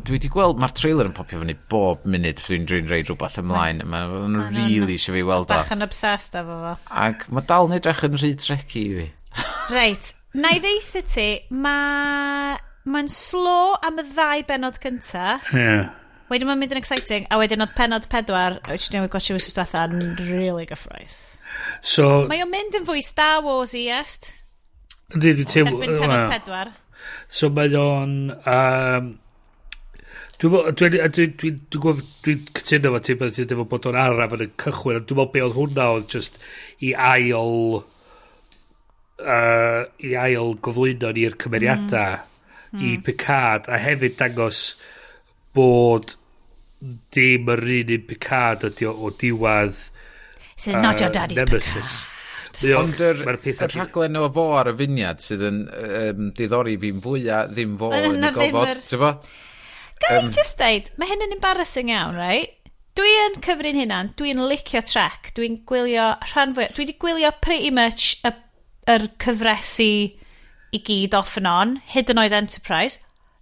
dwi wedi gweld, mae'r trailer yn popio fyny bob munud dwi'n dwi reid rhywbeth ymlaen. Mae'n really eisiau fi weld o. Bach yn obsessed efo fo. Ac mae dal yn edrych yn rhy Trekky i fi. Reit, na i ddeutha ti, mae'n slow am y ddau benod cynta. Wedyn mae'n mynd yn exciting, a wedyn oedd penod 4, which newydd gwatchio wythnos diwetha, yn really gyffrous. So, Mae o'n mynd yn fwy Star Wars i est, yndi, dwi'n teimlo erbyn penod 4. So mae o'n... Dwi'n dwi, dwi, dwi, dwi, dwi, gwybod, dwi'n cytuno fo ti bod ti'n dweud bod o'n araf yn y cychwyn, ond dwi'n meddwl be oedd hwnna oedd just i ail gyflwyno ni'r cymeriadau i Picard a hefyd dangos bod dim yr un un Picard ydi o diwedd This is not your daddy's Nemesis. Picard. Mae Ond mae'r peth yr rhaglen o fo ar y funiad sydd yn diddori fi'n fwyaf ddim fo Na, yn y ddim gofod, ti'n bo? Ga i just deud, mae hyn yn embarrassing iawn, right? Dwi yn cyfri'n hynna'n, dwi'n licio Trek, dwi'n gwylio rhan fwyaf, dwi wedi gwylio pretty much yr cyfresi i gyd off and on, hyd yn oed Enterprise.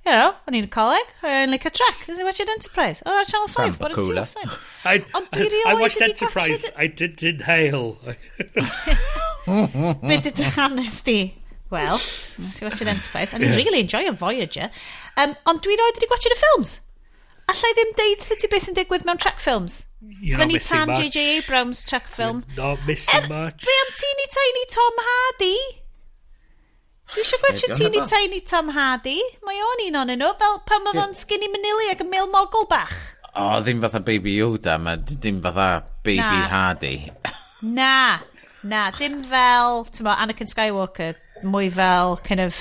O'n i'n coleg, o'n licio Trek, I was watching Enterprise. Oh, ar Channel 5, Sound but it's cooler. fine. I, Ond dwi I rioed watched wedi Enterprise, gwatchad- I didn't inhale. Be did dy hanes di? Well, nes i watching Enterprise, and I really enjoy a Voyager. Ond dwi roed wedi gwatchad y ffilms. Alla i ddim deud wrth ti beth sy'n digwydd mewn Trek films. You're not Fyny missing tan much. J.J. Abrams Trek film. Not missing much. Be am Teeny Tiny Tom Hardy? Dwi eisiau gwatchad Be 'di Teeny hwnna? Tiny Tom Hardy. Mae o'n un o'n nhw, fel pan oedd o'n skinny manili ac yn mil mogl bach. O, ddim fatha Baby Yoda, mae dim fatha Baby Na. Hardy. Na, na, dim fel, ti'n mo, Anakin Skywalker, mwy fel kind of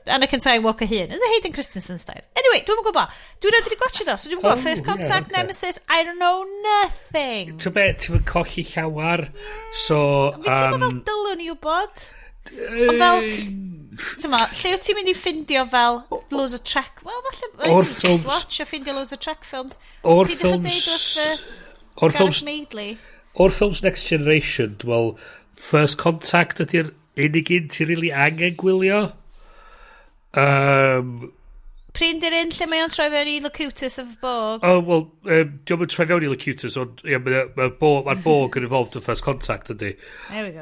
Anakin Skywalker hun. Is it Hayden Christensen style? Anyway, dwi'm yn gwybod. Dwi'n rhaid wedi gwatchad o, so dwi'm yn gwybod. Oh, First yeah, Contact, okay. Nemesis, I don't know nothing. Ti'n be, ti'n mynd colli llawar. So, Fi teimlo fel dylwn i wybod. Ond fel, ti'n mo, lle wyt ti'n mynd i ffindio fel loads o Trek? Wel, falle, O'r just ffilms- watch a ffindio loads o Trek films. O'r Peidiwch â ffilms deud wrth, O'r Gareth ffilms Maidley. O'r ffilms Next Generation, wel, First Contact ydy'r unig un ti'n really angen gwylio. Pryn di'r un lle mae o'n troi fewn i Locutus of Borg? Oh, wel, diolch yn troi fewn i Locutus, ond ie, mae'r ma Borg, ma Borg yn involved in First Contact, ydy. There we go.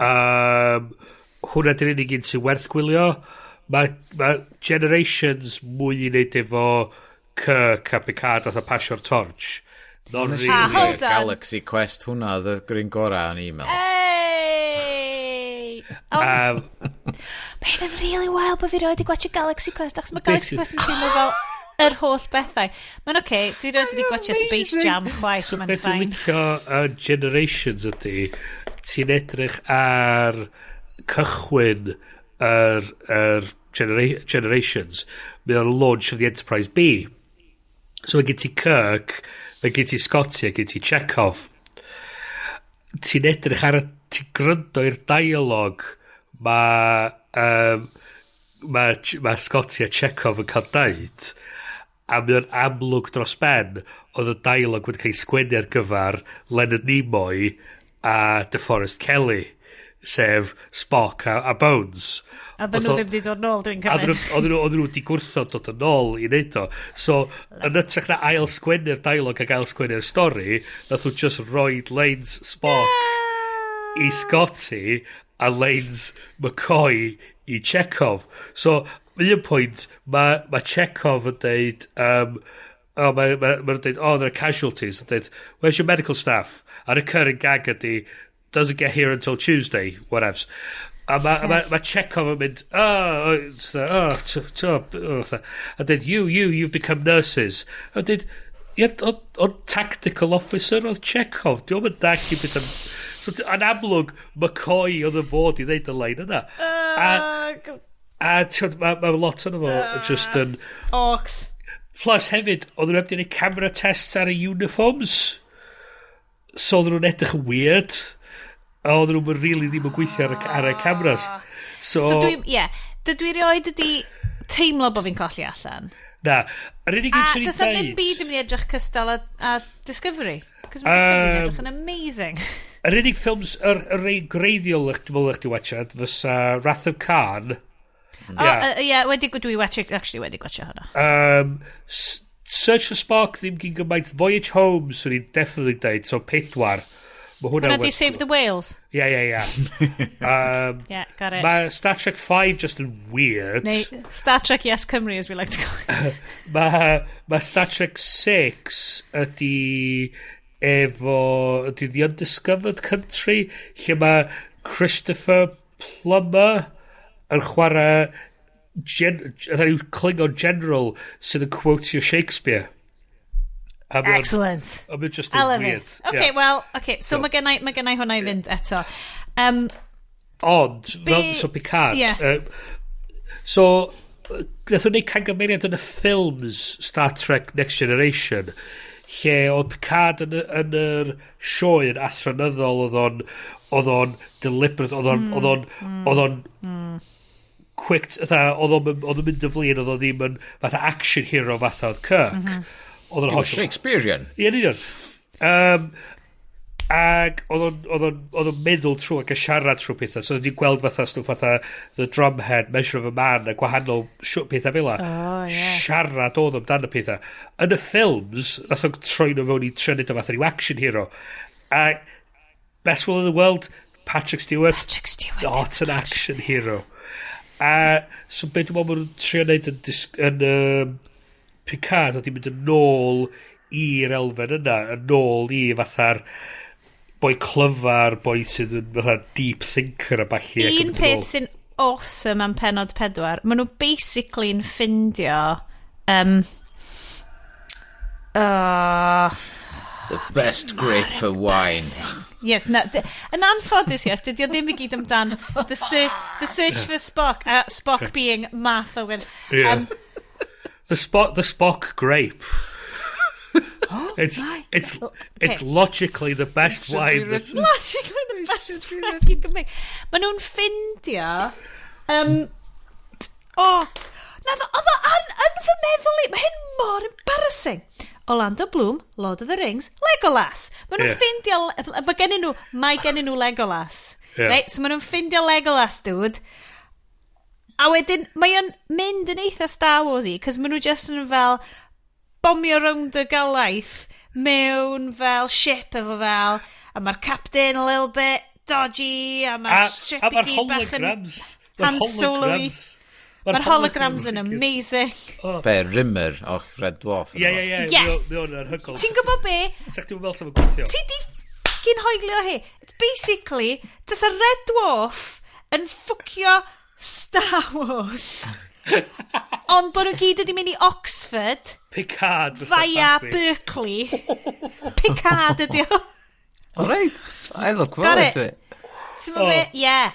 Hwnna di'r unig un sy'n werth gwylio. Mae Generations mwy i wneud efo Kirk a Picard fatha pasio'r torch. Not Nes i really. Ah, hold on. Galaxy Quest, hwnna oedd y green gorau o'n i'n meddwl. Hey! Ond, mae hyn yn really wild bod fi rioed 'di gwatchio Galaxy Quest, achos mae Galaxy Quest yn teimlo fel yr holl bethau. Mae'n oce, okay, dwi rioed wedi gwatchio Space Jam chwaith, So mae'n beth dwi'n fine. licio yn Generations ydy, ti'n edrych ar cychwyn yr Generations, mae o'n launch of the Enterprise B. So mae gen ti Kirk, mae gen ti Scotty, a gen ti Chekhov. Ti'n edrych ar y... Ti'n gryndo i'r dialog mae Scotty a Chekhov yn cael deud a mae o'n amlwg dros ben oedd y dialog wedi cael ei sgwennu ar gyfer Leonard Nimoy a DeForest Kelly, sef Spock a Bones. A ddyn nhw ddim wedi dod nôl, dwi'n A cymryd. oedden nhw wedi gwrthod dod yn ôl i wneud o. So, yn hytrach na ail sgwennu'r dialog ac ail sgwennu'r stori, nath nhw just roid lines Spock i Scotty a lines McCoy i Chekhov. So, un pwynt, mae Chekhov yn deud, oh, mae dweud, "Oh, there are casualties." Yn deud, "Where's your medical staff?" A recurring gag ydy, "Doesn't get here until Tuesday," whatevs. A mae ma Chekhov yn mynd, Oh, oh," a dweud, You've become nurses." A dweud, ie, ond tactical officer oedd Chekhov. Diolch yn dag i beth am. So, yn amlwg, McCoy oedd yn bod i ddeud y lein yna. A ti'od, ma lot o'n fo just yn. Orcs. Plus hefyd, oedden nhw heb di gwneud camera tests ar y uniforms. So oedden nhw'n edrych yn weird. A oedden nhw'n really ddim yn gweithio ar y cameras. So, So dwi, ie, yeah, dydw i rioed ydi teimlo bod fi'n colli allan. Na. Yr unig A un swn i'n does 'na ddim deud. byd yn mynd i edrych cystal a Discovery. Cos mae Discovery yn edrych yn amazing. Yr unig ffilms, yr rei greiddiol ych dwi'n meddwl ych di watchad, fysa Wrath of Khan. O, ie, wedi, dwi wedi, actually wedi gwatchio hwnna. Search for Spock ddim gyn gymaint. Voyage Home, swn i'n definitely deud, so pedwar. Mae hwnna Hwnna di Save the Whales. Ie. Yeah, got it. Mae Star Trek 5 just yn weird. Neu Star Trek Yes Cymru, as we like to call it. Mae Star Trek 6 ydy efo ydy The Undiscovered Country lle mae Christopher Plummer yn chwarae rhyw Klingon General sydd yn quotio Shakespeare. A Excellent. A mae'n just I yn love weird. it. Okay, well, okay, so mae gennai hwnna i fynd eto. Ond, fel, so Picard. Ie. So, nath nhw'n neud cangymeriad yn y ffilms Star Trek Next Generation, lle oedd Picard yn yr sioe yn athronyddol, oedd o'n deliberate, oedd o'n quick, fatha, oedd o'n mynd yn flin, oedd o ddim yn fatha action hero fatha oedd Kirk. Oedd o'n hollol Shakespearean. Ie, yn union. Ag oedd o'n meddwl trwy ac yn siarad trwy pethau. So oedd wedi gweld fatha stwff fatha The Drumhead, Measure of a Man, a gwahanol pethau fel la. Oh, ie. Siarad oedd amdano pethau. Yn y ffilms, nath o'n troi nhw fewn i trio neud o fatha ryw action hero. A best will in the world, Patrick Stewart, Patrick Stewart. Not an action hero. A so beth dwi'n meddwl maen nhw'n trio neud yn Picard ydy mynd yn ôl i'r elfen yna, yn ôl i fatha'r boi clyfar, boi sydd yn fatha deep thinker a ballu ac yn Un mynd yn peth ôl. sy'n awesome am penod 4, maen nhw basically'n ffindio The best grape for wine. Yes, na, yn anffodus, yes, dydy o ddim i gyd amdan the search for Spock, Spock being math o wyn. Yeah. The Spock grape. It's logically the best Should be wine. written. Logically the best wine you can make. Maen nhw'n ffindio oh, na, oedd o yn fy meddwl i, mae hyn mor embarrassing. Orlando Bloom, Lord of the Rings, Legolas. Maen nhw'n ffindio, mae gennyn nhw Legolas. Right? So maen nhw'n ffindio Legolas, dude. A wedyn, mae o'n mynd yn eitha Star Wars i, cos maen nhw just yn fel bomio rownd y galaeth mewn fel ship efo fel, a mae'r captain a little bit dodgy, a mae'r ship A i mae'r gyd bach yn holograms. Han Mae'r Solo-y. holograms. Mae'r holograms yn amazing. Oh. Be, Rimmer o Red Dwarf? Ie, ie, ie. Yes. Mae o'n anhygoel. Ti'n gwybod be? Sa chdi'n meddwl sef yn gweithio? Ti di fucking hoelio hi. Basically, tas y Red Dwarf yn ffwcio Star Wars. Ond bod nhw gyd wedi mynd i Oxford Picard fysa'r via babi. Berkeley. Picard ydi o. All right. I look Got forward it. to it. Ti'n gwybod be? Yeah.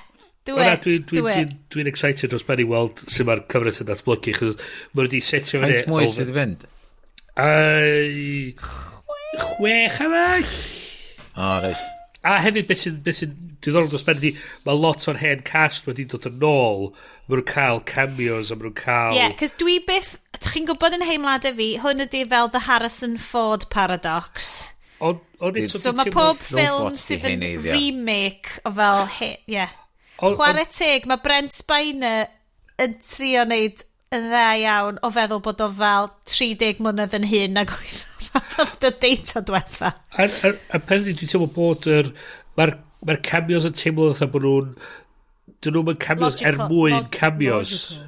Do O na, it. dwi'n dwi, Do it. dwi, dwi excited dros ben i weld sut mae'r cyfres yn datblygu, chos mae wedi setio fyny. Faint mwy sydd i fynd? Ai, 6 arall. O, reit. A hefyd, beth sy'n be sy diddorol dros ben ydi, mae lot o'r hen cast wedi dod yn ôl. Mae nhw'n cael cameos a mae nhw'n cael. Ie, yeah, cos dwi byth, chi'n gwybod yn heimladau fi, hwn ydi fel the Harrison Ford paradox. Ond eto So dwi'n mae teimlo- pob ffilm Robots 'di sydd yn heneiddio. remake o fel, he, yeah. Chwarae teg, mae Brent Spiner yn trio wneud yn dda iawn o feddwl bod o fel 30 mlynedd yn hyn nag oedd o pan oedd y data diwetha. A peth ydi, dwi'n teimlo bod yr. Mae'r ma cameos yn teimlo fatha bod nhw'n. Dyn nhw'n cameos er Logical- mwyn cameos. Logical.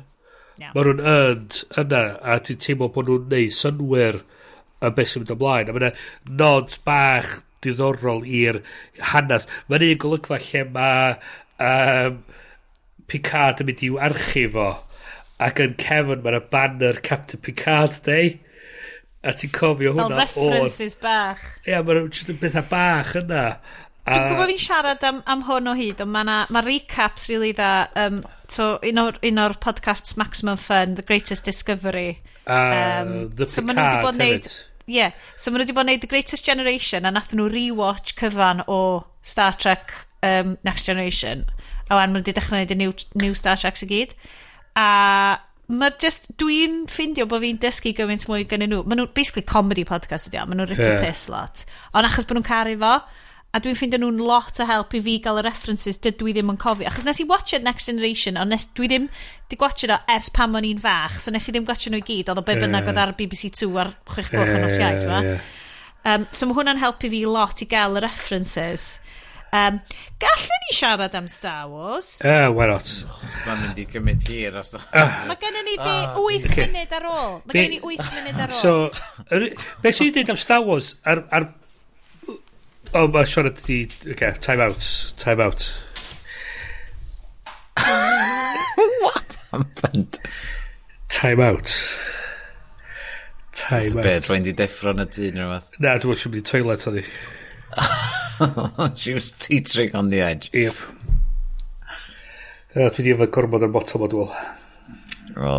Iawn. Mae nhw'n earned yna, a ti'n teimlo bod nhw'n neud synwyr y beth sy'n mynd ymlaen. A mae yna nods bach diddorol i'r hanes. Mae'n un golygfa lle mae Picard yn mynd i'w archif o, ac yn cefn mae'n banner Captain Picard Day. A ti'n cofio Fel hwnna o'r references bach. Ie, mae'n jyst yn bethau bach yna. Dwi'n gwybod fi'n siarad am hwn o hyd, ond mae ma recaps really dda. So, un o'r podcasts Maximum Fun, The Greatest Discovery. The So ma' nhw 'di Picard bod yn neud hefyd. Ie, yeah, so maen nhw wedi bod yn neud The Greatest Generation a nath nhw rewatch cyfan o Star Trek Next Generation. A wan maen nhw wedi dechrau neud y new Star Treks i gyd. A mae'r just, dwi'n ffindio bod fi'n dysgu gymaint mwy gynnyn nhw. Maen nhw, basically comedy podcast ydi o, maen nhw'n ripio piss lot. Ond achos bod nhw'n caru fo, a dwi'n ffindio nhw'n lot o help i fi gael y references dydw i ddim yn cofio. Achos nes i watch it Next Generation, ond nes, dwi ddim di watch it o ers pan o'n i'n fach, so nes i ddim watch nhw i gyd, oedd o be bynnag oedd ar BBC 2 ar 6 gloch yn nos Iau, ti'n gwbo? So mae hwnna'n helpu fi lot i gael y references. Gallwn ni siarad am Star Wars? Why not? Mae'n mynd i gymryd hir os. Mae gennym ni di 8 munud ar ôl. Mae gennym ni 8 munud ar ôl. So, beth sy'n dweud am Star Wars, ar. Oh, mae Sean ydi. Okay, time out. Time out. What happened? Time out. Time Be, out. rwy'n di deffro yn y dyn neu rhywbeth? Na, dwi'n meddwl mynd i toilet oedd hi. She was teetering on the edge. Yep. Dwi di yfed gormod o'r botol ma, dwi'n meddwl. O,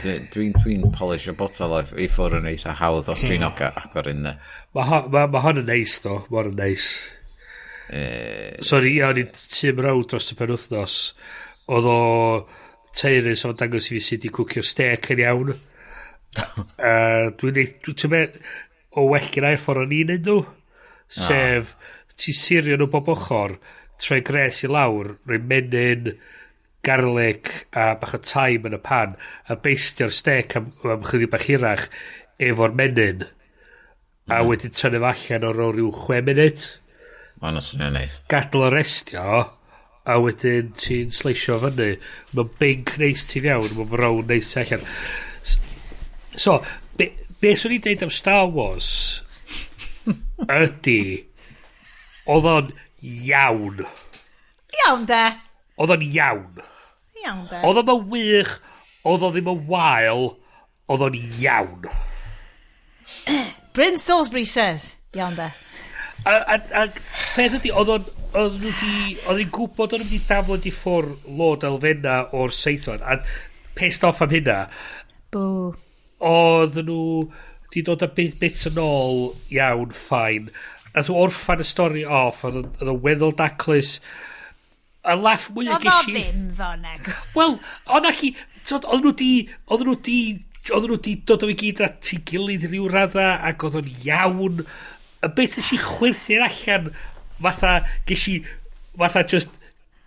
dwi'n dwi polish o botol i ffwrdd yn eitha hawdd os dwi'n agor un de. Mae hon yn neis, ddo. Mae hon yn neis. Sorry, ia, o'n i'n tîm rawd dros y penwythnos. Oedd o teirus o'n dangos i fi sut i cwcio steak yn iawn. Dwi'n neud, dwi'n meddwl, o well gen i'r ffordd o'n i'n neud nhw. Sef, ti seario nhw bob ochr, troi gres i lawr, rhoi menyn, garlic a bach o thyme yn y pan, a bastio'r steak am chydig bach hirach efo'r menyn. A wedyn tynnu fo allan ar ôl rhyw 6 munud. Mae'n swnio'n neis. Gadal o restio, a wedyn ti'n sleisio fyny. Mae'n bink neis ti fewn, mae'n brown neis tu allan. So, be swn i'n deud am Star Wars ydy, oedd o'n iawn. Iawn de. Oedd o'n iawn. Iawn de. Oedd o'n wych, oedd o ddim yn wael, oedd o'n iawn. Bryn Salisbury says. Iawn de. A peth ydy, oedd o'n oedd nhw di, oedd hi'n gwybod o'n nhw wedi daflod i ffwr lod elfenna o'r seithfed, a pissed off am hynna, Boo. oedd nhw di dod â bits yn ôl iawn, fine. Nath nhw orffan y stori off, oedd o'n weddol daclus. Y laff mwyaf Oedd o ges i. ddim ddo, neg. Wel, ond ac i, t'mod, oedd nhw di dod o i gyd at ei gilydd rhyw radda, ac oedd o'n iawn. Y beth nes i chwerthin allan, fatha, ges i, fatha just,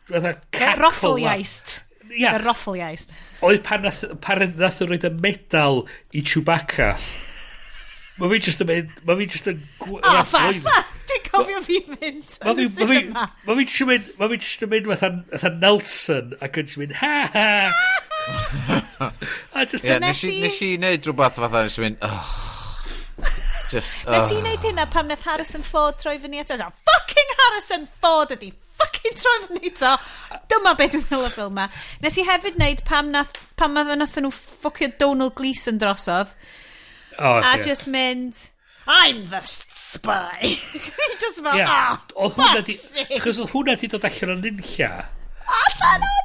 fatha cackle. Roffliaist. Ia, Y roffliaist. oedd pan nath nhw roed y medal i Chewbacca. Mae fi just yn mynd, mae fi just yn O, fa, fa. Dwi'n cofio fi mynd Mae yn y fi, ma fi, cinema. ma fi jyst yn mynd, ma fi jyst yn mynd fatha Nelson ac yn jyst mynd, ha ha. A just... Yeah, nes i, nes i wneud rhywbeth fatha, nes i mynd, oh. Just, oh. Nes i wneud hynna pam nath Harrison Ford troi fyny eto. Fucking Harrison Ford ydi fucking troi fyny eto. Dyma beth dwi'n meddwl o ffilm ma. Nes i hefyd wneud pam nath, pam nath nhw ffwcio Donald Gleeson drosodd. Oh, a yeah. Just mynd, "I'm the spy." Just fel, Yeah. "Oh, Oedd hwnna fuck's sake." Chos oedd hwnna di dod allan o nunlla. Allan o nunlla!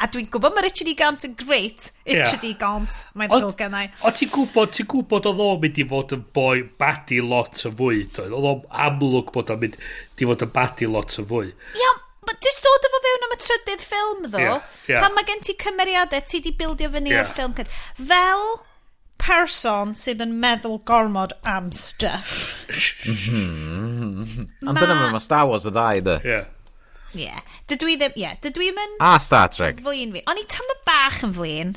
A dwi'n gwybod mae Richard E. Grant yn great. Richard E. Grant. Mae'n ddrwg gennau. O ti'n gwybod oedd o'n mynd i fod yn boi baddie lot yn fwy, doedd? Oedd o'n amlwg bod o'n mynd i fod yn baddie lot yn fwy. Ia, but just dod efo fewn am y trydydd ffilm, ddo. Ie, ie. Pan mae gen ti cymeriadau, ti di bildio fyny o'r ffilm cynt. Fel person sydd yn meddwl gormod am stuff. Ond dyna mae Star Wars y ddau, dy. Ie. Yeah. Dydw i ddim, yeah, dydw i'm yn A Star Trek. flin fi. O'n i tyma bach yn flin.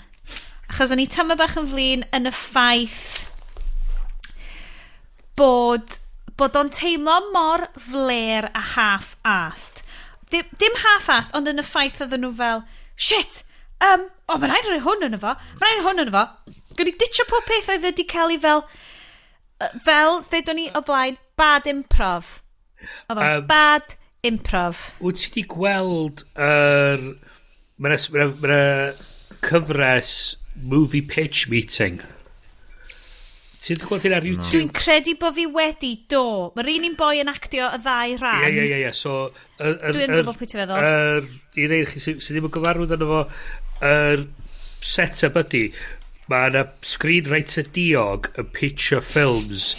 Achos o'n i tyma bach yn flin yn y ffaith bod o'n teimlo mor fler a half-assed. Dim half-assed, ond yn y ffaith oedden nhw fel, "Shit, oh, mae'n rhaid rhoi hwn yn efo, mae'n rhaid rhoi hwn yn efo." Gwni ditio pob peth oedd wedi cael ei fel, fel, ddedwn ni o blaen, bad improv. Oedd o'n bad improv. Wyt ti wedi gweld yr... Mae cyfres Movie Pitch Meeting. Ti wedi gweld hynna ar YouTube? Dwi'n credu bod fi wedi do. Mae'r un un boi yn actio y ddau rhan. Ie. So, Dwi'n gwybod pwy ti'n feddwl. I rei chi sydd ddim yn gyfarwydd yno fo, yr set-up ydy, mae yna screenwriter diog yn pitcho films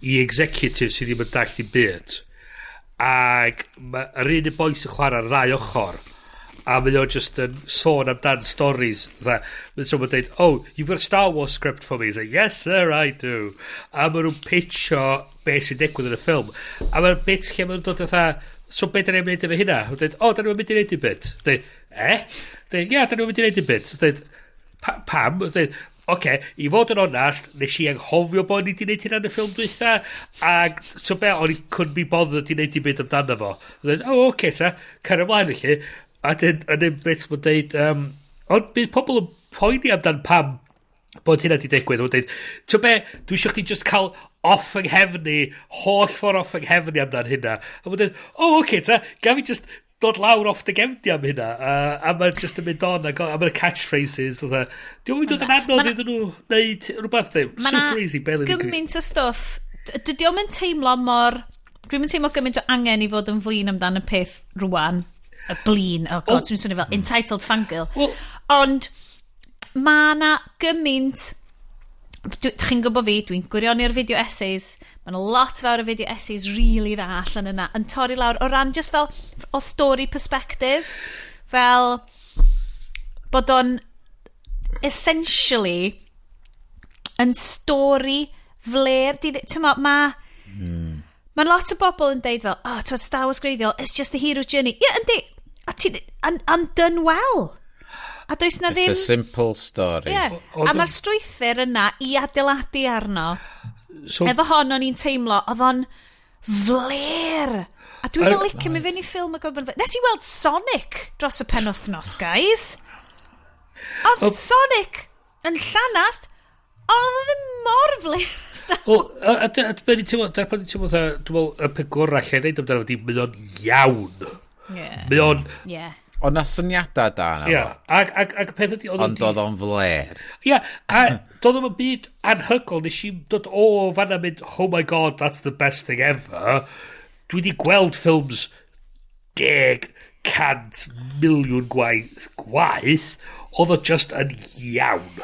i executives sydd ddim yn dallt i byd. Ac mae'r un boi sy'n chwarae'r ddau ochr a mae o just yn sôn amdan stories dda. Mae'n sôn dweud, "Oh, you've got a Star Wars script for me?" He's like, "Yes, sir, I do." A maen nhw'n pitcho beth sy'n digwydd yn y ffilm. A mae'r bit lle maen nhw'n dod fatha, "So beth da ni'n mynd efo hynna?" Nhw'n dweud, "O, da ni'n mynd i wneud i bit." Dweud, "Eh?" Dweud, "Ia, da ni'n mynd i wneud i bit." Dweud, "Pam?" Dweud, "Oce, i fod yn onast, nes i anghofio bod ni wedi gwneud hynna yn y ffilm dwytha, ac so be, o'n i couldn't be bothered i wneud i byd amdano fo." Dweud, "O, oce, ta, car ymlaen felly." A dyn, yn un bit mae'n deud, ond bydd pobl yn poeni amdan pam bod hynna wedi digwydd. Mae'n deud, "Ti'n be, dwi eisiau chdi just cael off yng nghefni, holl ffordd off yng nghefni amdan hynna." A mae'n deud, "O, oce, ta, gaf fi just dod lawr off dy gefni am hynna?" A mae'n just yn mynd on, a mae'n catchphrases. Oedd Dwi'n mynd dod yn anodd iddyn nhw wneud rhywbeth, ddim. Ma' 'na Super easy, barely. gymaint o stwff. Dydy o'm yn teimlo mor... Dwi'n yn teimlo gymaint o angen i fod yn flin amdan y peth rwan. Y blin. Oh God, dwi'n swnio fel entitled fangirl. Wel- Ond mae na gymaint... Chi'n gwybod fi, dwi'n gwirioni'r video essays. Mae yna lot fawr o video essays really dda allan yna. Yn torri lawr o ran just fel o story perspective. Fel bod o'n essentially yn stori fler. Ti'n mo, mae... Mae lot o bobl yn deud fel, "Oh, ti'n Star Wars gwreiddiol, it's just the hero's journey." Ie, yeah, yndi. A ti, and done well. A does na It's ddim. a simple story. Ie. A mae'r strwythur yna i adeiladu arno. So, Efo hon o'n i'n teimlo, oedd o'n fler. A dwi'n licio mynd fynd i ffilm ac oedd. Nes i weld Sonic dros y penwthnos, guys. Oedd Sonic yn llanast, ond oedd o ddim mor fler. Wel, a be ni'n teimlo, dyna pan ni'n teimlo, fatha, dwi'n meddwl, y peth gorau lle ddeud amdano fo di, mae o'n iawn. Mae o'n, Ond na syniadau da na ia, fo. ac y peth ydi, oedd o'n Ond oedd o'n fler. Ia, a doedd o'm yn byd anhygol, nes i dod o fanna mynd, "Oh my God, that's the best thing ever." Dwi wedi gweld ffilms 10, 100 miliwn gwaith, oedd o just yn iawn.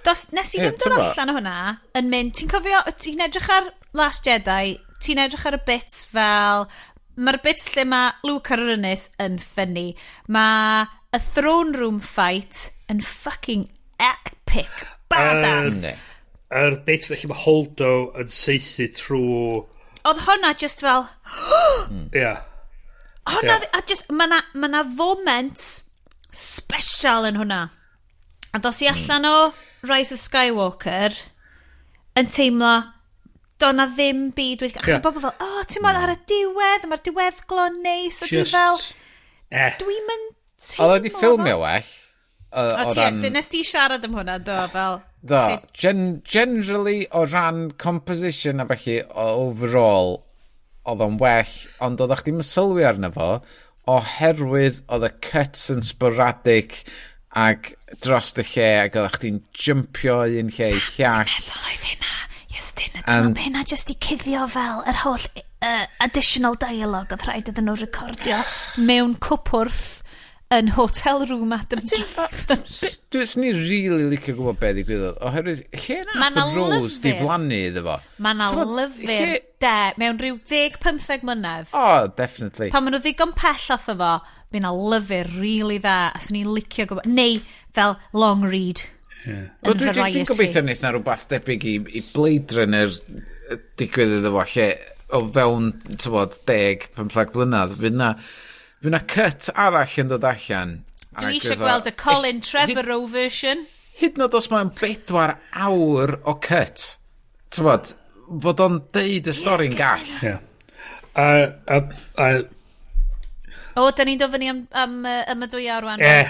Dos, nes i Ie, ddim dod t'mo'? allan o hwnna yn mynd, ti'n cofio, ti'n edrych ar Last Jedi, ti'n edrych ar y bits fel, mae'r bits lle mae Luke ar yr ynys yn funny. Mae y throne room fight yn fucking epic, badass. Yndi. Yr bit lle mae Holdo yn saethu trwy. Oedd hwnna just fel, hwnna, a just, mae na, ma na foment special yn hwnna. A dos i allan o Rise of Skywalker yn teimlo do na ddim byd wedi... Achos bobl fel, "Oh, ti'n meddwl ar y diwedd, mae'r diweddglo neis," a dwi fel, Eh. dwi'n mynd teimlo Oedd o wedi ffilmio well. O, ti, ran, nes ti siarad am hwnna, do, fel? Do, generally o ran composition a felly overall, oedd o'n well, ond oeddech chdi'm yn sylwi arno fo, oherwydd oedd y cuts yn sporadic ac dros y lle ac oeddech chdi'n jumpio un lle i llall. Ti'n meddwl oedd hynna? Iestyn, ti'n meddwl hynna jyst i cuddio fel yr holl additional dialogue oedd rhaid iddyn nhw recordio mewn cwpwrdd yn hotel room Adam Driver? Dwi'n swn i really licio gwybod beth ddigwyddodd, oherwydd lle nath Rose diflannu iddo fo? Mae na lyfr de, mewn rhyw 10-15 mlynedd. Oh, definitely. Pan maen nhw ddigon pell off fo, mae na lyfr really dda, a swn i'n licio gwybod. Neu fel long read. Yeah. Yn Variety. Dwi'n gobeithio wneith na rhywbeth debyg i Blade Runner digwydd iddo fo, lle o fewn, tywod, 10, 15 blynedd, fydd na cut arall yn dod allan. Dwi eisiau gweld y Colin Trevorrow version. Hyd yn oed os mae'n 4 awr o cut, tywod, fod o'n deud y stori'n gall. Yeah. A O, da ni'n dod fyny am y 2 awr wan. Eh,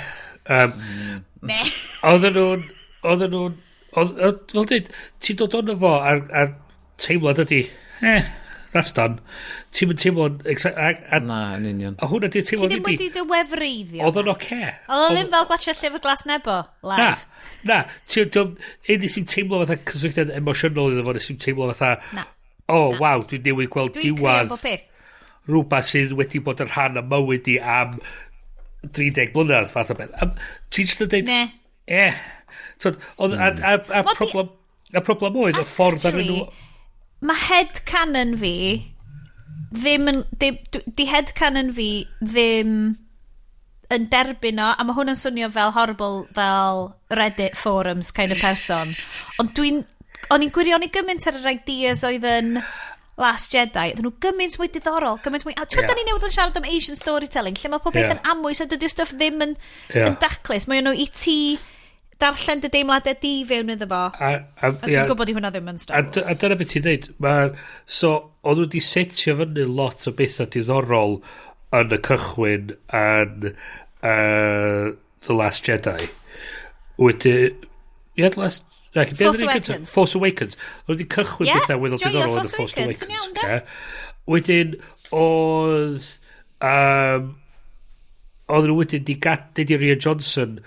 Ne. Oedden nhw'n, fel dweud, ti'n dod ono fo ar teimlad ydi, eh, that's done. Ti'n mynd teimlo'n a, Na, yn union. A hwnna di'r Ti teimlad ddim ydi, wedi dy wefreiddio. Oedd o'n oce. Oedd o ddim fel gwatcha Llyfr Glas Nebo, Na, live. Na, ti'n, un nes i'n teimlo fatha cysylltiad emosiynol iddo fo, nes i'n teimlo fatha, Na. oh, waw, dwi'n newydd gweld Dwi'n credu diwedd bob peth. Rhywbeth sydd wedi bod yn rhan o mywyd i am 30 blynedd, fath o beth. Ti'n just yn dweud, Ne. eh. So, oedd, a Wel, problem oedd, y ffordd ar nhw. Actually, mae head canon fi ddim yn... Di head canon fi ddim yn derbyn o, a mae hwn yn swnio fel horrible, fel Reddit forums kind of person. Ond dwi'n... O'n i'n gwirioni gymaint ar yr ideas oedd yn Last Jedi. Oedden nhw gymaint mwy diddorol, gymaint mwy. A ti'n da ni newydd yn siarad am Asian storytelling, lle mae pob beth yn amwys a dydy'r stuff ddim yn, yn daclus. Mae nhw i ti darllen dy deimladau di fewn iddo fo. A A dwi'n gwybod i hwnna ddim yn Star Wars. A dyna beth ti'n dweud. So, oedd nhw wedi setio fyny lot o bethau diddorol yn y cychwyn yn The Last Jedi. Wedi... Ie, The Last... Na, be Force oedd yr un gyntaf? Awakens. Force Awakens. Oedd wedi cychwyn Ie, bethau weddol joio diddorol yn y Force Force Awakens, Awakens. yn iawn, de? Ocê. Wedyn, oedd... Oedd nhw wedyn di gad i Rian Johnson,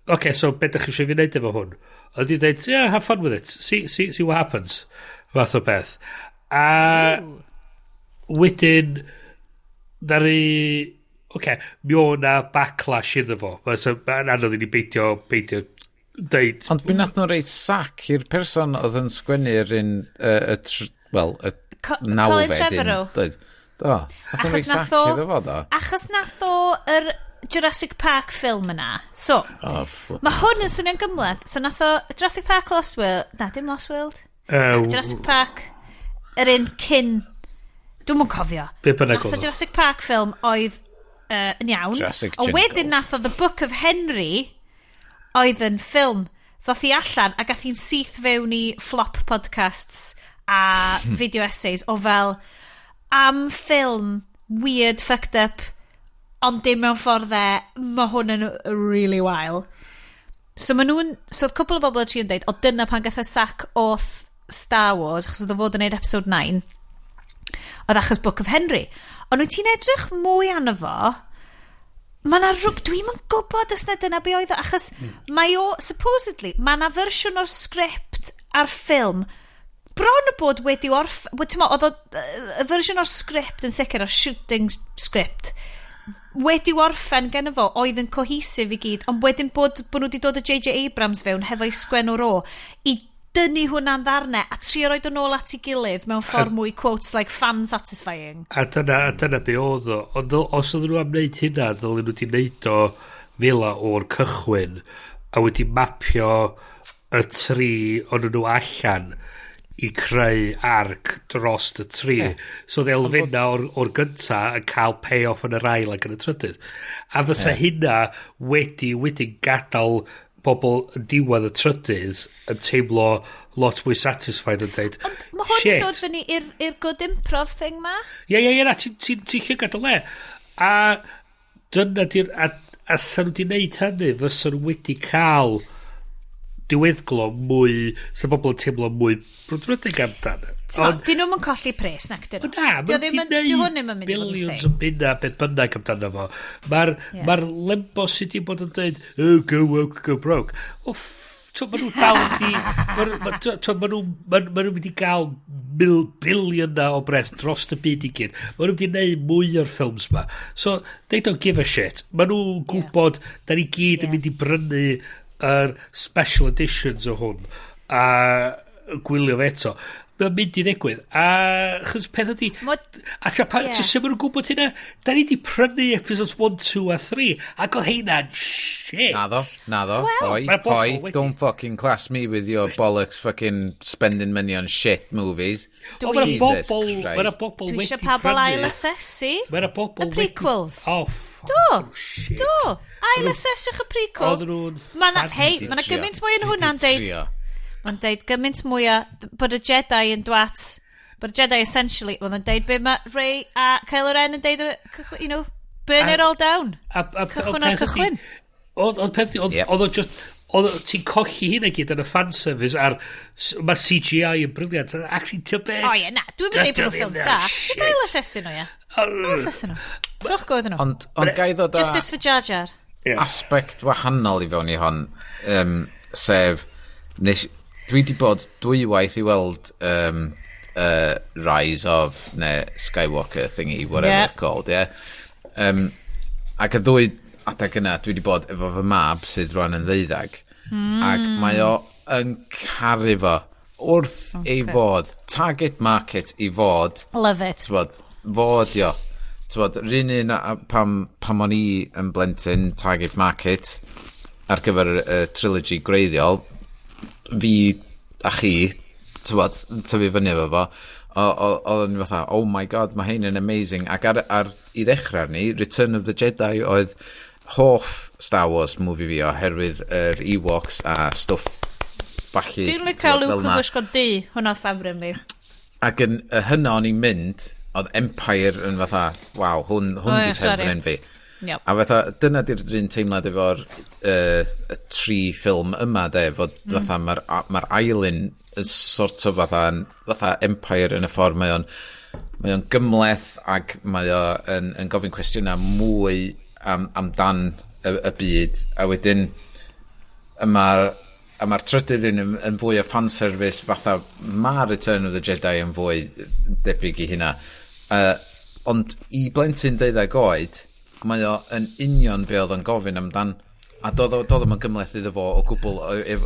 "Okay, so beth ydych chi eisiau fi wneud efo hwn?" Oedd hi'n dweud, "Yeah, have fun with it. See what happens." Fath o beth. A wedyn, ddaru... Okay, mi o na backlash iddo fo. Mae'n so, mae'n anodd i ni beidio deud. Ond mi nath nhw reit sac i'r person oedd yn sgwennu'r un, wel, y Colin nawfed un. Trevorrow. Dweud. Do, nath nhw Achos reit nath sac o iddo fo, do. Achos nath o yr Jurassic Park ffilm yna. So, Oh, mae hwn yn swnio'n gymhleth. So nath o Jurassic Park Lost World. Na, dim Lost World. Jurassic Park, yr un cyn. Dwi'm yn cofio. Be bynnag Nath o oedd o. Jurassic Park ffilm oedd yn iawn. Jurassic A wedyn Jingles. nath o The Book of Henry, oedd yn ffilm. Ddoth hi allan a gath hi'n syth fewn i flop podcasts a video essays o fel am ffilm weird, fucked up, ond dim mewn ffordd dde, mae hwn yn really wael. So maen nhw'n, so oedd cwpl o bobl yn trio dweud, o dyna pan gath y sac off Star Wars, achos oedd o fod yn neud episode 9, oedd achos Book of Henry. Ond wyt ti'n edrych mwy arno fo, mae na rhywbeth, dwi'm yn gwybod os na dyna be oedd o, achos mae o, supposedly, mae na fersiwn o'r sgript a'r ffilm bron y bod wedi ti'n mo, oedd o, y fersiwn o'r sgript yn sicr, o'r shooting script, wedi orffen gen fo, oedd yn cohesive i gyd, ond wedyn bod nhw wedi dod o J.J. Abrams fewn hefo'i sgwennwr o, i dynnu hwnna'n ddarnau a trio roed o'n ôl at ei gilydd mewn ffordd mwy quotes like fan satisfying. A dyna be oedd o. Ond os oedden nhw am wneud hynna, ddylen nhw wedi wneud o fel o'r cychwyn a wedi mapio y tri o'n nhw allan i creu arc dros y tri. So oedd elfenna o'r gynta yn cael payoff yn yr ail ac yn y trydydd. A fysa hynna wedi gadael bobl yn diwedd y trydydd yn teimlo lot mwy satisfied yn dweud, Ond mae hwn yn "Shit." dod fyny i'r good improv thing ma. Ie, na, ti'n ti llygad y le. A dyna di'r... A, A sa nhw wedi gwneud hynny, fysa nhw wedi cael diweddglo mwy, sa bobl yn teimlo mwy brwdfrydig amdano. Ond dyn nhw'n colli pres, nac dyn nhw. Na, Dio ddim yn, di hwn ddim yn mynd i fod yn billions thing. o bunna beth bynnag amdano fo. Mae'r ma Lembo sydd wedi bod yn dweud, "Oh, go woke, go broke." O, ma nhw dal di... Ma nhw ma nhw mynd i gael bilion na o bres dros y byd i gyd. Ma nhw wedi gwneud mwy o'r ffilms ma. So, they don't give a shit. Ma nhw'n gwybod, da ni gyd yn mynd i brynu yr special editions o hwn a gwylio fe eto. Mae'n mynd i ddigwydd. A chos peth ydi... A ta pa, yeah. Sut maen nhw'n gwybod hynna? Da ni di prynu episodes 1, 2 a 3 ac oedd heina'n shit. Naddo, naddo. Oi, Mae'r bobl oi, don't fucking class me with your bollocks fucking spending money on shit movies. Ond mae'na Jesus bobl, Christ. Mae'na bobl Dwi wedi eisiau pobl prynu. ail-asesu Mae'na bobl y prequels. Oh, fuck. Do, Shit. do. Ail-aseswch y prequels. Oedden nhw'n Ma' na, hei, fancy ma' na Trio. gymaint mwy yn Dwi 'di hwnna'n deud, trio. mae'n deud gymaint mwy o, bod y Jedi yn dwat, bod y Jedi essentially, oedd yn deud be mae Rey a Kylo Ren yn deud, burn it all down. A Cychwyn ond o'r peth ydi- cychwyn. Ond peth ydi, oedd o just, oedd ti'n colli hynna gyd yn y fanservice a'r, mae CGI yn brilliant. A actually, ti'n be? O ie, na, dwi'n mynd deud bod nhw'n Dydy o ffilms ddim da. na Just shit. ail-asesu nhw, ie. Ail-asesu nhw. Rhowch go iddyn nhw. Ond gai ddod â Justice for Jar Jar. Aspect wahanol i fewn i hon, sef, nes, dwi di bod dwywaith i weld Rise of, neu Skywalker thingy, whatever it's called, yeah. Ac y ddwy adeg yna, dwi di bod efo fy mab sydd rwan yn 12, ac mae o yn caru fo wrth ei fod, target market i fod, Love it. T'bod, fod io. T'bod, r'un un pam o'n i yn blentyn, target market, ar gyfer y trilogy gwreiddiol, fi a chi, t'bod, tyfu fyny efo fo, oedd yn fatha, "Oh my God, mae hyn yn amazing." Ac ar i ddechrau arni, Return of the Jedi oedd hoff Star Wars movie fi oherwydd yr Ewoks a stwff ballu. Dwi'n licio t'bod, Luke fel yn 'na. gwisgo du, hwnna'n ffefryn fi. Ac yn y hynna o'n i'n mynd, oedd Empire yn fatha, "Waw, hwn O, di ie, sorry. ffefryn fi." Yep. A fatha, dyna di'r un teimlad efo'r y tri ffilm yma, de, fod fatha mae'r ma ail un yn sort of fatha, fatha Empire yn y ffordd mae o'n gymhleth ac mae o yn gofyn cwestiynau mwy amdan y byd, a wedyn a mae'r trydydd un yn fwy o fanservice, fatha mae Return of the Jedi yn fwy debyg i hynna. Ond i blentyn 12 oed, mae o yn union be oedd o'n gofyn amdan. A doedd o'm yn gymhleth iddo fo o gwbl,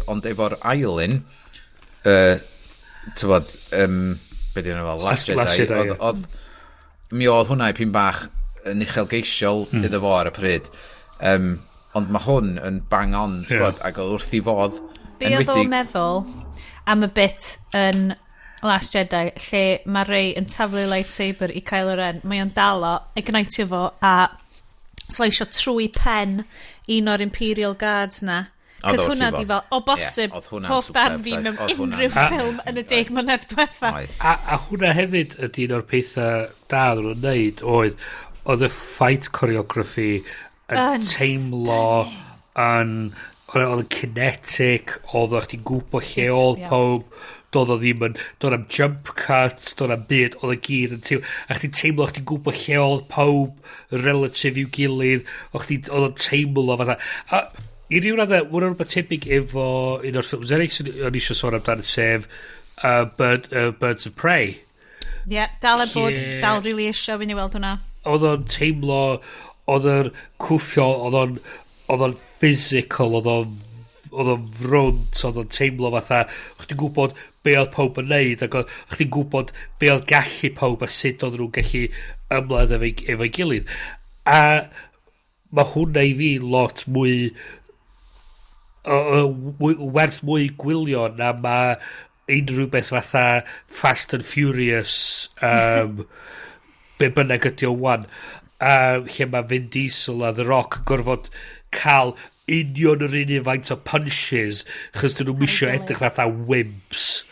ond efo'r ail un, tybod, be di enw fo, Last Jedi, Last Jedi, ie. Mi oedd hwnna ipyn bach yn uchelgeisiol iddo fo ar y pryd. Ond mae hwn yn bang on, tybod, ac oedd wrth i fodd. Be oedd o'n meddwl am y bit yn Last Jedi lle mae Rey yn taflu lightsaber i Kylo Ren, mae o'n dal o, ignitio fo a sleisio trwy pen un o'r Imperial Guards na. Oedd Cos o wrth hwnna ei di fodd. fel, o bosib, Ie, oedd hwnna'n hoff darn superb, fi mewn oedd hwnna'n unrhyw ffilm yn y 10 mlynedd diwetha. Oedd. A hwnna hefyd ydy un o'r pethau da oedden nhw'n neud oedd y fight choreography yn Yn teimlo yn oedd yn kinetic, oedd o'ch ti'n gwybod lle oedd pob, doedd o ddim yn, doedd am jump cuts, doedd am byd, oedd y gyd yn teimlo, a chdi'n teimlo chdi'n gwybod lle oedd pob relative i'w gilydd, oedd chdi, oedd o'n teimlo fatha, a i ryw raddau, mae'n rhywbeth tebyg efo un o'r ffilms eraill sy'n o'n eisiau sôn amdano, sef Birds of Prey. Ie, yeah, dal e bod, dal really eisiau fi ni weld hwnna. Oedd o'n teimlo, oedd yr cwffio, oedd o'n physical, oedd o'n frwnt, oedd o'n teimlo fatha, chdi'n gwybod be oedd pawb yn neud, ac oedd chdi'n gwybod be oedd gallu pawb a sut oedd nhw'n gallu ymladd efo'i gilydd. A mae hwnna i fi lot mwy, werth mwy gwylio na mae unrhyw beth fatha Fast and Furious, be bynnag ydi o wan, lle mae Vin Diesel a The Rock yn gorfod cael union yr un faint o punches, chos dyn nhw'n misio edrych fatha wimps.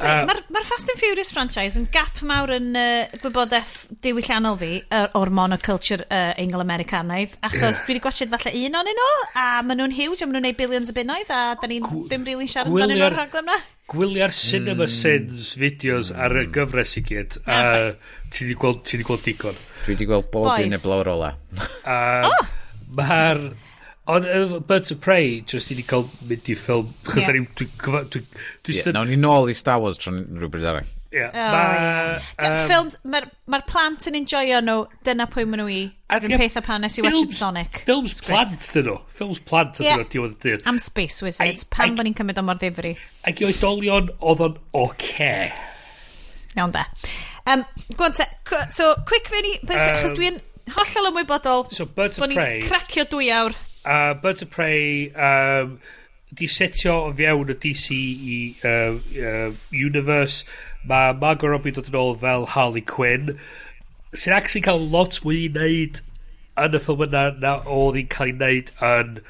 Mae'r ma Fast and Furious franchise yn gap mawr yn gwybodaeth diwylliannol fi o'r monoculture Anglo-Americanaidd, achos dwi wedi gwatsiad falle un onyn nhw, a maen nhw'n huge, a maen nhw'n neud billions o bunnoedd, a da ni'n ddim really siarad amdanyn nhw'r rhaglen yma. Gwylia'r Cinema Sins videos ar y gyfres i gyd, a ti di gweld digon. Dwi wedi gweld bob un eblaw'r ola. Oh! Mae'r... Ond Birds of Prey, just i ni cael mynd i ffilm, chos da ni... Dwi yeah, nawn ni nôl i Star Wars tro rhywbryd arall. Yeah, oh, ma, films, mae'r ma plant yn enjoyo nhw, dyna pwy maen nhw i. Yr un peth a pan nes i watch Sonic. Films plant dyn nhw. Films plant ydyn nhw, diwedd y dydd. Am Space Wizards, pam bod ni'n cymryd o mor ddifri. Ac i oedolion, oedd o'n oce. Iawn da. Go on te, so quick fewn i, achos dwi'n hollol ymwybodol So Birds of bod ni'n Prey. cracio 2 awr. Birds of Prey di setio o fewn y DC i, universe. Mae Margot Robbie dod yn ôl fel Harley Quinn, sy'n actually cael lot mwy i wneud yn y ffilm yna na oedd hi'n cael ei wneud yn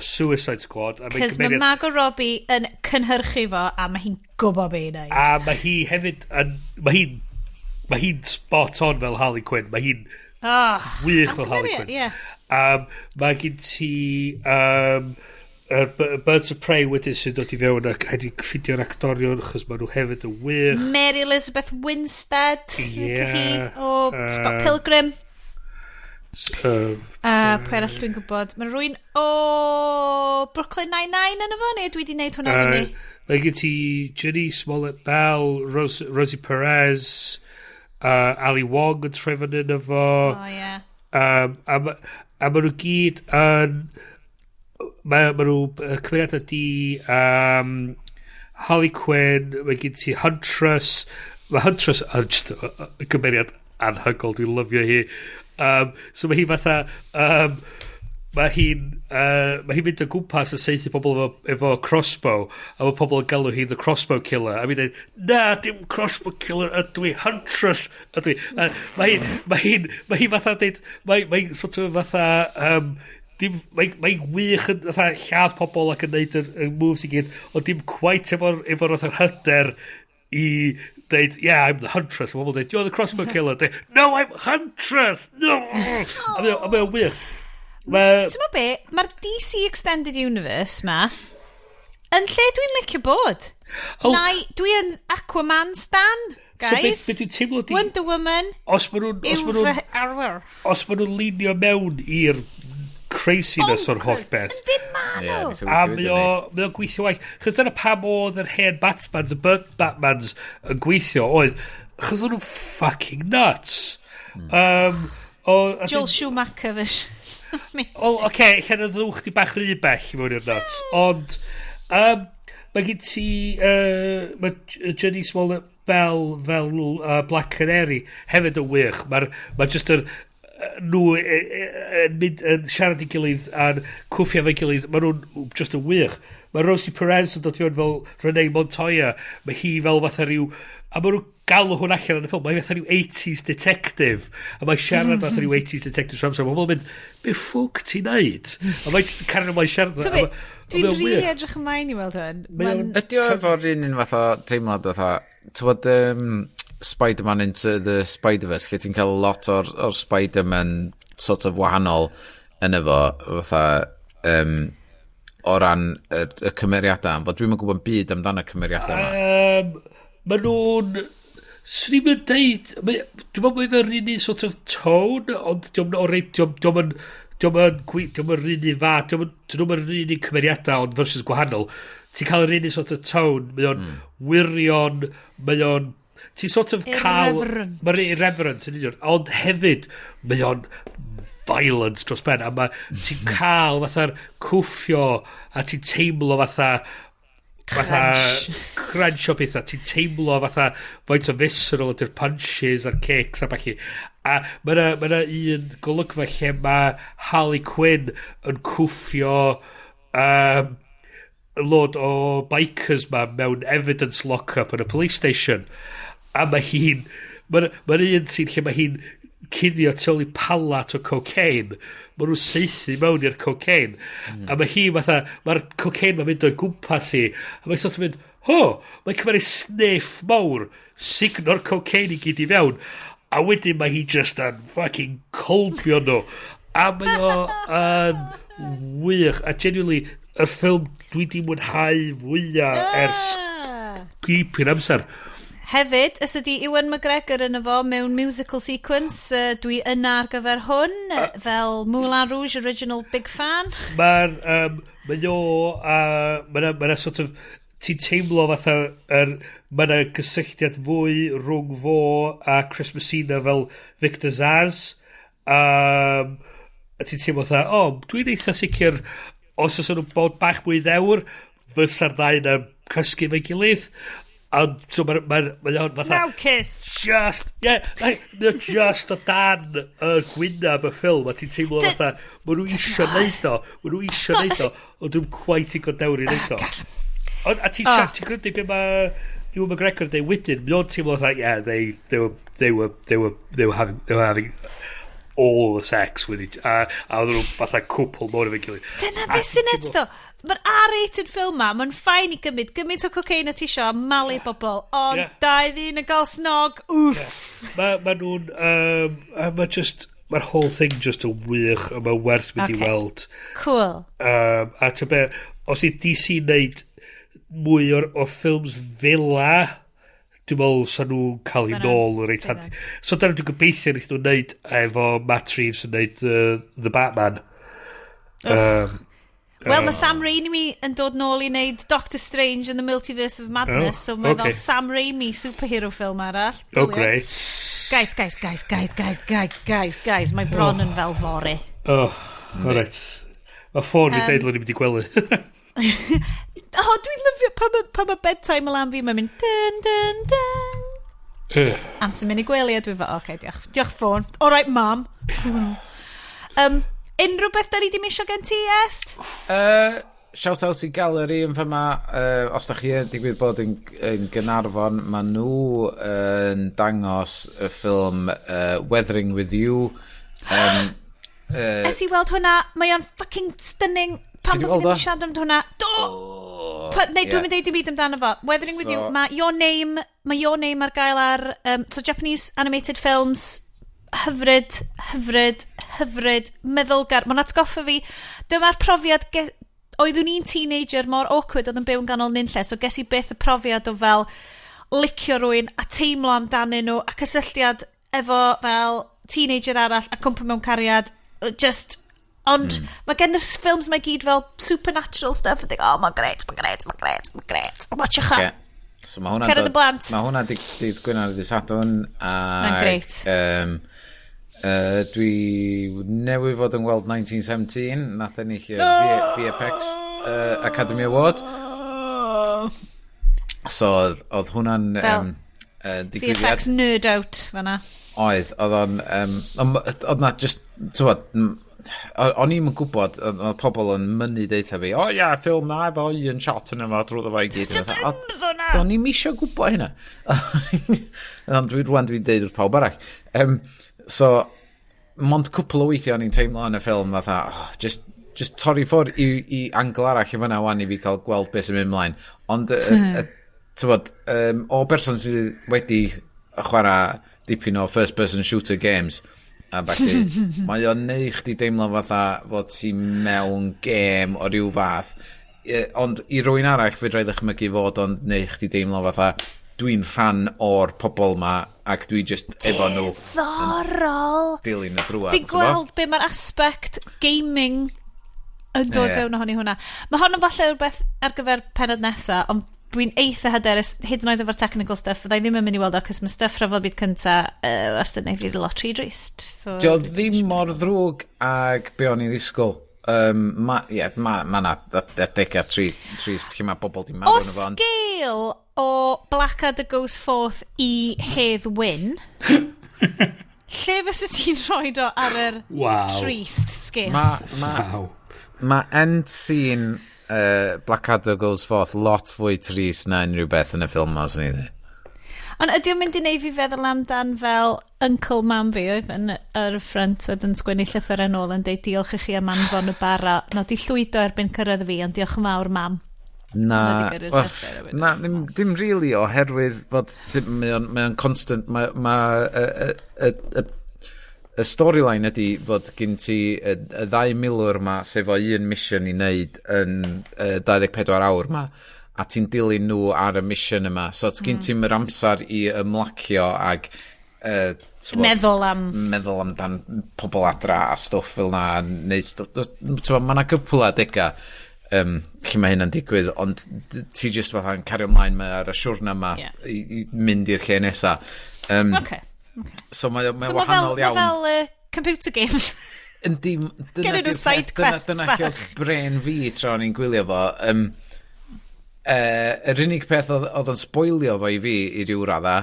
Suicide Squad. A mae'n Cos mae Margot Robbie yn cynhyrchu fo a mae hi'n gwybod be i wneud. A mae hi hefyd yn... Mae hi'n spot on fel Harley Quinn. Mae hi'n Oh, wych fel Harley Quinn. Mae gen ti Birds of Prey wedyn sy'n dod i fewn ac wedi ffeindio'r actorion achos maen nhw hefyd yn wych. Mary Elizabeth Winstead. Ie, hi, o Scott Pilgrim. Pwy arall dwi'n gwybod? Mae rhywun o Brooklyn Nine-Nine yn efo, neu dwi wedi gwneud hwnna fyny? Mae gen ti Jurnee Smollett-Bell, Rosie Perez, Ali Wong yn troi fyny yn efo. O, ie. A ma nhw gyd yn... Mae nhw cymeriadau di Harley Quinn, mae gen ti Huntress. Mae Huntress yn just gymeriad anhygoel, dwi'n lyfio hi. So mae hi fatha... Mae hi'n mynd o gwmpas a saethu pobl efo crossbow a mae pobl yn galw hi'n the crossbow killer a mi'n dweud, "Na, dim crossbow killer ydw i, Huntress ydw i." A mae hi fatha deud mae sort of fatha dim, mae wych yn fatha lladd pobl ac yn neud yr moves i gyd, ond dim quite efo'r fatha'r hyder i dweud, "Yeah, I'm the Huntress." Mae pobl dweud, "You're the crossbow killer." Dweud, "No, I'm Huntress, no." A mae o'n wych. Ti'n gwbod be? Mae'r DC Extended Universe ma yn lle dwi'n licio bod. Oh. Nai, dwi yn Aquaman stan, So guys. beth dwi'n teimlo di Wonder Woman Os yw ma nhw'n fy arfer. Os ma nhw'n leanio mewn i'r craziness o'r holl beth. Yndyn ma Ie, nhw. neith o A weithio mae o'n gweithio waith. Chos dyna pam oedd yr hen Batmans, y Burton Batmans yn gweithio, oedd, chos o'n nhw'n fucking nuts. O, a Joel Schumacher versions. Amazing. O, oce, okay, lle nad ddwch di bach rhy bell i mewn i'r nuts. Ond, mae gen ti, mae Jurnee Smollett Bell fel Black Canary hefyd yn wych. Mae'r ma just yr nhw yn mynd yn siarad i gilydd a'n cwffio efo'i gilydd, mae nhw'n just yn wych. Mae Rosie Perez yn dod i fewn fel Renee Montoya. Mae hi fel fatha rhyw... A mae nhw'n galw hwn allan yn y ffilm. Mae fatha rhyw 80s detective. A mae'n siarad fatha rhyw 80s detective trwy amser. Mae pobl yn mynd, "Be ffwc ti'n neud?" A mae'n just yn cario ymlaen siarad. So be, dwi'n really edrych ymlaen i weld hwn. Ydy o efo'r un fath o teimlad fatha, ti'n Spider-Man Into the Spider-Verse, lle ti'n cael lot o'r Spider-Man sort of wahanol yn efo, fatha, o ran y cymeriadau, fod dwi'm yn gwybod byd amdano y cymeriadau yma. Mae nhw'n... Swn i'n mynd deud... Dwi'n meddwl bod efo'r un un sort of tone, ond diolch o reit... Diolch yn... Diolch yn diolch yn yr un fath, diolch yn yr un un cymeriadau, ond versions gwahanol. Ti'n cael yr un un sort of tone, mae o'n wirion, mae o'n... Ti'n sort of cael... Irreverent. Mae'n irreverent, yn union. Ond hefyd, mae o'n violent dros ben, a mae ti'n cael fatha'r cwffio, a ti'n teimlo fatha Crunch. Crunch o bethau, ti'n teimlo fatha faint o visceral ydy'r punches a'r kicks a ballu. A mae yna ma un golygfa lle mae Harley Quinn yn cwffio load o bikers ma mewn evidence lock-up yn y police station. A mae hi'n... Mae'n ma un sy'n lle mae hi'n cuddio tu ôl i palat o cocaine. Mae nhw'n saethu mewn i'r cocaine. A mae hi fatha, mae'r cocaine mae'n mynd o'i gwmpas hi. A mae'n sort of mynd, ho, mae'n cymryd sniff mawr, sugno'r cocaine i gyd i fewn. A wedyn mae hi just yn fucking colbio nhw. A mae o yn wych. A genuinely, y ffilm dwi di mwynhau fwyaf ers dipyn amser. Hefyd, os ydi Ewan McGregor yn efo mewn musical sequence, dwi yna ar gyfer hwn, fel Moulin Rouge original big fan. Mae'r, mae o, mae 'na sort of, ti'n teimlo fatha, mae 'na gysylltiad fwy rhwng fo a Chris Messina fel Victor Zsasz. A ti'n teimlo fatha, o, oh, dwi'n eitha sicr, os oes nhw'n bod bach mwy ddewr, fysa'r ddau 'na cysgu efo'i gilydd. Ond, so mae'n ma o'n fatha Now kiss! Just, yeah, like, mae o just o dan y gwynab y ffilm, a ti'n teimlo fatha, ma nhw isio neud o, ma nhw isio neud o, ond dwi'n quite i dewr i neud o. Ond, a ti'n ti'n gwrando be mae Ewan McGregor yn deud wedyn, mae o'n teimlo fatha, yeah, they were having all the sex with each, a oedden nhw fatha cwpl mawr efo'i gilydd. Dyna A beth sy'n ti'n nuts ddo. Mae'r R-rated ffilm ma, mae'n fine i gymryd gymaint o cocaine a ti isio a malu bobl, ond dau ddyn yn gael snog, wff. Mae nhw'n, a mae just, mae'r whole thing just yn wych, a mae werth mynd i weld. Cool. A ty be, os i DC wneud mwy o ffilms fela, dwi'n meddwl sa nhw'n cael ei Ma' hwnna'n nôl yn reit handi. So dyna dwi'n gobeithio wneud nhw'n wneud efo Matt Reeves yn wneud The Batman. Wel, mae Sam Raimi yn dod nôl i wneud Doctor Strange and the Multiverse of Madness, Oh, so mae fel Sam Raimi superhero film arall. Oh, Brilliant. great. Guys, guys, guys, guys, guys, guys, guys, guys, mae bron yn fel fory. Oh, alright. Mae ffôn fi deud ni'n mynd i gwely. Oh, dwi'n lyfio pan ma bedtime alarm fi, mae'n mynd dun, dun, dun. Amser mynd i gwely a dwi fel, oce, okay, diolch. Diolch ffôn. All right, mam. Unrhyw beth da ni ddim isio gen ti, Est? Shout out i Galeri yn fama. Os da chi yn digwydd bod yn Gaernarfon, maen nhw yn dangos y ffilm Weathering With You. Es i weld hwnna, mae o'n fucking stunning. Pam Ti 'di bod fi weld ddim o? yn siarad am hwnna? Do! Neu, dwi'n mynd deud dim byd amdano fo. Weathering With You, mae Your Name, mae Your Name ar gael ar, so Japanese animated films, hyfryd, hyfryd, hyfryd, meddylgar. Mae'n atgoffa fi, dyma'r profiad, oeddwn i'n teenager mor awkward oedd yn byw yn ganol nunlle, so ges i byth y profiad o fel licio rywun a teimlo amdanyn nhw a cysylltiad efo fel teenager arall a cwmpa mewn cariad. Just, ond mae gen y ffilms mae gyd fel supernatural stuff a think, oh, mae'n gret, mae'n gret, mae'n gret, mae'n gret. Watchwch o. Ocê. So mae hwnna'n Cariad y blant. Mae hwnna dydd Gwener, dydd Sadwrn. A, Mae'n grêt. Dwi newydd fod yn weld 1917. Nath ennill y VFX Academy Award. So oedd hwnna'n Fel digwyddiad. VFX nerd out fanna. Oedd o'n... Oedd na just, ti'n o'n i'm yn gwybod, oedd pobl yn mynnu deitha fi, o ia, ffilm na efo un shot yn efo drwy fo i gyd. Just ynddo na! Do'n i'm isio gwybod hynna. Ond rwan dwi'n deud wrth pawb arall. So, mond cwpl o weithiau o'n i'n teimlo yn y ffilm fatha, oh, just torri ffwrdd i angle arall i fyna wan i fi cael gweld beth sy'n mynd ymlaen. Ond, t'wod, o berson sydd wedi chwarae dipyn o first person shooter games, a felly, mae o'n neu chdi deimlo fatha fod ti mewn gêm o ryw fath. Ond i rywun arall, fedra i ddychmygu fod o'n neu chdi deimlo fatha dwi'n rhan o'r pobol ma ac dwi just efo nhw Diddorol! dilyn y drwad. Fi'n gweld be mae'r aspect gaming yn dod fewn ohoni hwnna. Mae hon yn falle rhywbeth ar gyfer penod nesa, ond dwi'n eitha hyderus, hyd yn oed efo'r technical stuff, fyddai ddim yn mynd i weld o, cos mae stuff rhyfel byd cynta wastad wneud fi lot rhy drist. So, Dio ddim mor ddrwg ag be o'n i'n ddisgwyl. Yeah, ma na adega trist lle mae bobl di marw O yn efo, ond scale o Blackadder Goes Forth i Hedd Wyn, lle fysa ti'n rhoi o ar yr trist scale? Ma, ma end scene Blackadder Goes Forth lot fwy trist na unrhyw beth yn y ffilm ma, swn i ddweud. Ond ydy o'n mynd i neud fi feddwl amdan fel uncle mam fi oedd yn ar y ffrynt oedd yn sgwennu llythyrau nôl yn deud diolch i chi am anfon y bara. No, di llwydo erbyn cyrraedd fi, ond diolch yn fawr, mam. Na, well, na, ddim, ddim really, oherwydd fod mae o'n mae constant, mae ma, y, y, y, y storyline ydy fod gen ti y ddau milwr ma sef o un mission i wneud yn 24 awr ma, a ti'n dilyn nhw ar y mission yma, so gen ti'n yr amser i ymlacio ag t'mod, meddwl am meddwl amdan pobl adra a stwff fel na, neu stwff, t'mod, ma' 'na cwpl o adega lle mae hynna'n digwydd, ond ti just fatha'n cario ymlaen mae ar y siwrna yma i mynd i'r lle nesa. So mae So o mae fel, wahanol ma iawn. fel computer games. Yndi, dyna Gennyn nhw di'r side peth, dyna, quests dyna bach. lle oedd brain fi tra o'n i'n gwylio fo. Yr unig peth oedd yn spoilio fo i fi i ryw radda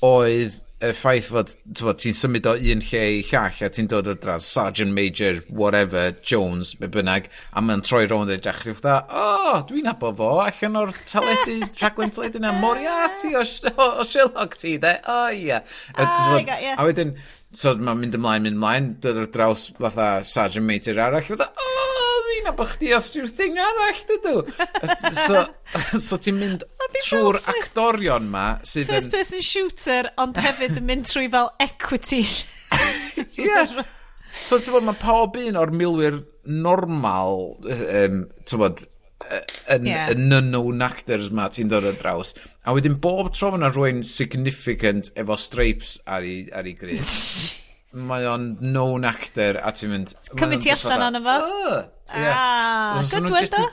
oedd y ffaith fod t'mod, ti'n symud o un lle i llall a ti'n dod ar draws Sergeant Major whatever Jones be bynnag, a mae'n troi rownd a edrych rhyw fatha, "O, oh, dwi'n nabod fo allan o'r teledu, rhaglen teledu na, Moriarty o Sherlock ti de, o ie." A Ah, t'mod, I got you. a wedyn so mae'n mynd ymlaen, dod ar draws fatha Sergeant Major arall, fatha, "O, dwi'n nabod chdi off rhyw thing arall, dydw." So ti'n mynd trwy'r actorion ma sydd First yn person shooter, ond hefyd yn mynd trwy fel equity. Ie. So ti'n bod, mae pob un o'r milwyr normal, ti'n bod, yn yeah, unknown actors ma ti'n dod ar draws. A wedyn bob tro mae 'na rhywun significant efo stripes ar ei grys, mae o'n known actor a ti'n mynd Cymryd ti allan ono fo. Yeah. Ah, So good nhw one jyst do.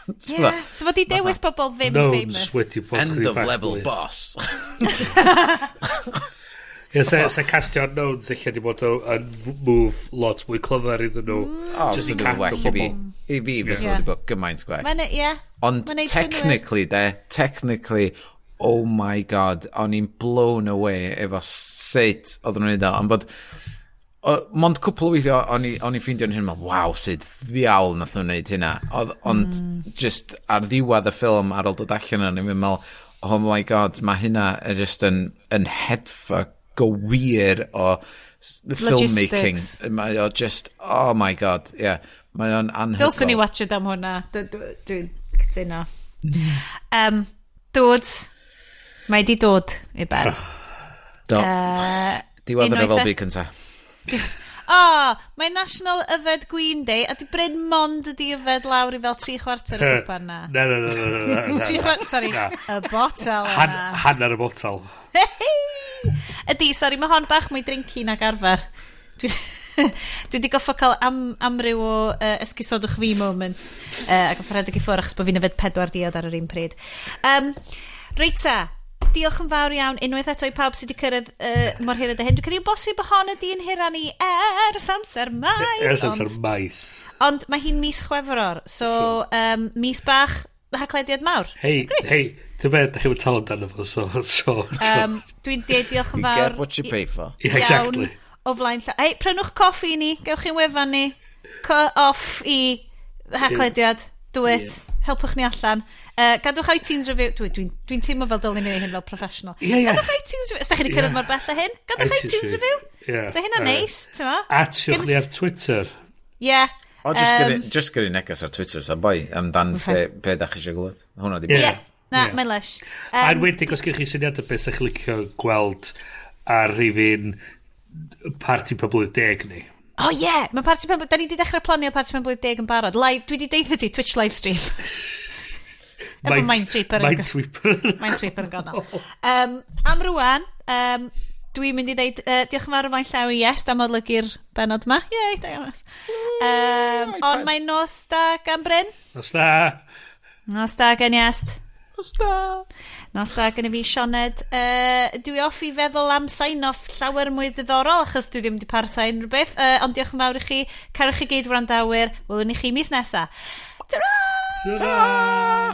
Ti'n Yeah. So fod i dewis bobl ddim Knowns famous. wedi bod End chydig of bach level mwy. boss. Ie, se castio unknowns eich di bod yn move lot mwy clyfar iddyn nhw. O, Just i fysa nhw'n cadw well i fi. pobl. I fi, fysa wedi bod gymaint gwell. Mae'n, ie. Ond Mae'n neud synnwyr. technically, de, technically, oh my God, o'n i'n blown away efo sut oedden nhw'n neud o. Ond bod, mond cwpl o weithio, o'n i ffeindio'n hyn, "Waw, sut ddiawl nath nhw'n neud hynna?" Ond just ar ddiwedd y ffilm, ar ôl dod allan, o'n i'n meddwl, "Oh my God, mae hynna yn just yn headfuck go wir o filmmaking." Logistics. Mae o just, oh my God, yeah. Mae o'n anhygoel. Dylswn i watch am hwnna. Dwi'n cytuno. Dod. Mae di dod i ben. Do. Diwedd y unwaith rhyfel byd cynta. O, oh, mae National Yfed Gwin Day, a di Bryn mond ydi yfed lawr i fel 3/4 y cwpan na. Na, na, na, na, na, na. 3/4, sorry, Na. y botel yna. Hanner y botel. Ydy, sorry, mae hon bach mwy drinky nag arfer. Dwi wedi goffo cael amryw o esgusodwch fi moments a goffo rhedeg i ffwrdd achos bod fi'n yfed pedwar diod ar yr un pryd. Reit ta, diolch yn fawr iawn unwaith eto i pawb sydd wedi cyrraedd mor hir ydy hyn. Dwi'n credu bosib bod hon ydy'n hira ni ers amser maith. Ers amser maith. Ond mae hi'n mis Chwefror, so mis bach, Haclediad mawr. Hei, Grêt. hei, ti'n beth, da chi'n talu amdano fo, so. Dwi'n deud diolch yn You fawr. get what you pay for. Yeah, exactly. Iawn o flaen llaw. Hei, prynwch coffi i ni, gewch chi'n wefan ni. Co off i Haclediad. Do it. Helpwch ni allan. Gadwch iTunes review. Dwi'n dwi, dwi teimlo fel dylwn ni wneud hyn fel professional. Ie, ie. Gadwch iTunes review. Os da chi wedi cyrraedd mor bell â hyn, gadwch iTunes iTunes review. review. Ie. So hynna'n neis, ti'n ma? Atiwch ni ar Twitter. Ie. O, just gyrru, just gyrru neges ar Twitter, sa boi, amdan be da chi eisiau glywed. Hwna di Ie. Ie. Na, Ie. mae'n lush. A enwedig os gennych chi syniad o beth sa'ch licio gweld ar rhifyn parti pen-blwydd 10 ni. Oh ie, yeah. Mae parti pen. Da ni wedi dechrau planio parti pen blwydd 10 yn barod. Live, dwi wedi deitha ti, Twitch live stream. Efo Minesweeper. Minesweeper. Minesweeper yn ganol. Am rwan, dwi'n mynd i ddeud diolch yn fawr o flaen llaw i Iest am olygu'r benod yma. Yay, da iawn. Ond mae'n nos da gan Bryn. Nos da. Nos da gan Iest. Nos da. Nos da gen i fi, Sioned. Dwi off i feddwl am sign-off llawer mwy ddiddorol, achos dwi ddim wedi paratoi unrhyw beth. Ond diolch yn fawr i chi. Carwch chi gyd wrandawyr. Welwn ni chi mis nesa. Ta-ra! Ta-ra!